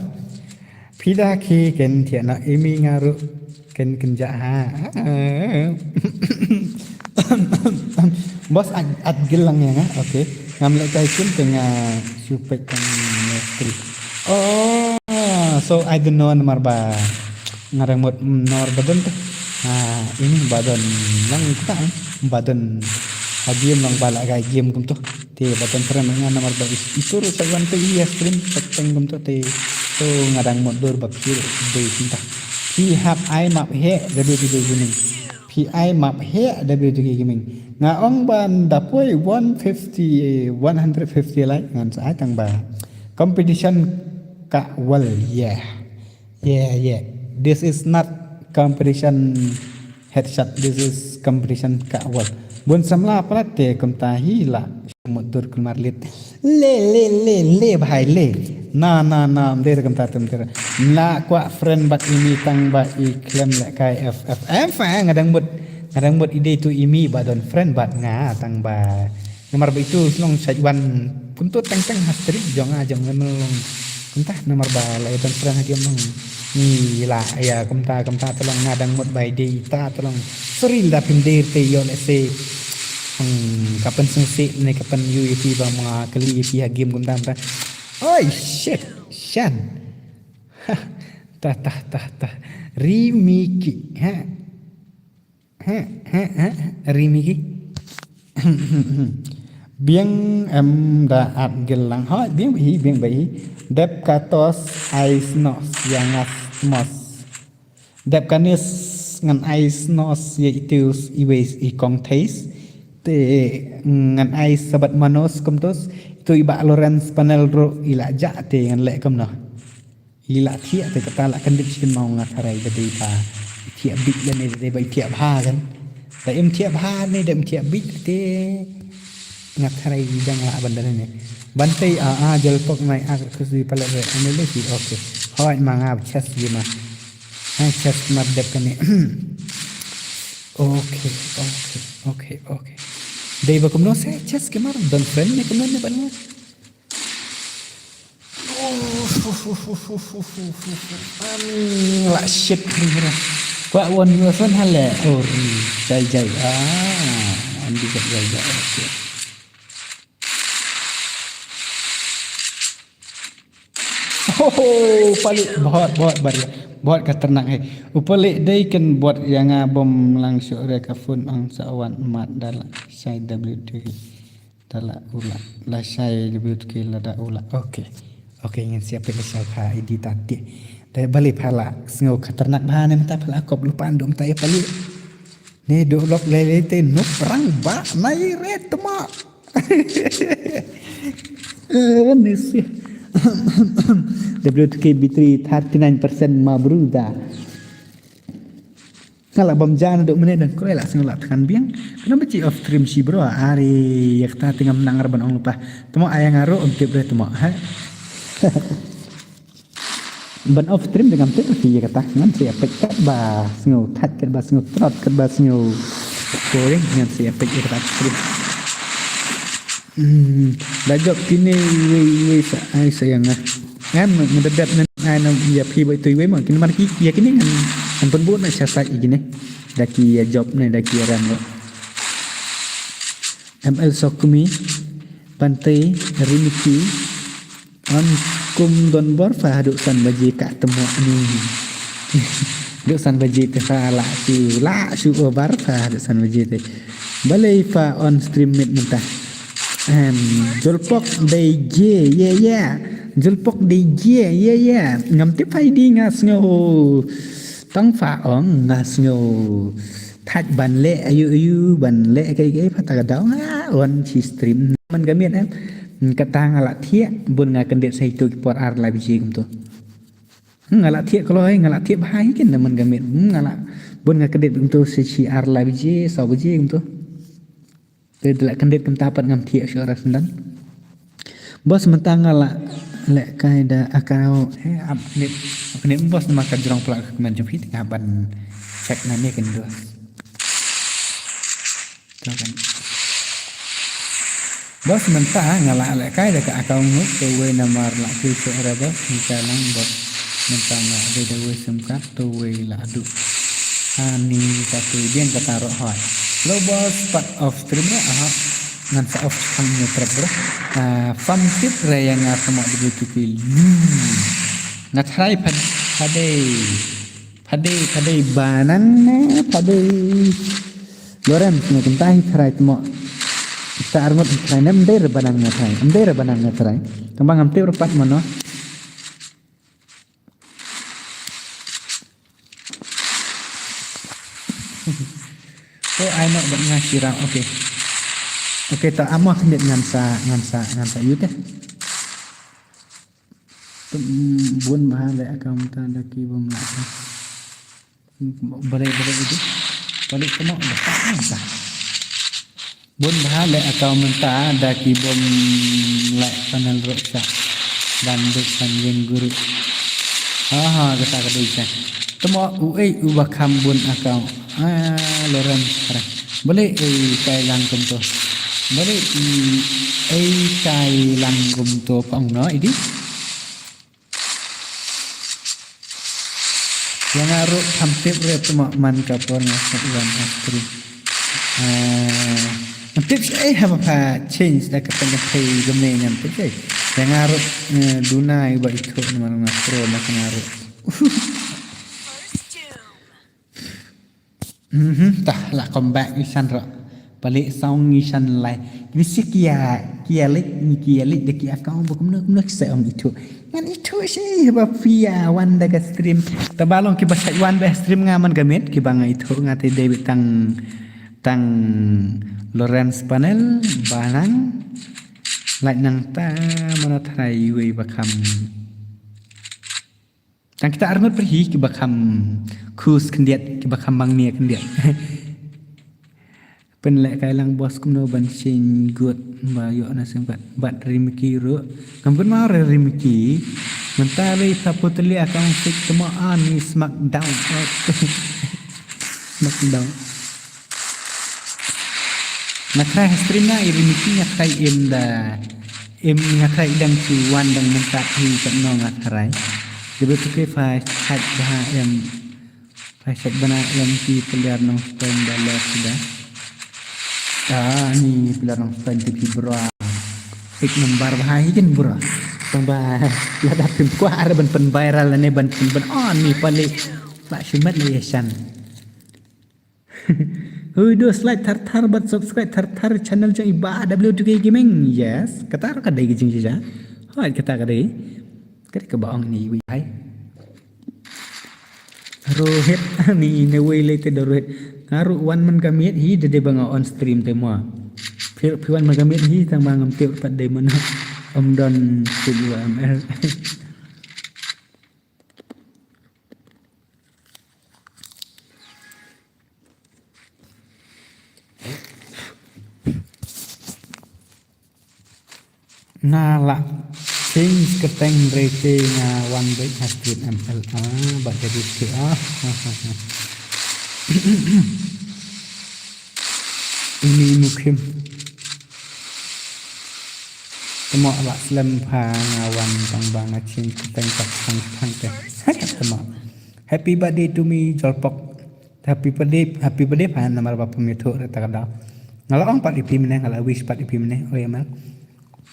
Phi da ki ken thiah na imi nga ruh Ken ken ja ha. Boss at, at gilang ya nga. Okay. Ngam leh kai kin te nga shu pek kan mistri. Oh, so I don't know namar ba nga dang mut, mm, namar ba don te. Ah, ini ba don lang kita, eh. Ba don ha game lang ba la kai game kumto. Te ba don friend nga namar ba i, itu ruh sa wan te i stream pek teng kumto te. So nga dang mut dur ba phi ruh dei kumta. Phi hap ai map heh W two K Gaming. Phi ai map heh W two K Gaming. Nga ong ban da poi one fifty, one hundred fifty like ngan sa ai tang ba. Competition ka wal, yeah. Yeah, yeah. This is not competition headshot. This is competition ka wal. Bun samla palat te kumta hi la. Mut dur kulmar lit. Le, le, le, le, bhai, le. Na, na, na, mder kumta tum ter. La kwah friend bad i mi tang ba i khlem leh kai F F M fa nga dang mut. Nga dang mut i dei tu i mi ba don friend bad nga tang ba. Namar ba itu shnong shait wan kumto teng teng ha stream jong nga jong nga long. Kumta namar ba la i don friend ha game long. Ni la ya kumta kumta tolong nga dang mut ba i dei ta tolong. Sorry la phim der te yo le se. Hmm, kapan sengsi ne kapan yu iti ba ma kali iti ha game kumta kumta. Oi shit, shan. Ha, ta ta ta ta. Rimiki, ha. Ha ha ha. Rimiki. Biang em da at gel lang. Ha, biang ba hi, biang ba hi. Dep ka tos ais nos ya ngas mos. Dep ka nis ngan ais nos ya itus iwei i kong tais. Te ngan ais sabat manos kumtos. Tu i ba Lawrence panel ro ila ja te ngan lek kumno. I la thiah te kata la kan dip shin mau nga tharai ba dei ba. I thiah bit la ne dei ba i thiah bha kan. Da im thiah bha ne da im thiah bit te. Nga tharai dang la ban da ne. Ban tei a a jol pok nai ak kus di palat re. Ane le si, okay. Hoi ma nga chest di ma. Ha chest mar dep kane. Okay, okay, okay, okay. Dei ba kumno se chest ke mar don friend ne kumno ne ban nga. An la shit ni bro. Kwa wan yu son hale. Oh, ri. Jai jai. Ah, an di jai jai. Okay. Oh, pali bot bot bot. Bot ka ternak he. Upali dei ken bot yang abom lang syuk re ka phone ang sawan mat dala. Sai W D. Tala ula. Lashai lebih tu ke lada ula. Okay. Okay, ngin siap pek lashai kha idi tati. Tapi balik phala. Sengau khatarnak bahan ni minta phala kop lupa andum tai pali. Ni duk lok lele te nuk perang ba nai ret tema. Eh, ni si. W two K B three thirty nine percent ma bruda. Nga la bam jan duk mene dang kroi la sing la tkan biang. Kena beci off stream si bro. Ari ya kata tengah menang arban ong lupa. Temo ayang aro om tip re temo ha. Ban off stream dengan tip si ya kata ngan si epic kat ba sngeu tat kat ba sngeu trot kat ba sngeu. Koreng ngan si epic ya kata stream. Hmm, da jop kine iwei iwei sa ai sayang ah. Em, ngan da dep nan ai na ya phi ba itu iwei ma kine mar ki ya kine ngan ngan pun bu na cha sa i kine. Da ki ya jop ne da ki ya ram lo. M L Sokumi, Pante, Rimiki, an kum don bor fa haduk san baje ka temo ni. Duk san baje te fa la shu la shu obar fa haduk san baje te. Balei fa on stream mit mynta. Em, julpok dei je, ye, ye. Julpok dei je, ye, ye. Ngam tip ai di nga sngew. Tang fa ong nga sngew. Thaj ban leh ayu ayu, ban leh kai kai fa ta ka daw nga on shi stream. Man ka miet em. Kata nga la thiah, bun nga kendit sa itu ki por ar la biji kumtu. Nga la thiah kloi, nga la thiah bha hi kin man ka miet. Nga la bun nga kendit kumtu sa shi ar la biji, sa biji kumtu. Te da la kendit kumta pat ngam thiah shu ras ndan. Bos mynta nga la leh kai da akau he ap nit ap nit bos nama ka jrong pla ka kmen jong phi nga ban check na ne ken dos. To kan. Bos mynta nga la leh kai da ka akau ngut te wei namar la phi shu ra bos ni ka lang bos mynta nga dei da wei sim card to wei la adu. Ani kata biang kata roh hoi. Lo bos pat off stream re aha. Ngan sa off chang ni trap re. Ah, fam tip re yang nga temo di tu pi. Nga try pad pade pade pade banang ne pade. Loren ne kumta hi try temo. Ta armut hi try ne mdei re banang ne try. Mdei re banang ne try. Kembang am tip re pat mano. Oh, ai nok bad nga shirang. Okay. Okay, ta amo khyndiat ngan sa ngan sa ngan sa yut eh. Bun bha le account ta da ki bom la. Bare bare itu. Balik kena dah tak dah. Bun bha le account mynta da ki bom leh panel rok sa. Ban duk ban yen guru. Ha ha kata ka dei sa. Temo uei uba kham bun account. Ah, Loren sekarang. Balik ei kai lang kumto. Balik ei kai lang kumto pang no idi. Yang aru hampir re temo man ka por nga sat wan ha stream. Ah, hampir eh ha ba change da ka tengah pay geme ngan hampir eh. Yang aru eh, dunai ba itu nama nga pro na kena aru. Mhm, tah la comeback isan ro. Balik song isan lai. Ni si kia kia lik ni kia lik de kia kau ba kumno kumno se ong itu. Ngan itu si ba pia wan da ka stream. Ta balong ki ba sai wan ba stream nga man gamit ki ba nga itu nga te David tang tang Lawrence panel banang. Lai nang ta mana try wei ba kam. Tang kita arngut perhi kiba kham khus khyndiat kiba kham mangnia khyndiat. Pynleh kai lang bos kumno ban sing gut ba ïoh na sing bat bat rimki ru. Ngam pynmau re rimki. Mynta re ta putli akang sik temo ani smackdown. Smackdown. Nga try stream na i rimki nga try im da. Im nga try dang chu wan dang mynta hi kat no nga try. Debe tu ke fa chat ba em. Fa chat bana em ki player nong spam da left da. Ah ni player nong spam tu ki bro. Ik number ba hi kin bro. Tang ba la da pim kwa ara ban pen viral ne ban pen ban oh ni pali. La shimat le yesan. Hui dos like thar thar bat subscribe thar thar channel jong iba W two K Gaming. Yes, kata ka dei jing ja. Hoi kata ka dei. Kata ka ba ong ni wi hai. Rohit ni ne wei le te do Rohit. Ngaru wan man ka miet hi de de ba nga on stream te mo. Phi phi wan man ka miet hi tang ba ngam tip pat de man. Om don tu wa M L. Nga la change kyrteng rete nga wan bek ha street M L A ba jadi ke ah. Ini mukhim. Temo la slem pha nga wan tang ba nga change kyrteng tak tang tang te. Temo. Happy birthday to me Jolpok. Happy birthday, happy birthday pha namar ba pum itu re ta ka da. Nga la ong pat ipi mene, nga la wish pat ipi mene, oi amal.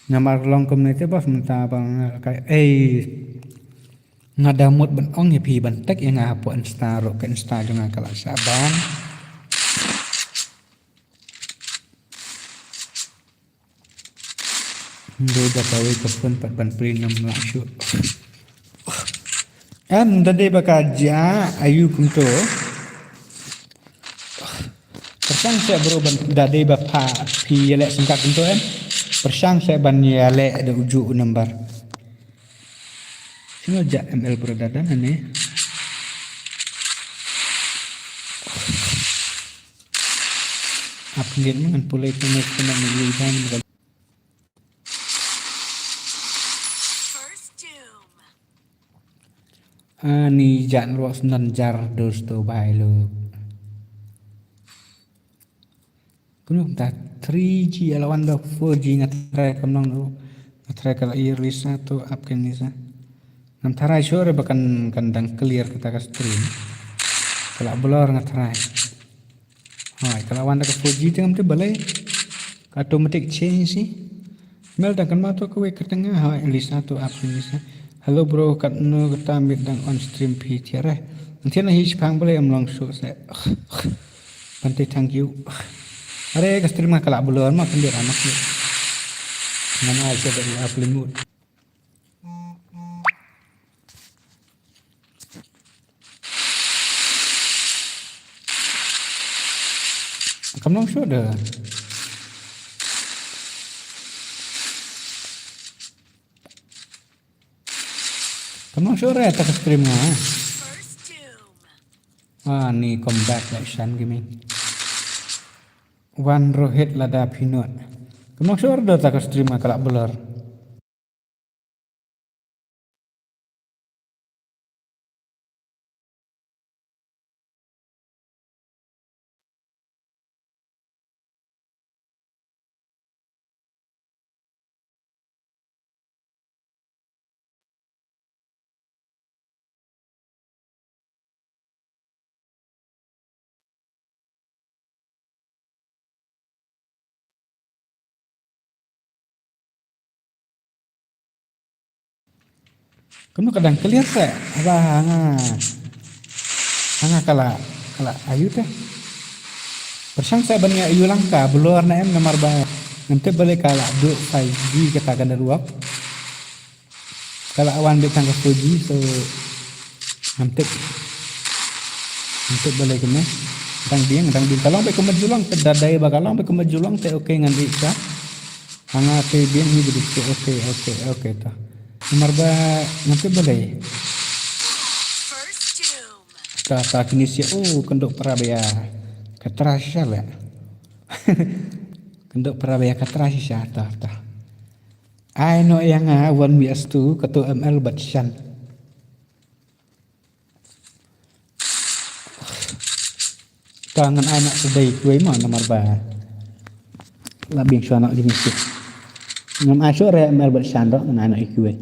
Namar long kum ne te bos mynta ba nga ka ei. Nga da mut ban ong ipi ban tek ïa nga hapoh Insta ro ka Insta jong nga ka la sa ban. Ndo da kawei ka phone pat ban pli nam la shu. Em da dei ba ka ja ayu kumto. Persang se bro ban da dei ba pha phi yelek singkat kumto em. Persang se ban yelek da uju u number. Sino ja M L bro da dan ane. Ap ngin ngan pulai kena kena ni dan. Ani jan ruh snan jar dos to bai lo. Kunu ta three G ala wan ba four G nga try kam nong ruh. Nga try kala i risa to ap ken nisa. Ngam tharai sure ba kan kan dang clear kata ka stream. Ka la blur nga try. Hoi, ka la wan da ka four G te ngam tip balei. Ka automatic change hi. Mel dang kan ma to kawei ka tnga, hoi, Lisa to ap Lisa. Hello bro, katno kata miet dang on stream phi thiah re. Ngan thiah na hi shipang balei em long show se. Pante thank you. Are ka stream nga ka la blur ma kan dia ramak ni. Ngan ai se da ap limut. Kam long show da. Kam long show re ta ka stream nga. Ah, ni comeback la shan gaming. Wan Rohit lada phi nud. Kam long show re da ta ka stream nga ka la blur. Kumno ka dang clear se, haba nga, nga ka la, ka la ayu te. Pyrshang se ban ïa ayu lang ka blur ne em namar ba ngam tip balei ka la duh five G kata ka network. Ka la wan beit tang ka four G, so ngam tip. Ngam tip balei kumne. Dang biang, dang biang. Ka long beit kumba ju long te da dei ba ka long beit kumba ju long te, okay, ngan ri sa. Hanga te biang hi beit te, okay, okay, okay ta. Namar ba ngam tip balei. Ta, ta kine sia, oh, kynduh para bia. Ka trash sha le. Kynduh para bia ka trash sha ta, ta. Ai no ïa nga wan mi astu kato M L bad shan. Ka ngan ai na sedai kuai ma namar ba la biang shwa na limi sik. Ngam ai shu re M L bad shan do ngan ai na kuai.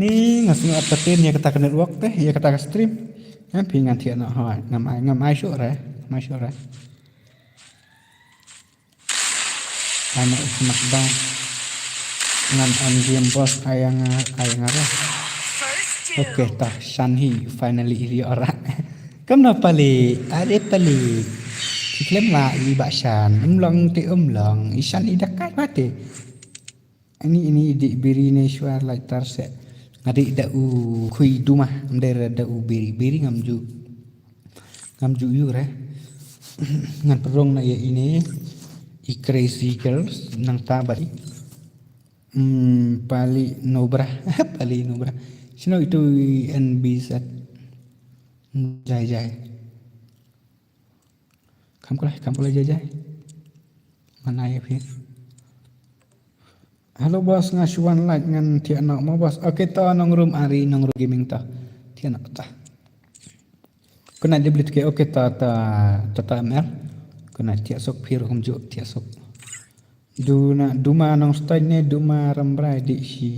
Ni nga sngewthuh ïa kata ka network te, ïa kata ka stream. Ngam phi ngan thiah noh hoi, ngam ai, ngam ai shuh re, ngam ai shuh re. Ai noh smackdown. Ngan on game boss ai nga, ai nga re. Okay, ta shan hi finally ri ora. Kam na pali, are pali. Ki klem la i ba shan, um long te um long, i shan i da kai ba te. Ani, ani dih biri ne shuwa lighter se. Nga dih da u khui duma, mder da u biri, biri ngam ju. Ngam ju yu re. Ngan perong na ïa ine. I crazy girls, nang ta bari. Hmm, pali nobra. Pali nobra. Sino itu i N B Z. Jai, jai. Kam kulai, kam kulai jai jai. Mana ïa phi. Hello boss, nga shu wan like ngan thiah noh mo boss. Okay to nongrum ari nongrum gaming to. Thiah noh to. Kena diblit ke okay to to to to M L. Kena thiah sok phi ruh kumjuh thiah sok. Duna duma nong stain ne duma rambrai di shi.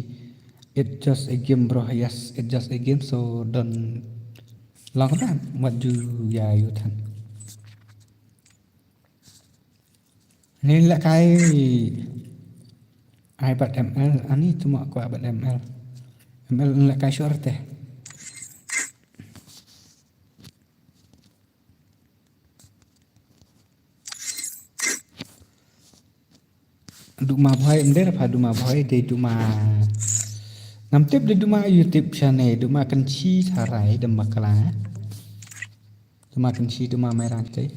It's just a game bro. Yes, it's just a game, so don't Long kata wat ju ïa yu than. Ni lehkai ai bad M L, ani tu ma kwah bad M L. M L lehkai shuh te. Duma bhoi, mder pha duma bhoi, dei duma. Ngam tip dei duma YouTube channel, duma Kynshi tharai, duma kala. Duma Kynshi, duma Mairang te.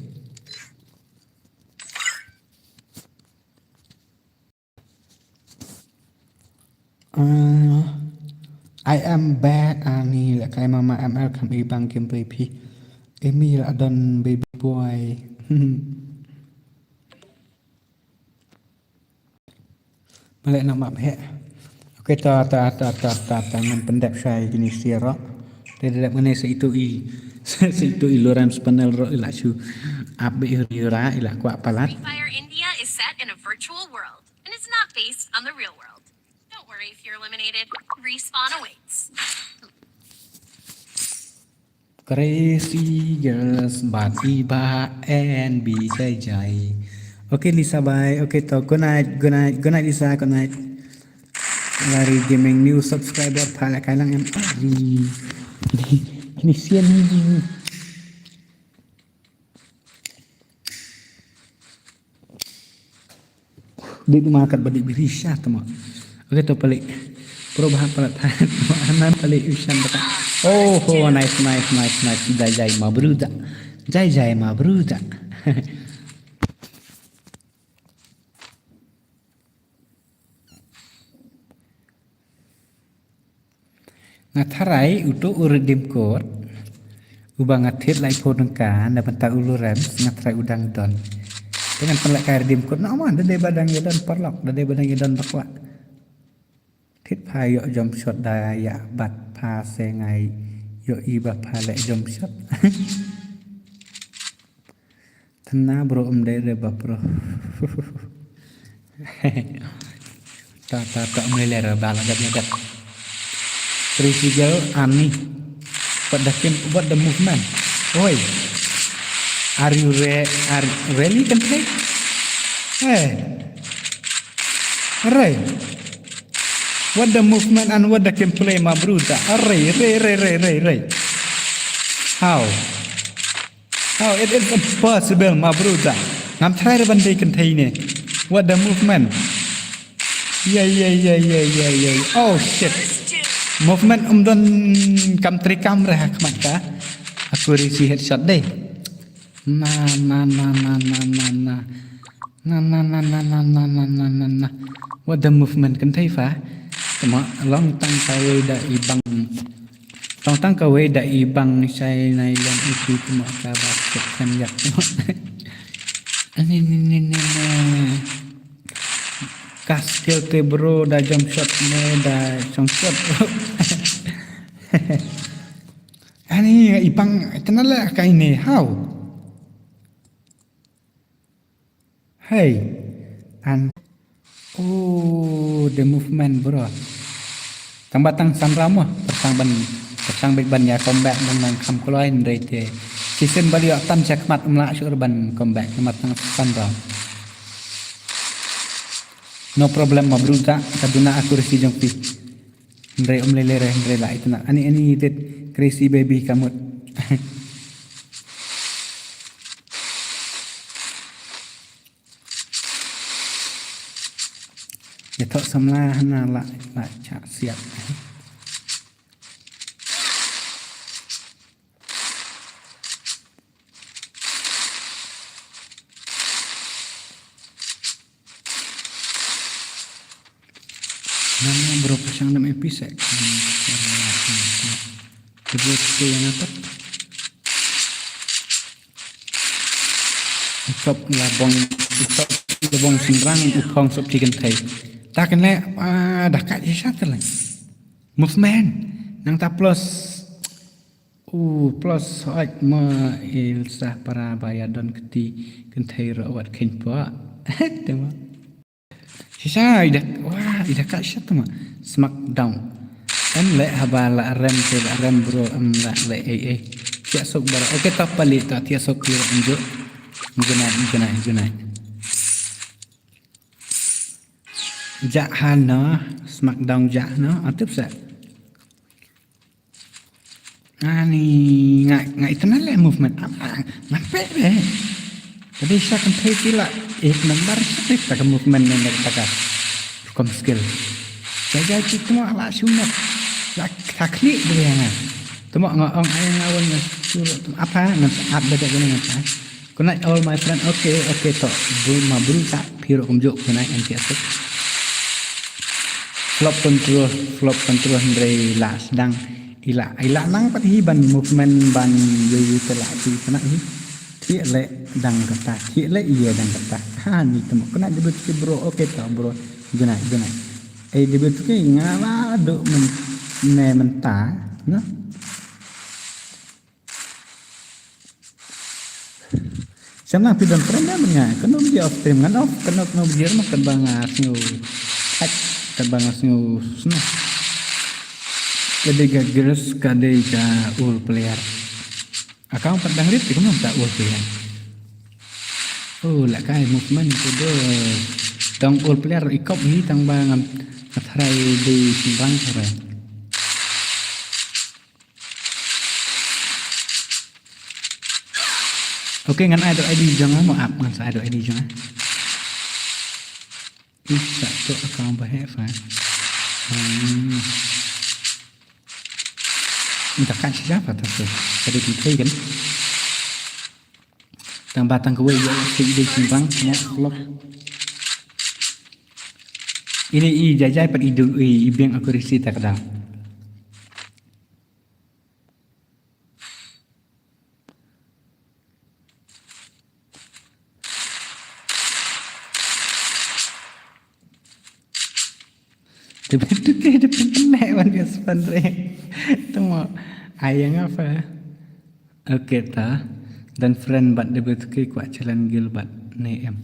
Uh, I am back, ani lehkai mama M L kam i bang kim baby. Emi la don baby boy. Maleh na map he. Okay, ta, ta, ta, ta, ta, ta, ngan pyndep shai kini siro. Te dep ngane sa itu i, sa itu i Lawrence Panel ro ila shu. Ap be yura ila kwah palat. Free Fire India is set in a virtual world and is not based on the real world. Don't worry if you're eliminated. Respawn awaits. Crazy girls, bad iba and be jai jai. Okay, Lisa, bye. Okay, to, good night, good night, good night, Lisa, good night. Lari Gaming, new subscriber, pala kailang em. Ari. Ini sian ni. Dei ma kat ba dei biri sha tama. Okay, to palik. Pro bah palik. Anan palik ushan bata. Oh, oh, nice, nice, nice, nice. Jai jai ma bruda. Jai jai ma bruda. Nga tharai uto u redeem code uba nga thied lai pho nangka na bynta u Lawrence, nga tharai u dang don. Te ngan pynleh kai redeem code na ma, da dei ba dang ïa don paralok, da dei ba dang ïa don bakla. Thied pha ïoh jump shot da ïa bat pha se ngai ïoh i ba pha leh jump shot. Tena bro, um dei re ba pro. Ta ta ta, um dei re ba la gat gat. Crazy girl, ani. What the kim, what the movement? Oi. Are you re, are really can play? Hey. Re. What the movement and what the gameplay, ma bruda. Re, re, re, re, re, re. How? Oh, it is impossible, ma bruda. Ngam try re ban dei kynthei ne. What the movement? Yeah, yeah, yeah, yeah, yeah, yeah. Oh shit. Movement um don kam tri kam re ha khmat ka. Aku risi headshot dei. Na na na na na na na. Na na na na na na na na na na. What the movement kynthei pha. Tama long tang kawei da i bang. Long tang kawei da i bang shai nai long i pi tama ka ba kep kan yak tama. Ani ni ni ni ni. Ka skill te bro da jump shot ne da jump shot bro. Ani i bang tana la kai ne how. Hey. An. Oh, the movement, bro. Tang ba tang san round mo, tang ban, tang big ban ïa comeback nang nang kham kloi hynrei te. Shisien ba leh tam shakmat um lah shuh ban comeback namar tang san round. No problem ma bruda, ka duna aku resi jong phi. Hynrei um lei lei re, hynrei la itynnad. Ani ani tit crazy baby ka mut. Ïathoh samla hana la la chah siat. Nang bro pashang dam episode. Bro pashang yang apa? Isop labong, isop labong sinrang ukhong sop chicken thai. Ta kane ah dah ka isa telang. Movement nang ta plus. Uh, plus hot ma ilsah para baya don kti kynthei rawat kynpa. Tema. Shisha ida wah ida ka shat ma. Smackdown. Kan le haba la rem te la rem bro am la le ei ei. Tiak sok bara. Okay, ta pali ta tiak sok kira anjuk. Gunai gunai gunai. Jahana, Smackdown jahana, atip sa. Ani nga nga itna le movement apa nga pe be. Tadi sa kan pe kila ek number sa pe ta movement ne ne ta ka. Kom skill. Jaja ki tuma la shumat. La takli de nga. Tuma nga ong ai nga wan nga suru apa nga ap beda guna nga. Good night all my friend. Okay, okay to. Bru ma bru ta phiro kumjuk good night M T S. Flop control, flop control hynrei la sdang ila ila nang pat hi ban movement ban yu yu te la ti kena hi. Ti le dang kata, ti le iya dang kata. Ha ni temu kena debut ki bro. Okay to bro. Good night, good night. Eh debut ki ngala do men ne menta, no? Sam lang pidon frame dah menga. Kena biji off stream ngan off, kena kena biji rumah kan bang ah snow. Hait, kaba nga sngew sngewsih. Ka dei ka Grace, ka dei ka All Player. Account pat dang rit te kumno mynta All Player. Oh, la kai movement te do. Tang All Player i kop hi tang ba ngam, nga tharai dei shynrang tharai. Okay, ngan ai da I D jong nga mo, ap, ngan sa ai da I D jong nga. Ih, sa to account ba heh fa. Hmm. Nda kan shisha pa ta to. Ka dei ki thei kan. Tang ba tang kawei ïa ka dei shynrang mo vlog. Ine i jai jai pat i du, i, i biang accuracy ta ka dang. Te bit tu ke de pynleh wan bias pan re. Tengok. Ayang apa? Okay ta. Dan friend bad de bit tu ke kwah challenge guild bad ne em.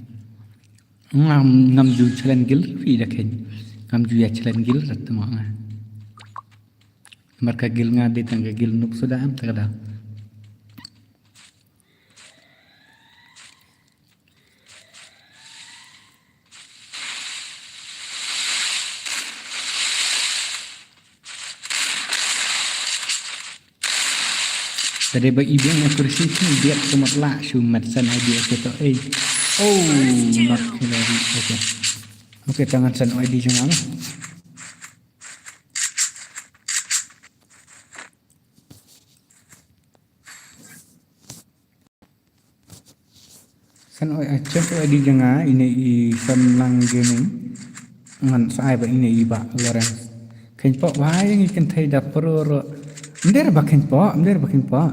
Ngam, ngam ju challenge guild ri da ken. Ngam ju ïa challenge guild rat tengok nga. Marka guild nga dei tang ka guild noob suda em ta ka da. Te dei ba i biang accuracy shu biang ka mat lah shu mat san I D, okay to, eh. Oh, not Hillary. Okay. Okay, tang ngan san I D jong nga. San oi, ah, check oi I D jong nga, ine i San Lang Gaming. Ngan sa ai ba ine i Bah Lawrence. Kynpoh ba ïa ngi kynthei da pro ruh. Ym dei ba kynpoh, ym dei ba kynpoh.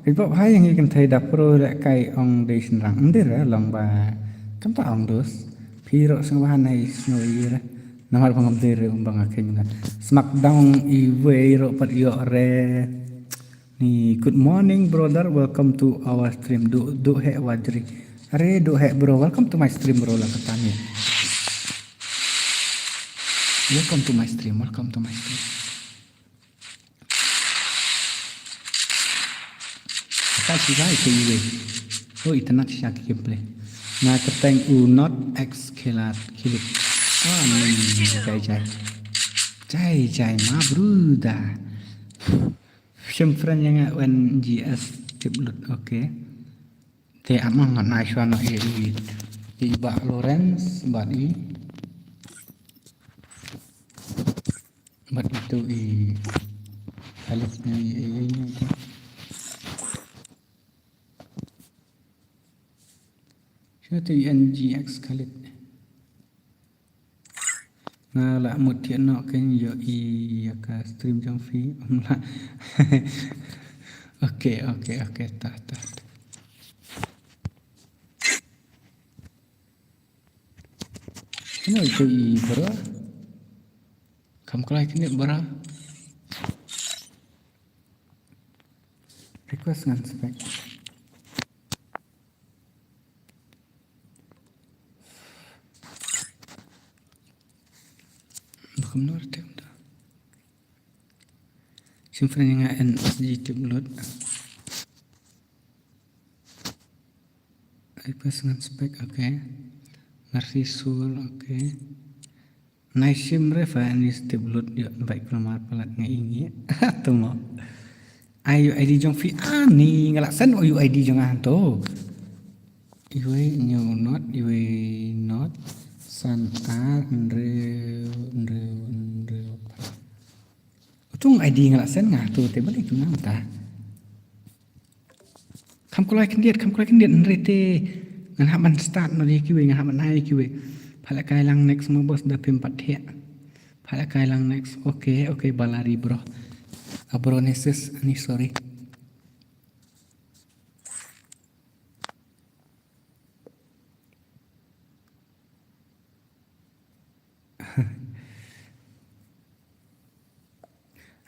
Kynpoh ba ïa ngi kynthei da pro ruh kai ong dei shynrang. Ym dei ruh long ba. Kam ta ong dus. Phi ruh sngewbha nai sngewbha ïa ruh. Namar ba ngam dei ruh ba nga kynpoh. Smackdown iwei ruh pat ïoh re. Ni, good morning, brother. Welcome to our stream. Duh, duh heh Wajri. Are, duh heh, bro. Welcome to my stream, bro. La kata ni. Welcome to my stream. Welcome to my stream. Kata shisha ïa ka iwei. Oh, ita nak shisha ka gameplay. Nga kyrteng u Not X Kilat Kilik. Ah, ni, jai jai. Jai jai ma, brother. Shim friend ïa nga wan G S tip lut, okay. Te ap ma ngan ai shuwa noh ïa i, i Bah Lawrence bad i, bad itu i Khalid ni, i, i, i, i. Shuwa tu i N G X Khalid. Nga la mut thiah noh kein ïoh i ïa ka stream jong phi, ym lah. Okay, okay, okay, ta, ta, ta. Kano ito i bro? Kam kloi kine bro. Request ngan spek. Bukan nomor tem tu. Shim friend ïa nga N S G tip lut. Request ngan spek, okay. Mercy Soul, okay. Nai shim re fa ani step lut ïoh invite kulmar palat nga ingi. Tengok. Ai U I D jong phi ani nga la send U I D jong nga to. Iwei new not, iwei not. San ar, hynriew, hynriew, hynriew. Utung I D nga la send nga to te balik tu nga mynta. Kham kloi khyndiat, kham kloi khyndiat, hynrei te ngan hap ban start noh ïa kiwei, ngan hap ban ai ïa kiwei. Pha lehkai lang next mo boss, da phim pat thiah. Pha lehkai lang next. Okay, okay, Balari bro. Ah, bro Nesis, ani sorry.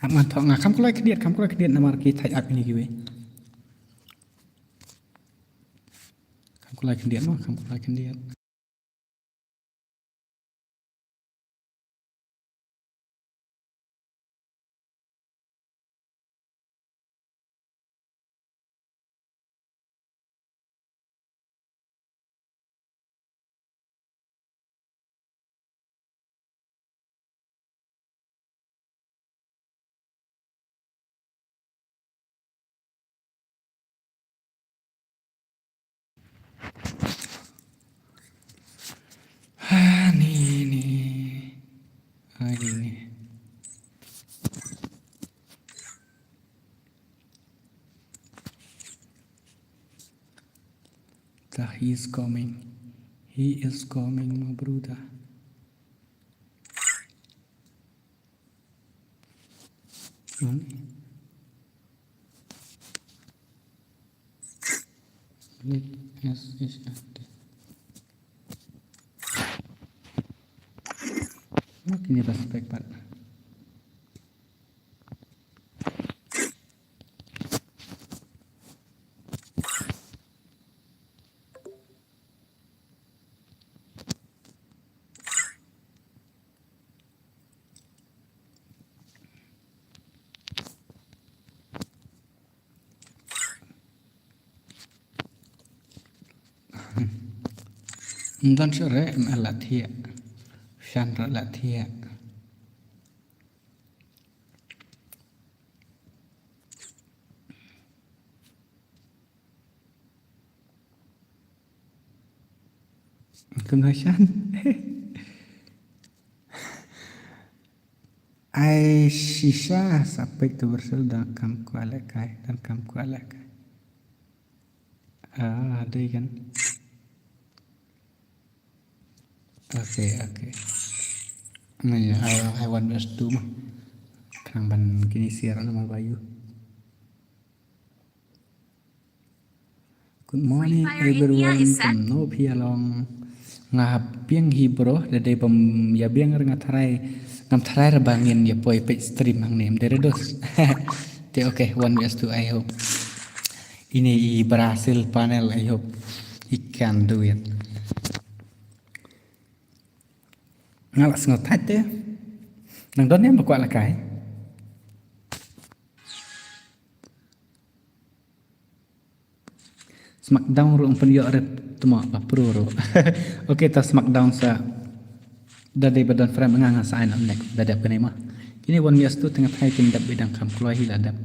Hap ngan thoh nga kham kloi khyndiat, kham kloi khyndiat namar ki thait ap ïa kiwei. Kham kloi khyndiat mo, kham kloi khyndiat. The, he is coming. He is coming, my brother. Hmm. Let us is active. Kine ba spek pat. Ym don shuh re, em la thiah. Shan re la thiah. Kong Hashan. Ai shisha sa pek tu bersul dan kam kuat leh kai, dan kam kuat leh kai. Ah, dei kan. Okay, okay. Ni, ai, ai wan best tu mah. Khnang ban kine share namar ba ïoh. Good morning everyone. Kumno phi ïa long? Nga biang hi bro, da dei bym ïa biang re nga tharai, ngam tharai re ba ngin ïa poi peit stream hangne, ym dei re dos. Te okay, one vs two, I hope. Ine i Brazil panel, I hope he can do it. Nga la sngewthuh te. Nang don ne ba kwah lehkai. Smackdown ruh ym pynïoh re tma ba pro ruh. Okay, ta Smackdown sa da dei ba don frame nga nga sa ai na next da dep kane ma. Kine one vs two te nga tharai kin dep beit dang kham kloi hi la dep.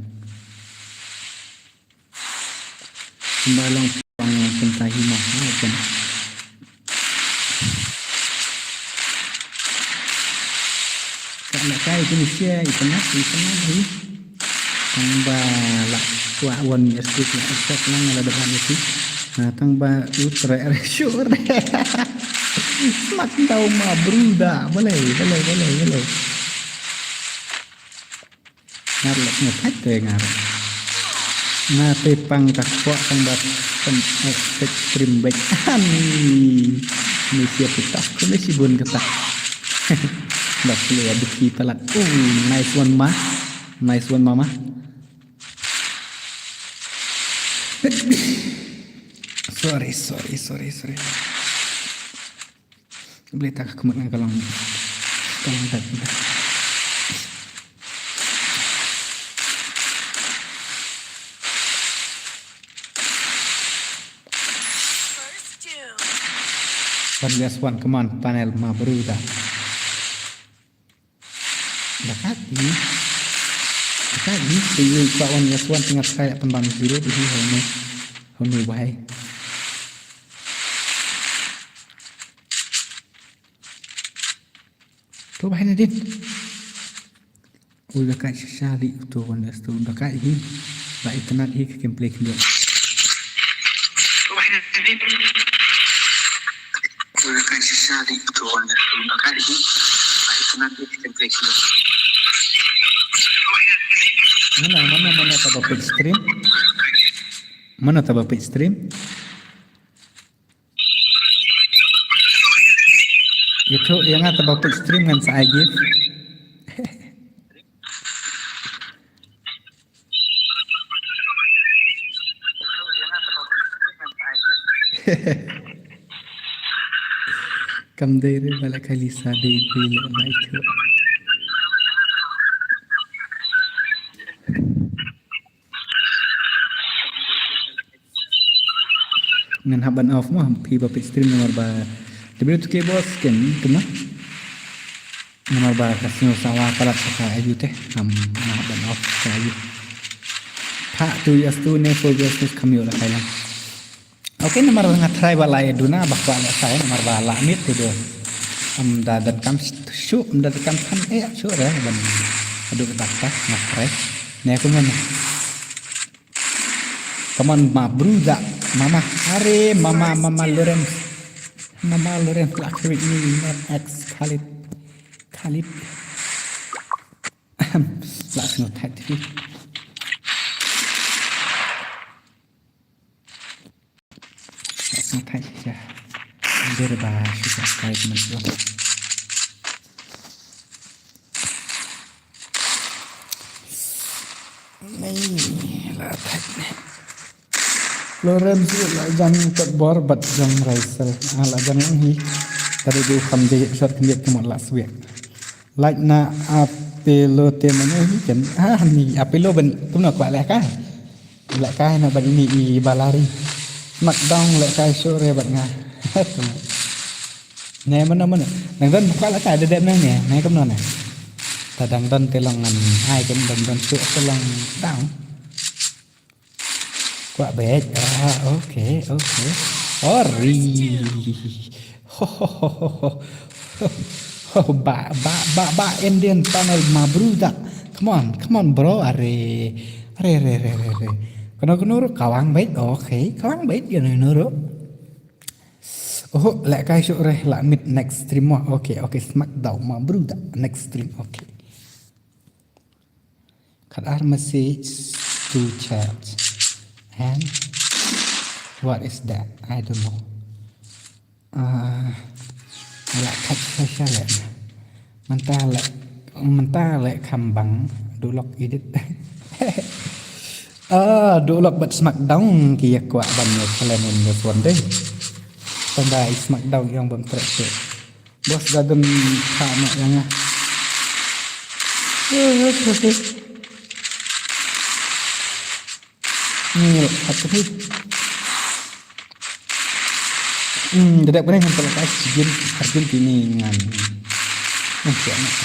Kumba long pang kumta hi ma ha ken. Ka la kai kine sia i penat i penat hi. Tang ba la kwah one vs two la accept lang la dep ani ti. Na tang ba u tre re sure. Smackdown ma bruda. Balei balei balei balei. Ngar lek ngat hai te ngar. Nga te pang ka kwah tang ba pen ek stream beit. Ani. Ni sia putak. Kule si bun kata. Ba kule ya biki palat. Oh, nice one ma. Nice one mama. Sorry, sorry, sorry, sorry. Beli tak aku menang kalau kalau tak kita. One vs one, come on, panel ma bruda. Dakat ni. Dakat ni. Tuyu pa one vs one tengah try akan bang zero tu hi hau ni. Hau ni wahai. Tu wahai ni din. Ui dakat shisha li tu one vs two dakat hi. Ba internet hi ke gameplay kena. Mana, mana, mana taba page stream? Mana taba page stream? Itu yang taba page stream ngan sa ai gift. Kam dei re ba la kali sa dei phi la mai tu. Ngan hap ban off mo, phi ba peit stream namar ba W two K boss ken kumno. Namar ba ka sngew sawa palat ka ayu te. Ngam, ngan hap ban off ka ayu. Pha tu ïa stu ne four ïa stu kam ïoh la kai lang. Okay, namar nga try ba la ïa duna ba kwah la sai namar ba la miet te do. Am da dot kam shu, am da dot kam than eh shu re ban adu ka ta nga try. Ne kumno ne. Come on, ma bruda. Mama, are, mama, mama Loren. Mama Loren, la krik ni, not ex Khalid. Khalid. La sngewthuh. Sa thait sha. Nder ba shu subscribe man shu. Nei, la thait ne. Lawrence la jang kat bor bat jang Raisel. Ah, la jang hi. Tadi du kham de shot kham de kham la swiak. Like na apelo te mano hi kan. Ah, ni apelo ban kumno kwah leh kai. Leh kai na ban ini i balari. Smackdown leh kai sure ban nga. Ne mano mano. Nang don kwah leh kai dedep nang ne. Ne kumno ne. Ta dang don te long ngan hai kan dang don su te long down. Kwah beit. Ah, okay, okay. Ori. Ho, ho, ho, ho, ho. Ho, ba, ba, ba, ba, Indian Tunnel, my brother. Come on, come on, bro. Are, are, are, are, are, are. Kano, kano ro, kawang beit. Okay, kawang beit, you know, no ro. Oh, leh kai shu re, la mid next stream mo. Okay, okay, Smackdown, my brother. Next stream, okay. Kat ar message to chat. And what is that? I don't know. Ah, la kat sha sha le. Mynta le, mynta le kham bang du lok edit. Ah, du lok bat Smackdown ki ya kwah ban ya kalen in ya suan deh. Tanda i Smackdown yang bam trek sha. Bos da dun kha ma yang ah. Ni hat tu. Hmm, dedep kane ngan pelak ai sijin, arjun kini ngan. Nah, siap nak.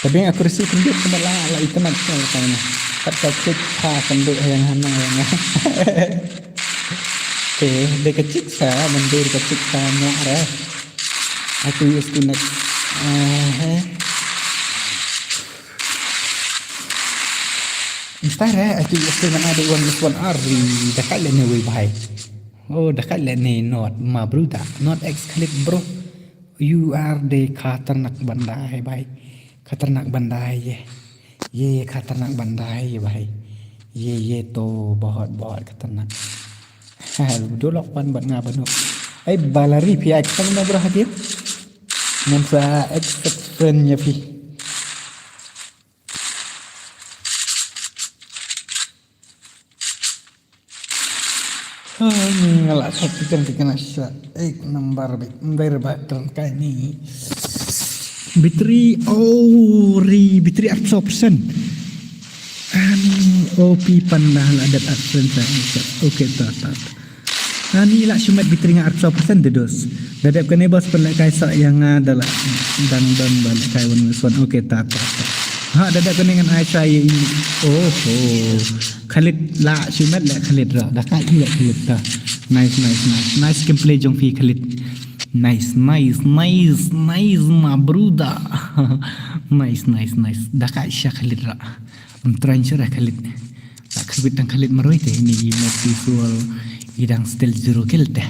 Tapi aku resi kendit sama lah, lah internet kan lah kan. Kat kacik ha kendit yang hana yang. Okay, dia kacik sa, mendir kacik sa nyak re. Aku used to next. Eh, eh. Mustah re, aku used to mana ada one this one ari. Dekat le ni wei bhai. Oh, dekat le ni not ma bro da. Not ex Khalid bro. You are the khatarnak bandai bhai. Khatarnak bandai ye. Ye khatarnak bandai ye bhai. Ye ye to bahut bahut khatarnak. Ha, dulok pan bat nga banu. Ai balari phi ai khatarnak bro hadir. Ngan sa accept friend nya phi. Nga la sot ti kan ti kan sha ek number bit number ba tran kai ni. Battery, oh, ri battery arphew saw percent. Ani O P panda la dat arphew saw percent. Okay, ta ta. Ani la shumet battery nga arphew saw percent de dos. Da dep kane bos pynlehkai sa ïa nga da la dang don ba lehkai wan wan. Okay, ta ta ta. Ha, da dep kane ngan ai sa ïa i. Oh ho. Khalid la shumet le Khalid ra. Da kai le Khalid ta. Nice, nice, nice. Nice gameplay jong phi Khalid. Nice, nice, nice, nice, my brother. Nice, nice, nice. Da kai sha Khalid ra. Em tren sha ra Khalid. Da Khalid dang Khalid maroi te ini i map visual i dang still zero kill te.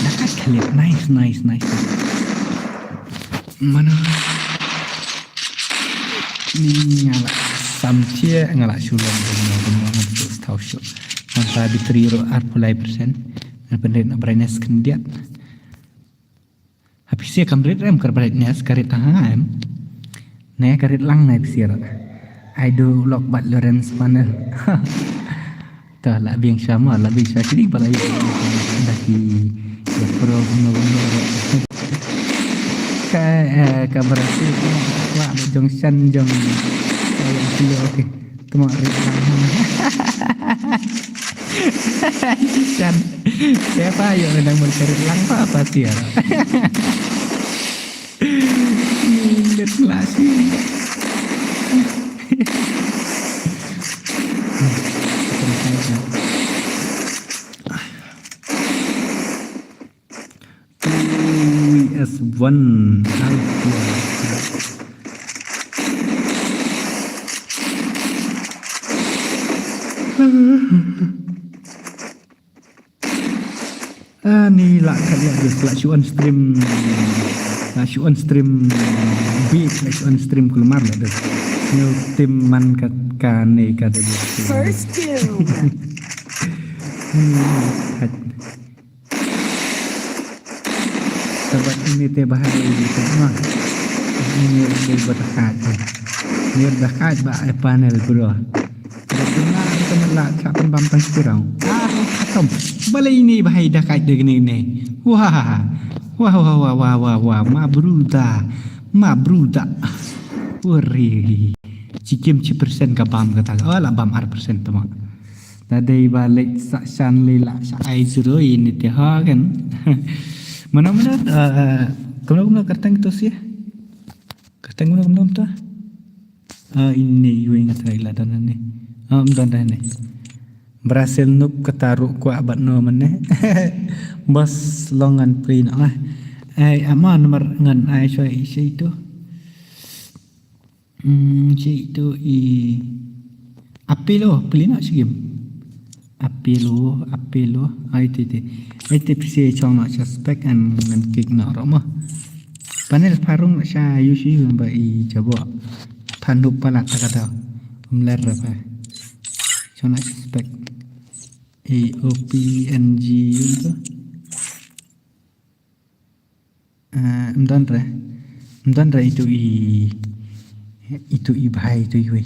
Da kai Khalid. Nice, nice, nice. Mana ni nga la sam tie nga la shu long dum dum dum dum dum tau shu. Ngan sa battery ruh arphew lai percent. Ngan pynrit na brightness khyndiat. Ha phi sha kam rit em ka brightness ka rit ha em. Ne ka rit lang ne phi sha ruh. Ai du lok bad Lawrence panel. Ta la biang sha ma la biang sha kini ba la ïa da ki ïa pro no no. Ka eh, ka berhasil ka wa ba jong shan jong. Ka ïa ki okay. Tuma rit lang. Shan. Siapa yang nang mun ka rit lang pa apa tiar. Ingat lah sih. Two V S one. Nice. Ani la khat ïa dei la shu on stream. La shu on stream. Bit la shu on stream kulmar la dei. Neu tim man kat kane ka dei. First kill. Ani la khat. Sabat ini te bahai te ma. Ini te batakat. Ini batakat ba ai panel bro. Batakat kena la tak pun bam tang kurang. Ah, khatam. Balai ini bahai dakat de gini ni. Wah. Wah wah wah wah wah wah. Ma bruda. Ma bruda. Uri. Chikim chi persen ka bam kata. Oh la bam ar persen tama. Tadei ba lek sa shan le la sha ai zero ini te ha kan. Mana mana kumno kumno kerteng tu sih. Kerteng kumno kumno tu. Ah ini yui ngat rai la dan ni. Ah dan dah ni. Berhasil nup kata ruk kuak bat no mene. Bas longan pri no ah. Ai ama nomor ngan ai shoi isi tu. Hmm, shi itu i apelo, peli nak sigim. Apelo, apelo, ai ti ti. Ai ti pisi chong nak suspek an ngan kik nak roma. Panel parung nak sha yusi ba i jabo. Pandu palat tak ada. Umler apa. Chong nak suspek. I O P N G tu. Mdan re. Mdan re itu i itu i bhai itu i wei.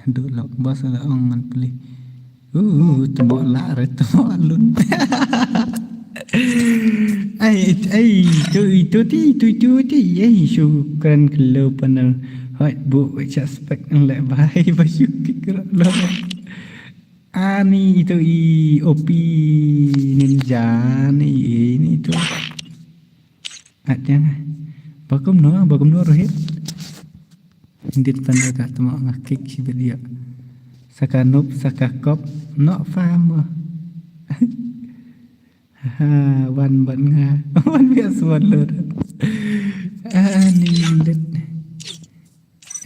Duk lok bas la ong ngan peli. Uh, temo la re temo lun. Ai ai tu itu ti itu itu ti ai shukran kelo panel. Hai bu suspek le bhai ba shu kik lo. Ani itu i opi ninja ni ini tu. At yang bakum no bakum no rohit. Indit tanda ka temo ngakik si bedia. Saka nup saka kop no famo. Ha wan ban nga wan bias wan lor. Ani indit.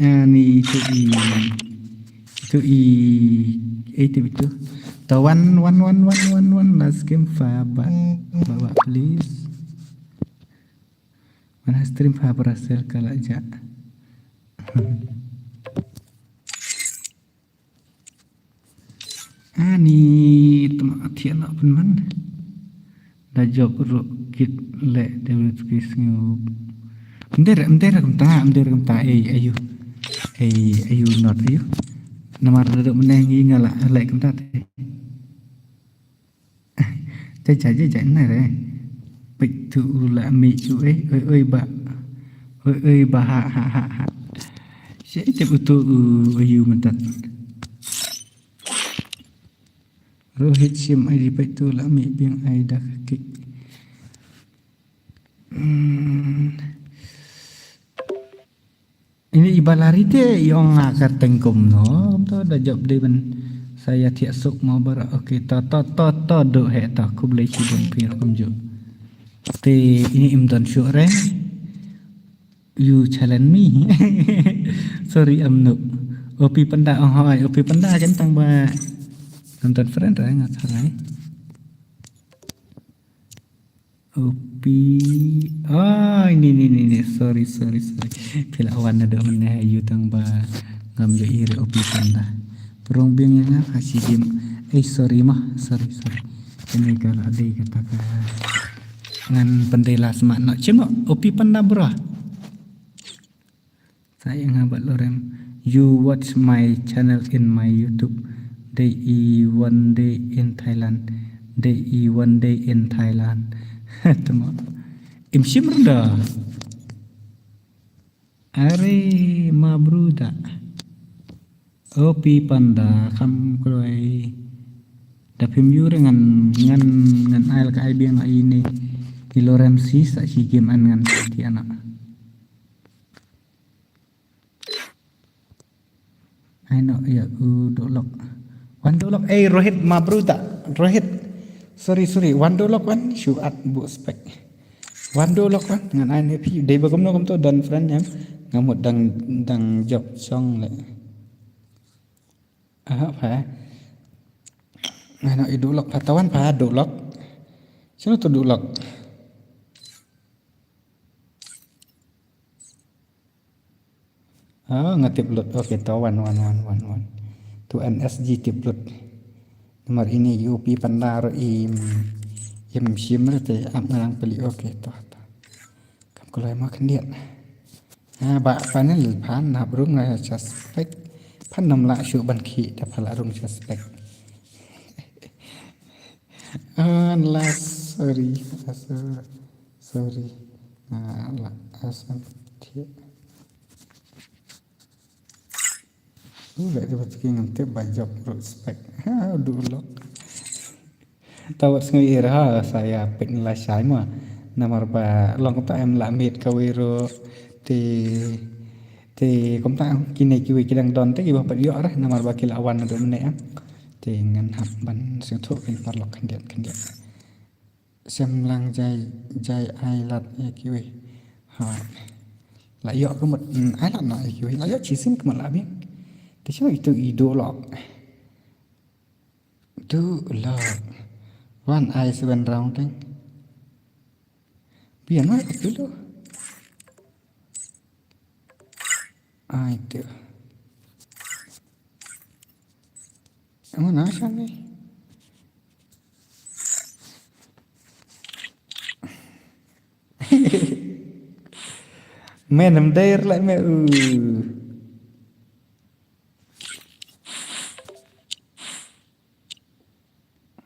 Ani itu i itu i itu itu. Tawan wan wan wan wan wan last game fa ba ba ba please. Mana stream fa berhasil kala ja. Ani tma thiah na pun man. Da job ru kit le de ru ki sngu. Mder mder kam ta mder kam ta ei ayu. Ei ayu not ayu. Namar da do meneng ngi ngala le kam ta te. Jai jai jai jai na re. Pek tu u la mi tu ei oi oi ba. Oi oi ba ha ha ha ha. Sai te u tu u ayu mentat. Rohit sim ai di pek tu la mi biang ai dak kik. Hmm. Ini iba lari te i ong nga ka tengkum no to da job de ben saya thiah suk mo bar oke to to to to do he to khublei shibun phi rukom ju. Te ini im don shu re. You challenge me. Sorry am no. Opi panda ong hoi opi panda jan tang ba. Nonton friend re nga sarai. Opi. Ah, ini ini ini ini. Sorry sorry sorry. Phi la wan na do mene ayu tang ba ngam jo iri opi panda. Prong biang yang apa sih game. Eh sorry mah, sorry sorry. Ini kalau ada kata ka ngan pendela semak nak cuma opi panda bro. Saya nga bat lorem. You watch my channel in my YouTube. Day e one day in Thailand. Day e one day in Thailand. Tama. Im shim rda. Are ma bruda. Opi panda kam kroi. Da phim yu re ngan ngan ngan ail ka ai biang na ini. Ilorem si sa si game an ngan ti anak. Ai no ya u dolok. Wan dolok eh Rohit ma bruda. Rohit. Sorry sorry wan dolok wan shu at bu spek. Wan dolok wan ngan ai ne phi dei bagum no kum to dan friend em. Nga mut dang, dang jop jong le. Aha, pha. Nga no i duh lok pha, tawan pha duh lok. Sino tu duh lok? Ah, nga tip lut. Okay, to wan, wan, wan, wan, wan. Tu N S G tip lut. Namar ini U P panda ro im, im shim re te ap ngarang peli. Okay, to, to. Kam kulai ma khyndiat. Ha, ba panel phan hap rung, eh, suspect. Phan nam la shu ban khi da phan la rung suspect. An la, sorry, sorry, sorry. Ah, la, asan thiah. U le de bat ki ngam tip ba jop respect. Ha, duh lok. Tawat sngi ira ha, saya pek la shai ma. Namar ba long ta em la mit ka wiro. Te, te kumta kine kiwi ki dang don te kiba pat ïoh re, namar ba ki la wan naduh mynne em. Te ngan hap ban sngewthuh kin paralok khyndiat khyndiat. Sem lang jai, jai ai lad ïa kiwi. Ha. La ïoh ka mut, mm, ai lad na ïa kiwi. La ïoh chisim ka mut la biang. Te shu itu i duh lok. Duh lok. Wan ai seven round teng. Biang ma itu lo. Ai tu. Mana sana? Men em dei re leh me u.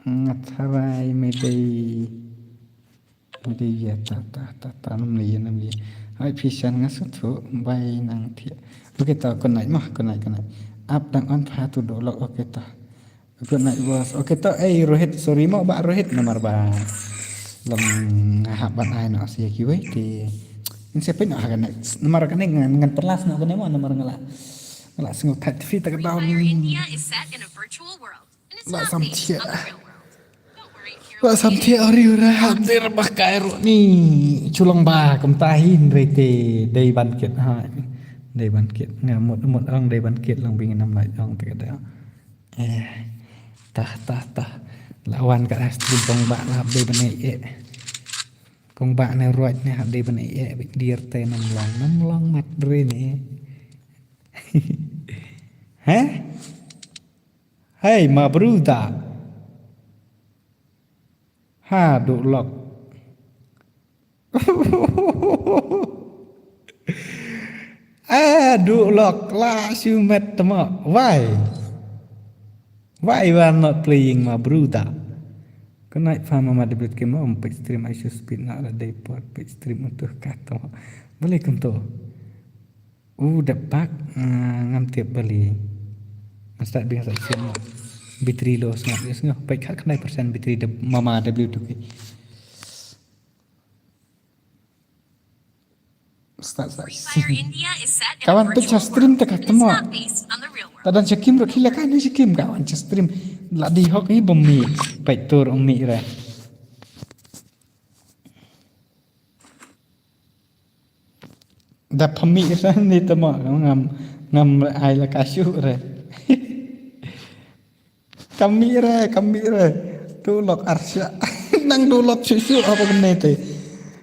Nga tharai me dei. Me dei ïa ta, ta, ta, ta, nam lei, nam lei. Hai phi shan nga sngewthuh, bai nang thiah. Okay to, good night mo, good night, good night. Ap dang on pha tu duh lok, okay to. Good night, boss. Okay to, eh, Rohit, sorry mo, ba Rohit, namar ba long nga hap ban ai noh sha kiwei te. Ngin sa peit noh ha ka next. Namar kane ngan, ngan pynlas noh kane mo, namar nga la, nga la sngewthuh te phi ta ka daw ni. La sam thiah. La sam thiah ori ora hap dei re ba kai ruh ni. Chulang ba kumta hi hynrei te dei ban kit ha. Dei ban kit. Nga mut mut ong dei ban kit long bing nam lai ong te ka dei. Eh, tah, tah, tah. La wan ka stream kong ba la dei ban ei eh. Kong ba ne ruat ne hap dei ban ei eh. Bik dir te nam long, nam long mat re ne. Heh? Hey, ma bruda. Ha, duh lok. Ah, duh lok la shu met tamo. Why? Why you are not playing, my brother? Good night, farmer, my debut game. Um, page stream, I should speed na la day por page stream untuk kato. Boleh kum to. U da bak, ah, ngam tip bali. Ngan start bing sa sim. Battery low sngap, sngap. Peit khat khnai percent battery de mama W two K. Start, start. Kawan peit sha stream te ka tmo. Ta don sha kim ruh khila ka ni sha kim kawan sha stream. La dei hok hi bym mih. Peit tur ong mih re. Da pha mih re ni tmo ngam, ngam ai la ka shu re. Ka mih re, ka mih re. Duh lok arsha. Nang duh lok shu shu apa kene te.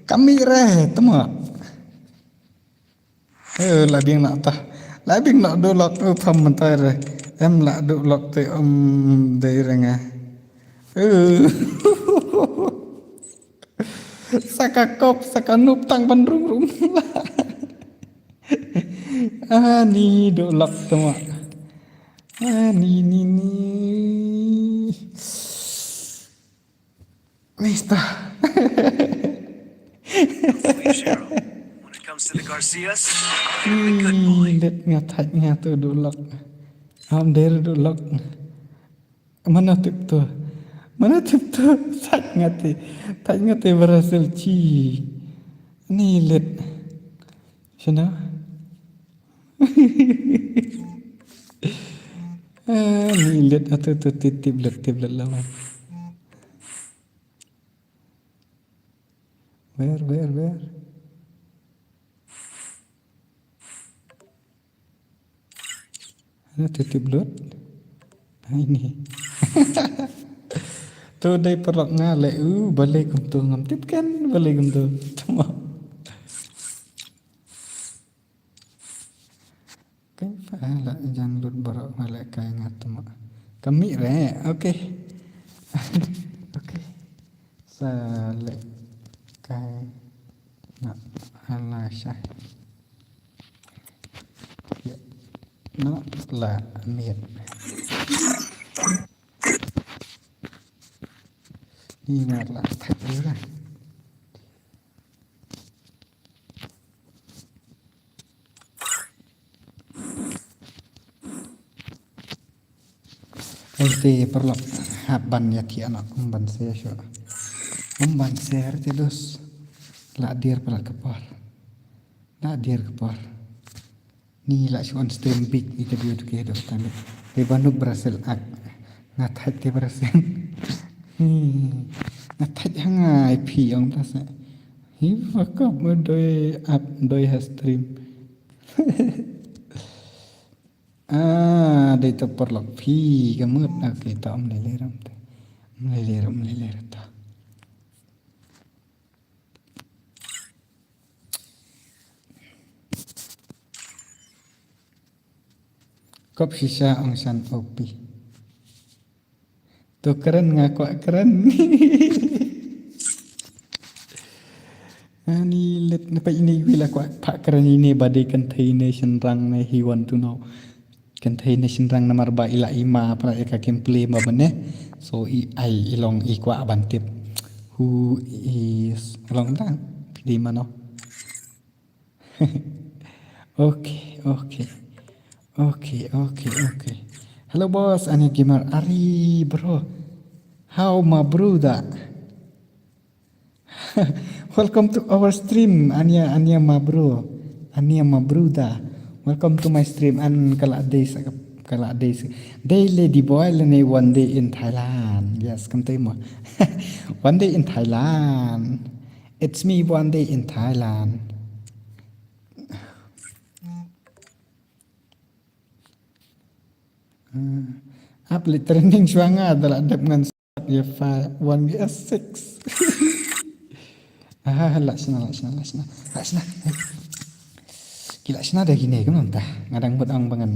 Ka mih re tmo. Eh, la ding na ta. La ding na duh lok u pham mentai re. Em la duh lok te um dei re nga. Eh. Saka kop, saka nup tang ban rum rum. Ah, ni duh lok tuma. Ah, ni, ni, ni. Mister. When it comes to the Garcias, I'm a good boy. Ni let nga thait nga tu duh lok. Am der duh lok. Mana tip tu? Mana tip tu? Thait nga te. Thait nga te Brazil chi. Ni let. Shana? Ah, ni let atu tu tip tip let tip let lawan. Where, where, where? Na te tip lut. Hai ni. Tu dei paralok nga leh u balei kumtu ngam tip kan balei kumtu. Tama. Kaifa la jan lut baroh nga leh kai nga tama. Kami re. Okay. Okay. Sa leh kai nga hala shah. Ya. No la miet. Ni nga la thak dura. Ente paralok hap ban ïa thiah noh kum ban share shuh. Kum ban share te dos. La dier palat ka por. La dier ka por. Ni la shu on stream bit ita biu tu ke dos tamit. Te banuk Brazil ak. Nga thait te Brazil. Hmm. Nga thait hanga ai phi ong ta sa. Hi fuck up ma doi ap doi ha stream. Ah, dei to paralok phi ka mut. Okay, to ym lei lei ram te. Ym lei lei ram, ym lei lei ram to. Kop shisha ong shan opi. To kren nga kwah kren. Ani let na pa ini wi la kwah pa kren ini ba dei kan thei ne shynrang ne hi wan tu no. Kan thei ne shynrang namar ba ila ima pra eka kim pli ma bane. So i ai i long i kwah ban tip. Who is long ta? Pli ma no. Okay, okay. Okay, okay, okay. Hello boss, Anya Gamer. Ari bro. How my brother? Welcome to our stream, Anya, Anya my bro. Anya my brother. Welcome to my stream. An kala days, kala days. Day lady boy lane one day in Thailand. Yes, kam tay mo. One day in Thailand. It's me one day in Thailand. Ah, ap leh trending shuwa nga da la dep ngan sat ya fa one vs six. Ah, la shna, la shna, la shna. La shna. Ki la shna da kine kumno ta. Nga dang mut ong ba ngan,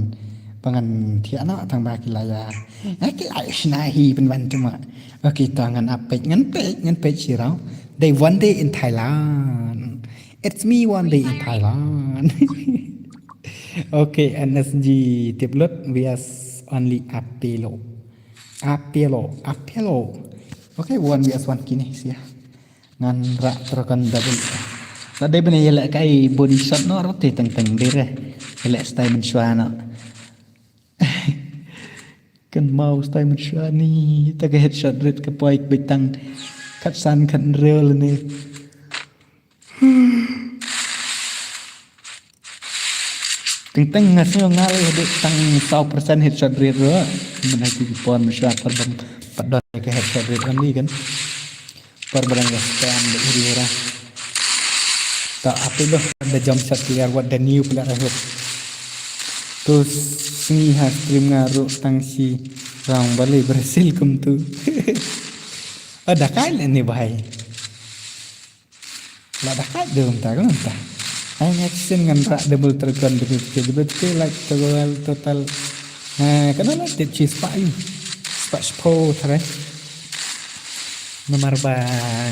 ba ngan thiah noh tang ba ki la ya. Ah, ki la shna hi pynban tuma. Okay, ta ngan ap peit, ngan peit, ngan peit shi raw. Day one day in Thailand. It's me one day in Thailand. Okay, N S G tip lut, we are only Apelo. Apelo, Apelo. Okay, one we are one kine sia. Ngan rak trokan double. La dei bane ïaleh kai body shot no, rote teng teng dei re. Ïaleh style mynshuwa no. Kan mau style mynshuwa ni, ta ka headshot rate ka poi ka beit tang khatsan khathynriew lane. Teng teng nga sngew nga leh dei tang saw percent headshot rate ruh. Mynta ki por mynshuwa por ban pat don ka headshot rate kan li kan. Por ba dang ka spam dei ri ra. Ta ape doh da jump shot player wat da new player ahok. Tu sngi ha stream nga ruh tang shi round balei berhasil kumtu. Ah, da kai leh ni bhai. La da kai de mynta ka mynta. Ai action ngan rak double dragon double K double K like total total. Eh, ka na la tip shi spah ïu. Spah shiphew tare. Namar ba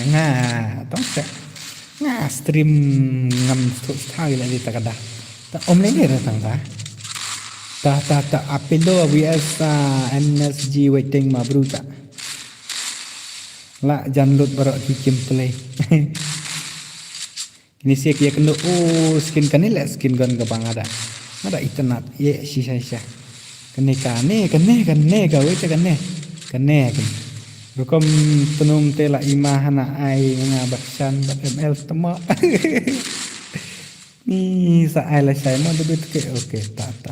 nga tong sa. Nga stream ngam suk sthai la di ta ka da. Ta om lele ra tang ta. Ta ta ta Apelo V S, ah, N S G waiting ma bru ta. La jan lut baroh ki kim play. Kine sia ki ïa kynduh, oh, skin kane leh skin gun kaba nga da. Nga da itynnad, ïa shisha shisha. Kane kane, kane, kane, kawei te kane. Kane, kane. Rukom tnum te la ima hana ai nga bad shan bad M L tama. Ni sa ai la shai mo debit ke, okay, ta, ta.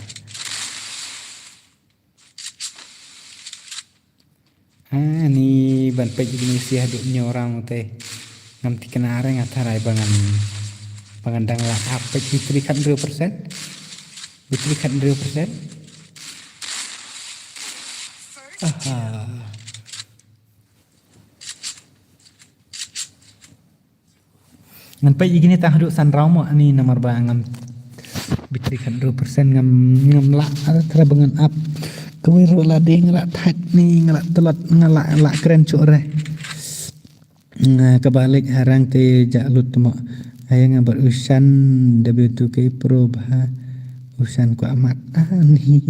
Ah, ni ban peit ïa kine sia haduh hynñiew round te. Ngam thikna re nga tharai ba ngan, ba ngan dang lah ap peit battery khathynriew percent. Battery khathynriew percent. Aha. Ngan peit ïa kine tang haduh san round mo ani namar ba ngam battery khathynriew percent ngam ngam lah, ah, kra ba ngan ap. Kawei ruh la dei nga la thait ni nga la tlot nga la la kren chuh re. Nga kaba leit harang te ja lut mo. Aya nga bar usan W two K Pro ba usan kwah mat ani.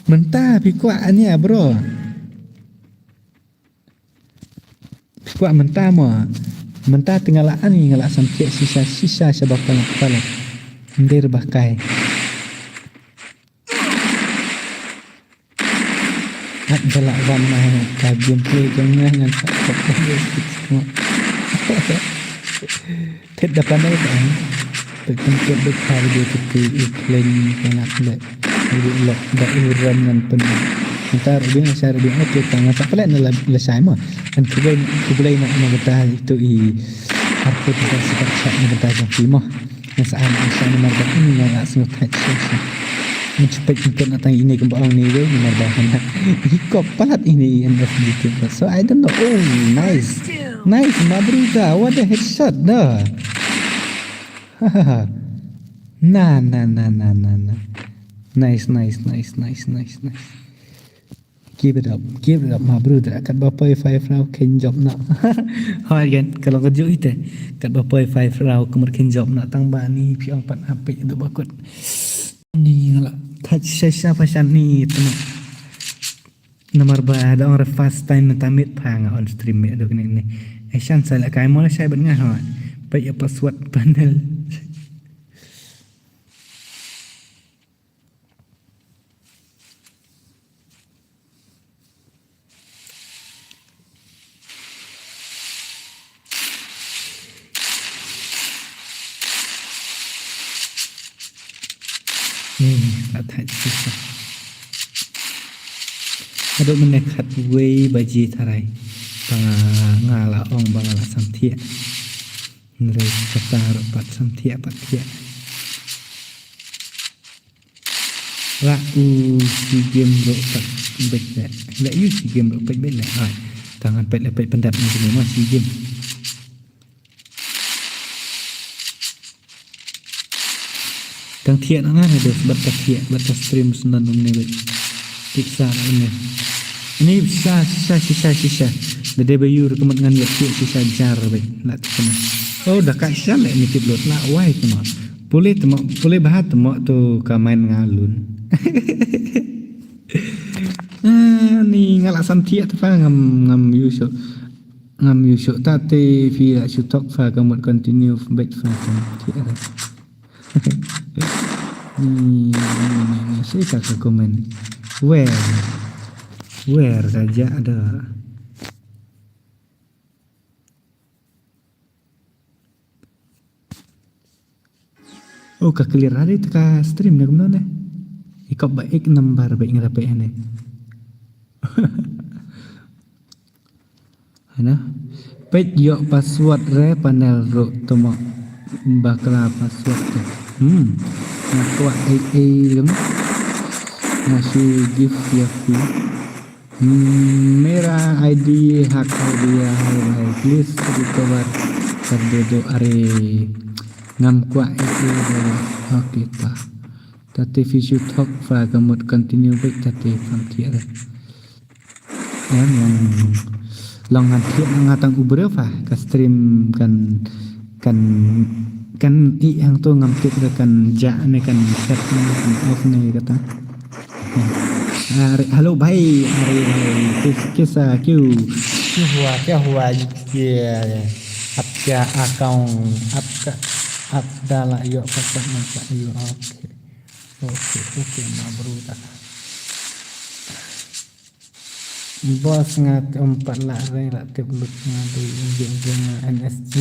Mynta phi kwah ani ah bro. Phi kwah mynta mo. Mynta te nga la ani nga la samthiah shisha shisha sha ba palat palat. Ndir ba kai. At ba la wan ma ka gameplay jong nga ngan sa kop mo. Phet da panel ba. Phet pyntiat da ka video tu tu i pleng palat ba. Video lok da i ram ngan pyn. Ntar video ngan share video okay ta ngan sa palat na la la shai mo. Ngan kublai kublai na na bata itu i arput da sa ka chat na bata jong ki mo. Ngan sa an ngan sa namar ba ini ngan la sngewthait shisha. Ngan sa peit ngan na tang ini kumba ong ni wei namar ba hana. Hi kop palat ini i N S D tu. So I don't know. Oh, nice. Nice, Mabruda. What a headshot da. Na na na na na na. Nice, nice, nice, nice, nice, nice. Keep it up, keep it up, Mabruda. Katba poi five round khein jop noh. Hoi again, ka long kajuh ite. Katba poi five round ka mut khein jop noh tang ba ni phi ong pat hapik du ba kut. Ni nga la thait shisha shisha pha shan ni tu noh. Namar ba da ong re first time mynta miet pha nga on stream miet du kine ni. Ai shan sa la kai mo la shai bad nga hoi. Peit ïa password panel. Hmm, la thait shisha. Haduh mynne khatwei baje tharai. Ba nga, nga la ong ba nga la samthiah. Hynrei kata ruh pat samthiah pat thiah. La u shi game ruh pat beit leh. La u shi game ruh pat beit leh. Ai. Tang ngan peit leh peit pyndap ngan kine ma shi game. Tang thiah na ngan haduh bad ka thiah bad ka stream snan um ne beit. Pizza na um ne. Ni shisha shisha shisha shisha. Da dei ba ïur ka mut ngan ïa thiah shisha jar beit. La thiah na. Oh da ka shisha leh ni tip lut la wai tma. Pule tma pule bha tma tu ka main nga lun. Ah, ni nga la sam thiah tu fa ngam ngam ïu shu. Ngam ïu shu ta te phi la shu thok fa ka mut continue beit fa kan thiah. Ni ni ni ni si ka ka comment. Where? Where ka ja da? Oh, ka clear hari te ka stream ne kumno ne? Ikop ba ek number ba ing rape ne. Hana? Peit ïoh password re panel ruh tuma bakla password te. Hmm. Nga kwah ek ek rum. Nga shu gift ïa phi. Hmm, mera I D hack idea hai bhai, please recover kar de do are. Ngam kwah ek ek rum. Okay ta. Tate phi shu thok fa ka mut continue beit tate kam thiah re. Em long long ngan thiah nga tang u briew fa ka stream kan kan kan i hangto ngam tip re kan ja ne kan set ne kan off ne kata. Are hello bhai are bhai kis kisa kyu kyu hua kya hua ye apka account apka ap dala yo pasak na ka yo okay. Okay okay ma bro ta. Boss nga empat lah re lah tip lut nga di jeng jeng N S G.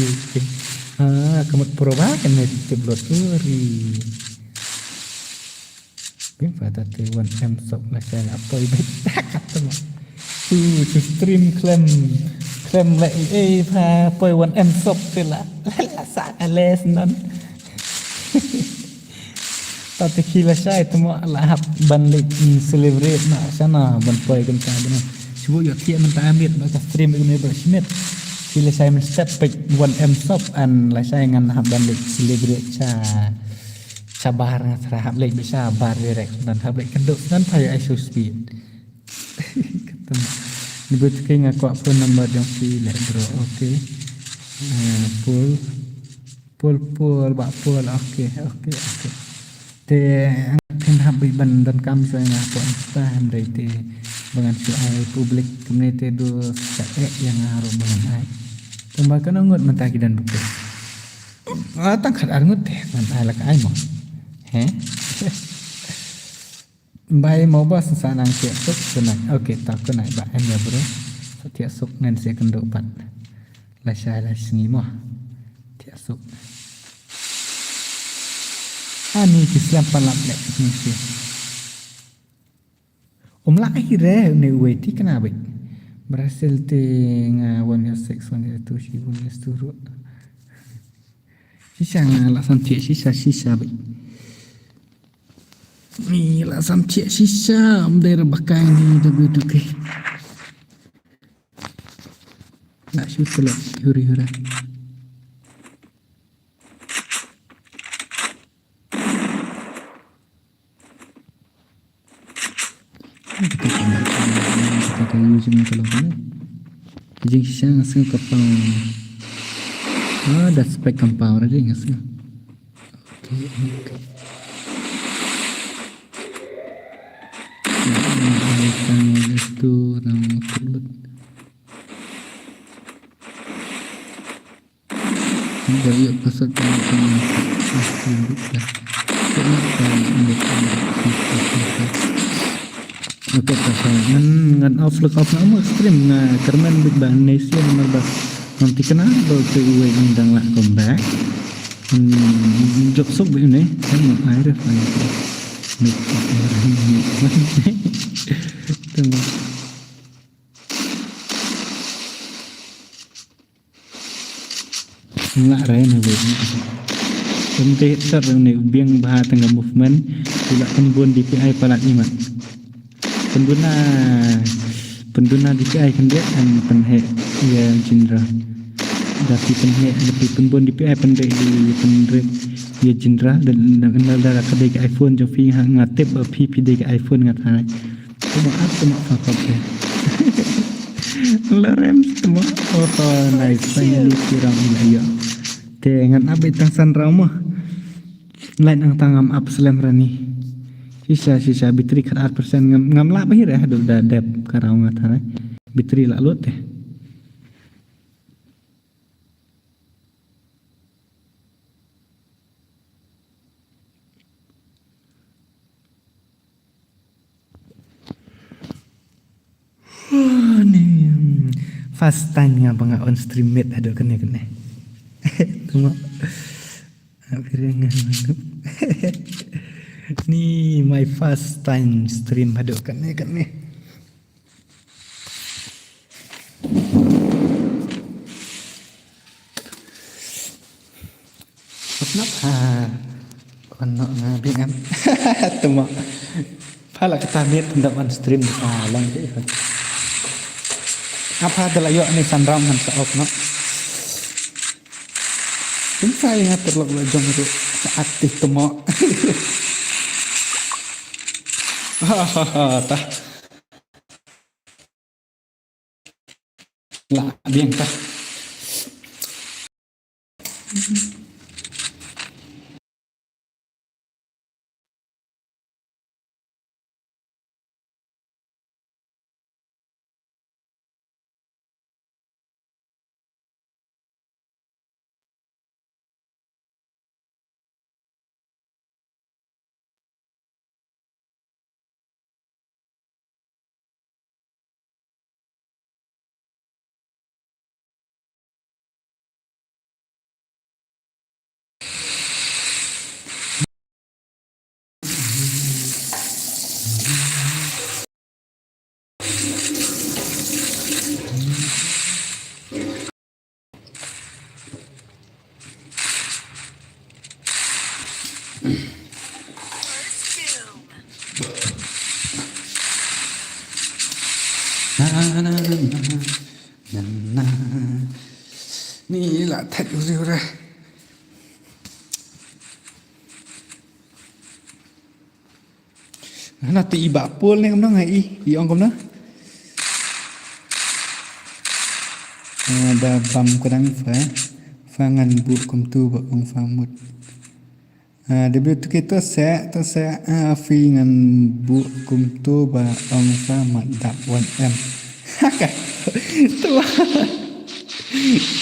Ha, kemut pro ba kena tip lut tu ri. Bim pada te one M sok lah saya lah poi bet. Kata mah. Tu tu stream klem klem lah eh pa poi one M sok te lah. Lah sa kales non. Te ki lashai te mo la hap ban leit, mm, celebrate na shana ban poi kynta bana. Shu ïoh thiah mynta miet ba ka stream ïa une ba shi miet. Ki lashai mynstep peit one M shop and lashai ngan hap ban leit celebrate sha, sha bar, nga thrang hap leit ba sha bar direct. Ngan hap leit kynduh ngan poi ai show speed. Katam. Ni bad ki nga kwah phone number jong phi leh bro. Okay. Ah, Paul. Paul, Paul, Bah Paul. Okay, okay, okay. Te phin hap beit ban donkam shuwa ïa nga hapoh Insta, hynrei te ba ngan shu ai public kumne te du sa eh ïa nga ruh ba ngan ai. Tang ba kano ngut mynta ki don bukit. Ah, tang khat ar ngut te ngan ai la ka ai mo. He? Bai mo ba sa nang thiah suk kane. Okay, ta kane ba em ïa bro. Sa thiah suk ngan sa kynduh pat. Lashai la sngi mo. Thiah suk. Ani ki slem pan lap leh ni shi. Um lah hi re ne uwei ti kane beit. Brazil te nga one year six, one year two, shi one year two ruh. Shisha nga la san thiah shisha, shisha beit. Ni la san thiah shisha, um dei ra bakai ni W two K. Na shu select huri hura. Kita ka use ni kalau ni. Jing shisha nga sngew ka pau. Ah, da spec ka pau ra jing nga sngew. Okay, okay. Dah ïoh password ka. Okay, ta sa ngan, ngan off, log off nga mo stream, nga kyrmen bit ba ne sien namar ba ngam thikna ba te uwei ngin dang lah come back. Hmm, jop suk bit ne, kan mo ai ref ai. Mik, mik, mik. Tengok. Nga re ne wei. Ym te sar ne u biang bha tang ka movement. U la pynbun D P I palat imat. Pynduna, pynduna D P I khyndiat and pynheh ïa general. Da phi pynheh, da phi pynbun D P I pynbeh ïa pynrek ïa general. Da, da, da, da ka dei ka iPhone jong phi, ha, nga tip ba phi, phi dei ka iPhone nga tharai. Tuma ap tuma fakap ya. Lorem tuma. Oh, nice. Finally ki rang ila yo. Te ngan ap beit tang san round mo. Lain ang tang ngam ap slem rani. Shisha, shisha, battery khat ar percent ngam, ngam lah bahir eh, haduh da dep ka round nga tharai. Battery lah lut te. Ni, hmm, first time nga ba nga on stream mate haduh kane kane. Tengok. Ni my first time stream haduh kane kane. Nap ha. Kon nok nga bing am. Tuma. Pha la kata miet ndap on stream pha lang deh. Apa da la ïoh ni san round ngan sa off no. Pynsa ïa nga paralok la jong ruh sa aktif tuma. Ha ha ha, tah. Lah biang tah. Na, na, na, na, na, na. Ni la thait u riu re. Na tu i ba pol ne kumno ngai i, i ong kumno. Ah, da bam kudang fa, fa ngan bu kumtu ba ong fa mut. Ah, W two K to se, to se, ah, phi ngan bu kumtu ba ong fa mat dap wan em. Haka. Tu.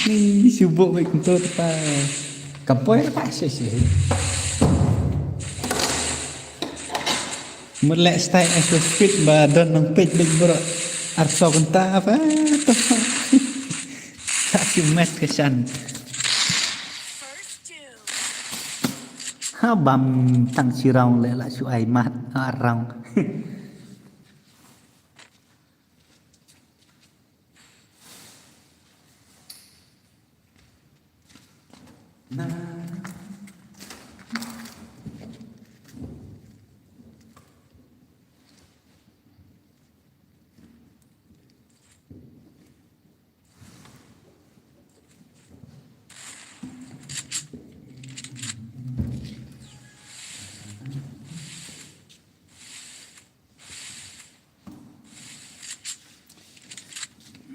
Ni shu bu wei kumtu tu pa. Kam poi pa shi shi. Mut leh stai extra speed ba don nang peit beit bro. Arso kynta apa tu. Tak simet ke shan. Ha bam tang shiraung leh la shu ai mat arang. Na.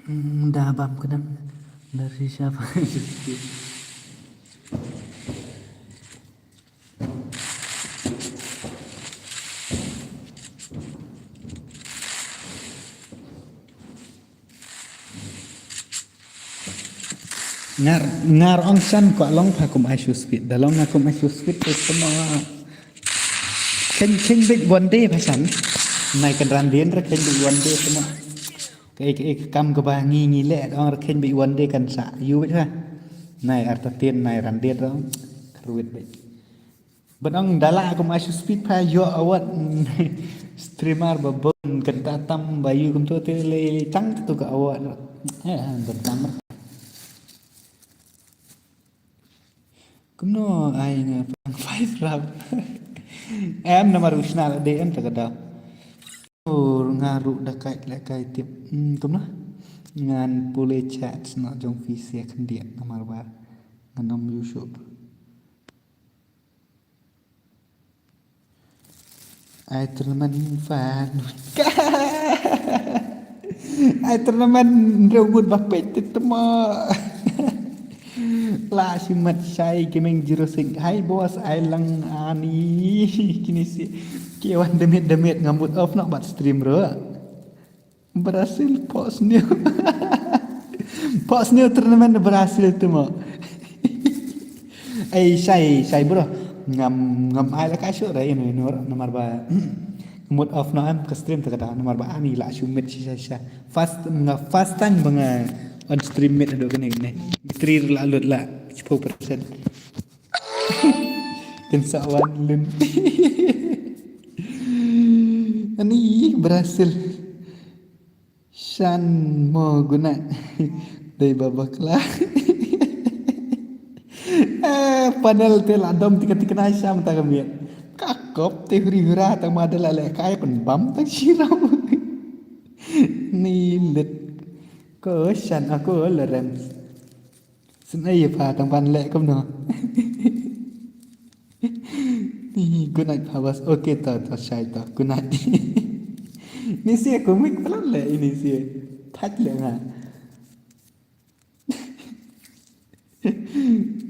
Hmm, da bam kudang. Da shisha pa. Ngar, ngar ong shan kwah long pha kum ai shu speed. Da long nga kum ai shu speed te semua. Khein, khein beit one day pha shan. Nai kan ran dien re khein beit one day semua. Ka ek, ek kam kaba ngi, ngi leh ong re khein beit one day kan sa. Yu beit pha. Nai artatien nai ran dien ong. Kruit beit. Ban ong da lah kum ai shu speed pha ïoh award streamer ba bun kynta tam ba ïoh kumtu te le chang tu ka award. Eh, ban tam. Kumno ai nga pang five round. Em namar u shna la de em ta ka daw. Ur nga ruh da kai leh kai tip. Hmm, kumno? Ngan pule chat sno jong phi sia khyndiat namar ba ngan ym ïoh shuh. Ai tournament fan. Ai tournament rew ngut ba peit te temo. La shimet shai gaming zero six. Hai boss ai lang ani. Kini si. Ki wan demit demit ngamut off nok bat stream ro. Brazil pos new. Pos new tournament Brazil tu mo. Ai shai shai bro. Ngam ngam ai la ka shu rai no no namar ba. Mut off no am ka stream ta kata namar ba ani la shu mit sha sha. Fast nga fast time ba nga on stream mit do kene ne. Three la lut la. Sepuluh persen. Kin sa wan lun. Ani Brazil. Shan mo guna. Dei ba bakla. Eh, panel te la dom tika tika na sham ta kami. Ka kop te huri hura ta ma de la le kai pen bam ta shirau. Ni lit. Ko shan ako le rem. Syn ai pha tang ban leh kumno. Good night pha bas. Okay to to shai to. Good night. Ni sia kumik pha leh ini sia. Thak leh nga.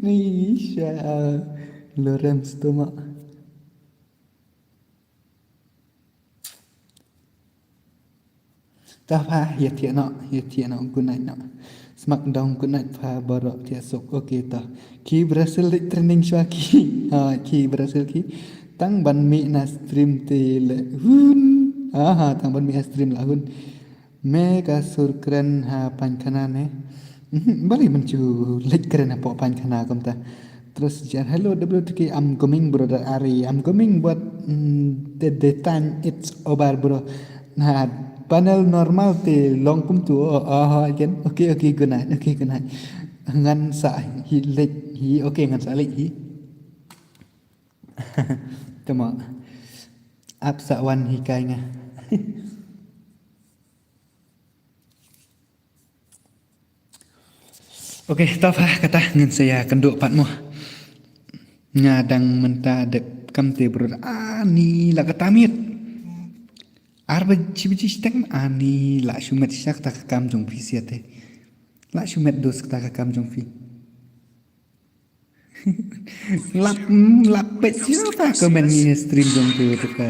Ni sha Lorem stomach. Ta pha, ïa thiah noh, ïa thiah noh, good night noh. Smackdown, good night pha, baroh thiah suk, okay ta. Ki Brazil dik training shwa ki. Ha, ki Brazil ki. Tang ban mih na stream te le hun. Aha, tang ban mih na stream la hun. Me ka sur kren ha pain khana ne. Mhm, bali mynchu leit kren hapoh pain khana kumta. Terus jar, "Hello W T K, I'm coming brother Ari, I'm coming but mm, the, the time it's over bro." Nah, panel normal te long kumtu. Oh, oh, again. Okay, okay, good night. Okay, good night. Ngan sa hi leit hi. Okay, ngan sa leit hi. Tama. Ap sa wan hi kai nga. Okay, to pha kata ngan sa ïa kynduh pat mo. Nga dang mynta dep kam te bro. Ani la kata miet. Ar baje baje shiteng ani la shu met sha kata ka kam jong phi sia te. La shu met dos kata ka kam jong phi. Lap, mm, lap pet sha kata ka comment ni stream jong tu tu ka.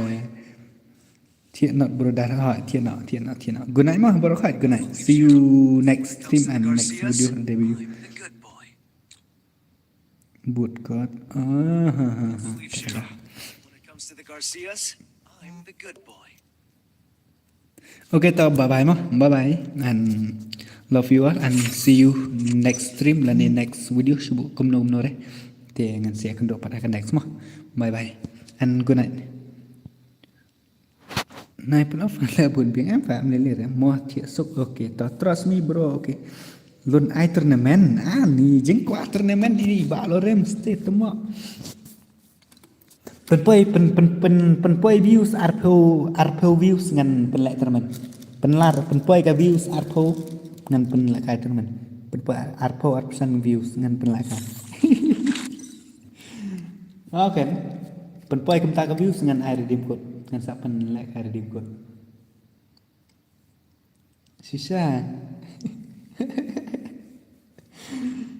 Thiah not brother. Ha, thiah not, thiah not, thiah not. Good night mo, bro, good night. See you next stream and next video debut. Boot cut. Ah, ha, ha, ha. When it comes to the Garcias, I'm the good boy. Okay, to bye bye mo. Bye bye. And love you all and see you next stream lane next video. Shu kumno kumno re. Te ngan sa ïa kynduh pat ha ka next mo. Bye bye. And good night. Nai pun of la bun biang em family le re mo thiah suk. Okay, to trust me bro. Okay. Lun ai tournament. Ani jingkwah tournament ini ba lo rem stay temo. Pynpoi, pyn, pyn, pyn, pynpoi views arphew, arphew views ngan pynleh tournament. Pynlar, pynpoi ka views arphew ngan pynleh kai tournament. Pynpoi arphew arphew views ngan pynleh kai. Okay. Pynpoi kumta ka views ngan ai redeem code. Ngan sa pynleh kai redeem code. Shisha.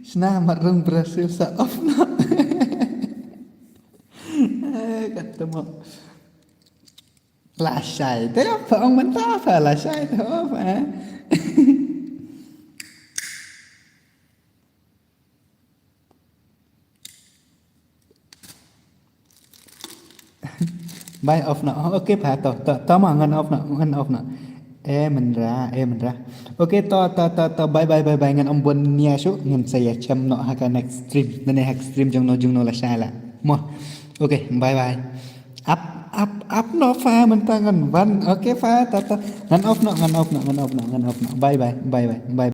Shna mat rung Brazil sa off no. Eh, kata mo. Lashai. Te apa ong mynta apa lashai te apa, eh? Bye off no. Oh, okay pha to to to ma ngan off no ngan off no. Eh mynra eh mynra. Okay to to to to bye bye bye bye ngan ym bun nia shu ngan sa ïa chem no ha ka next stream. Nane ha ka stream jong no jong no lashai la. Mo. Okay bye bye. Up up up no pha mynta ngan ban. Okay pha to to ngan off no ngan off no ngan off no ngan off no. Bye bye bye bye bye.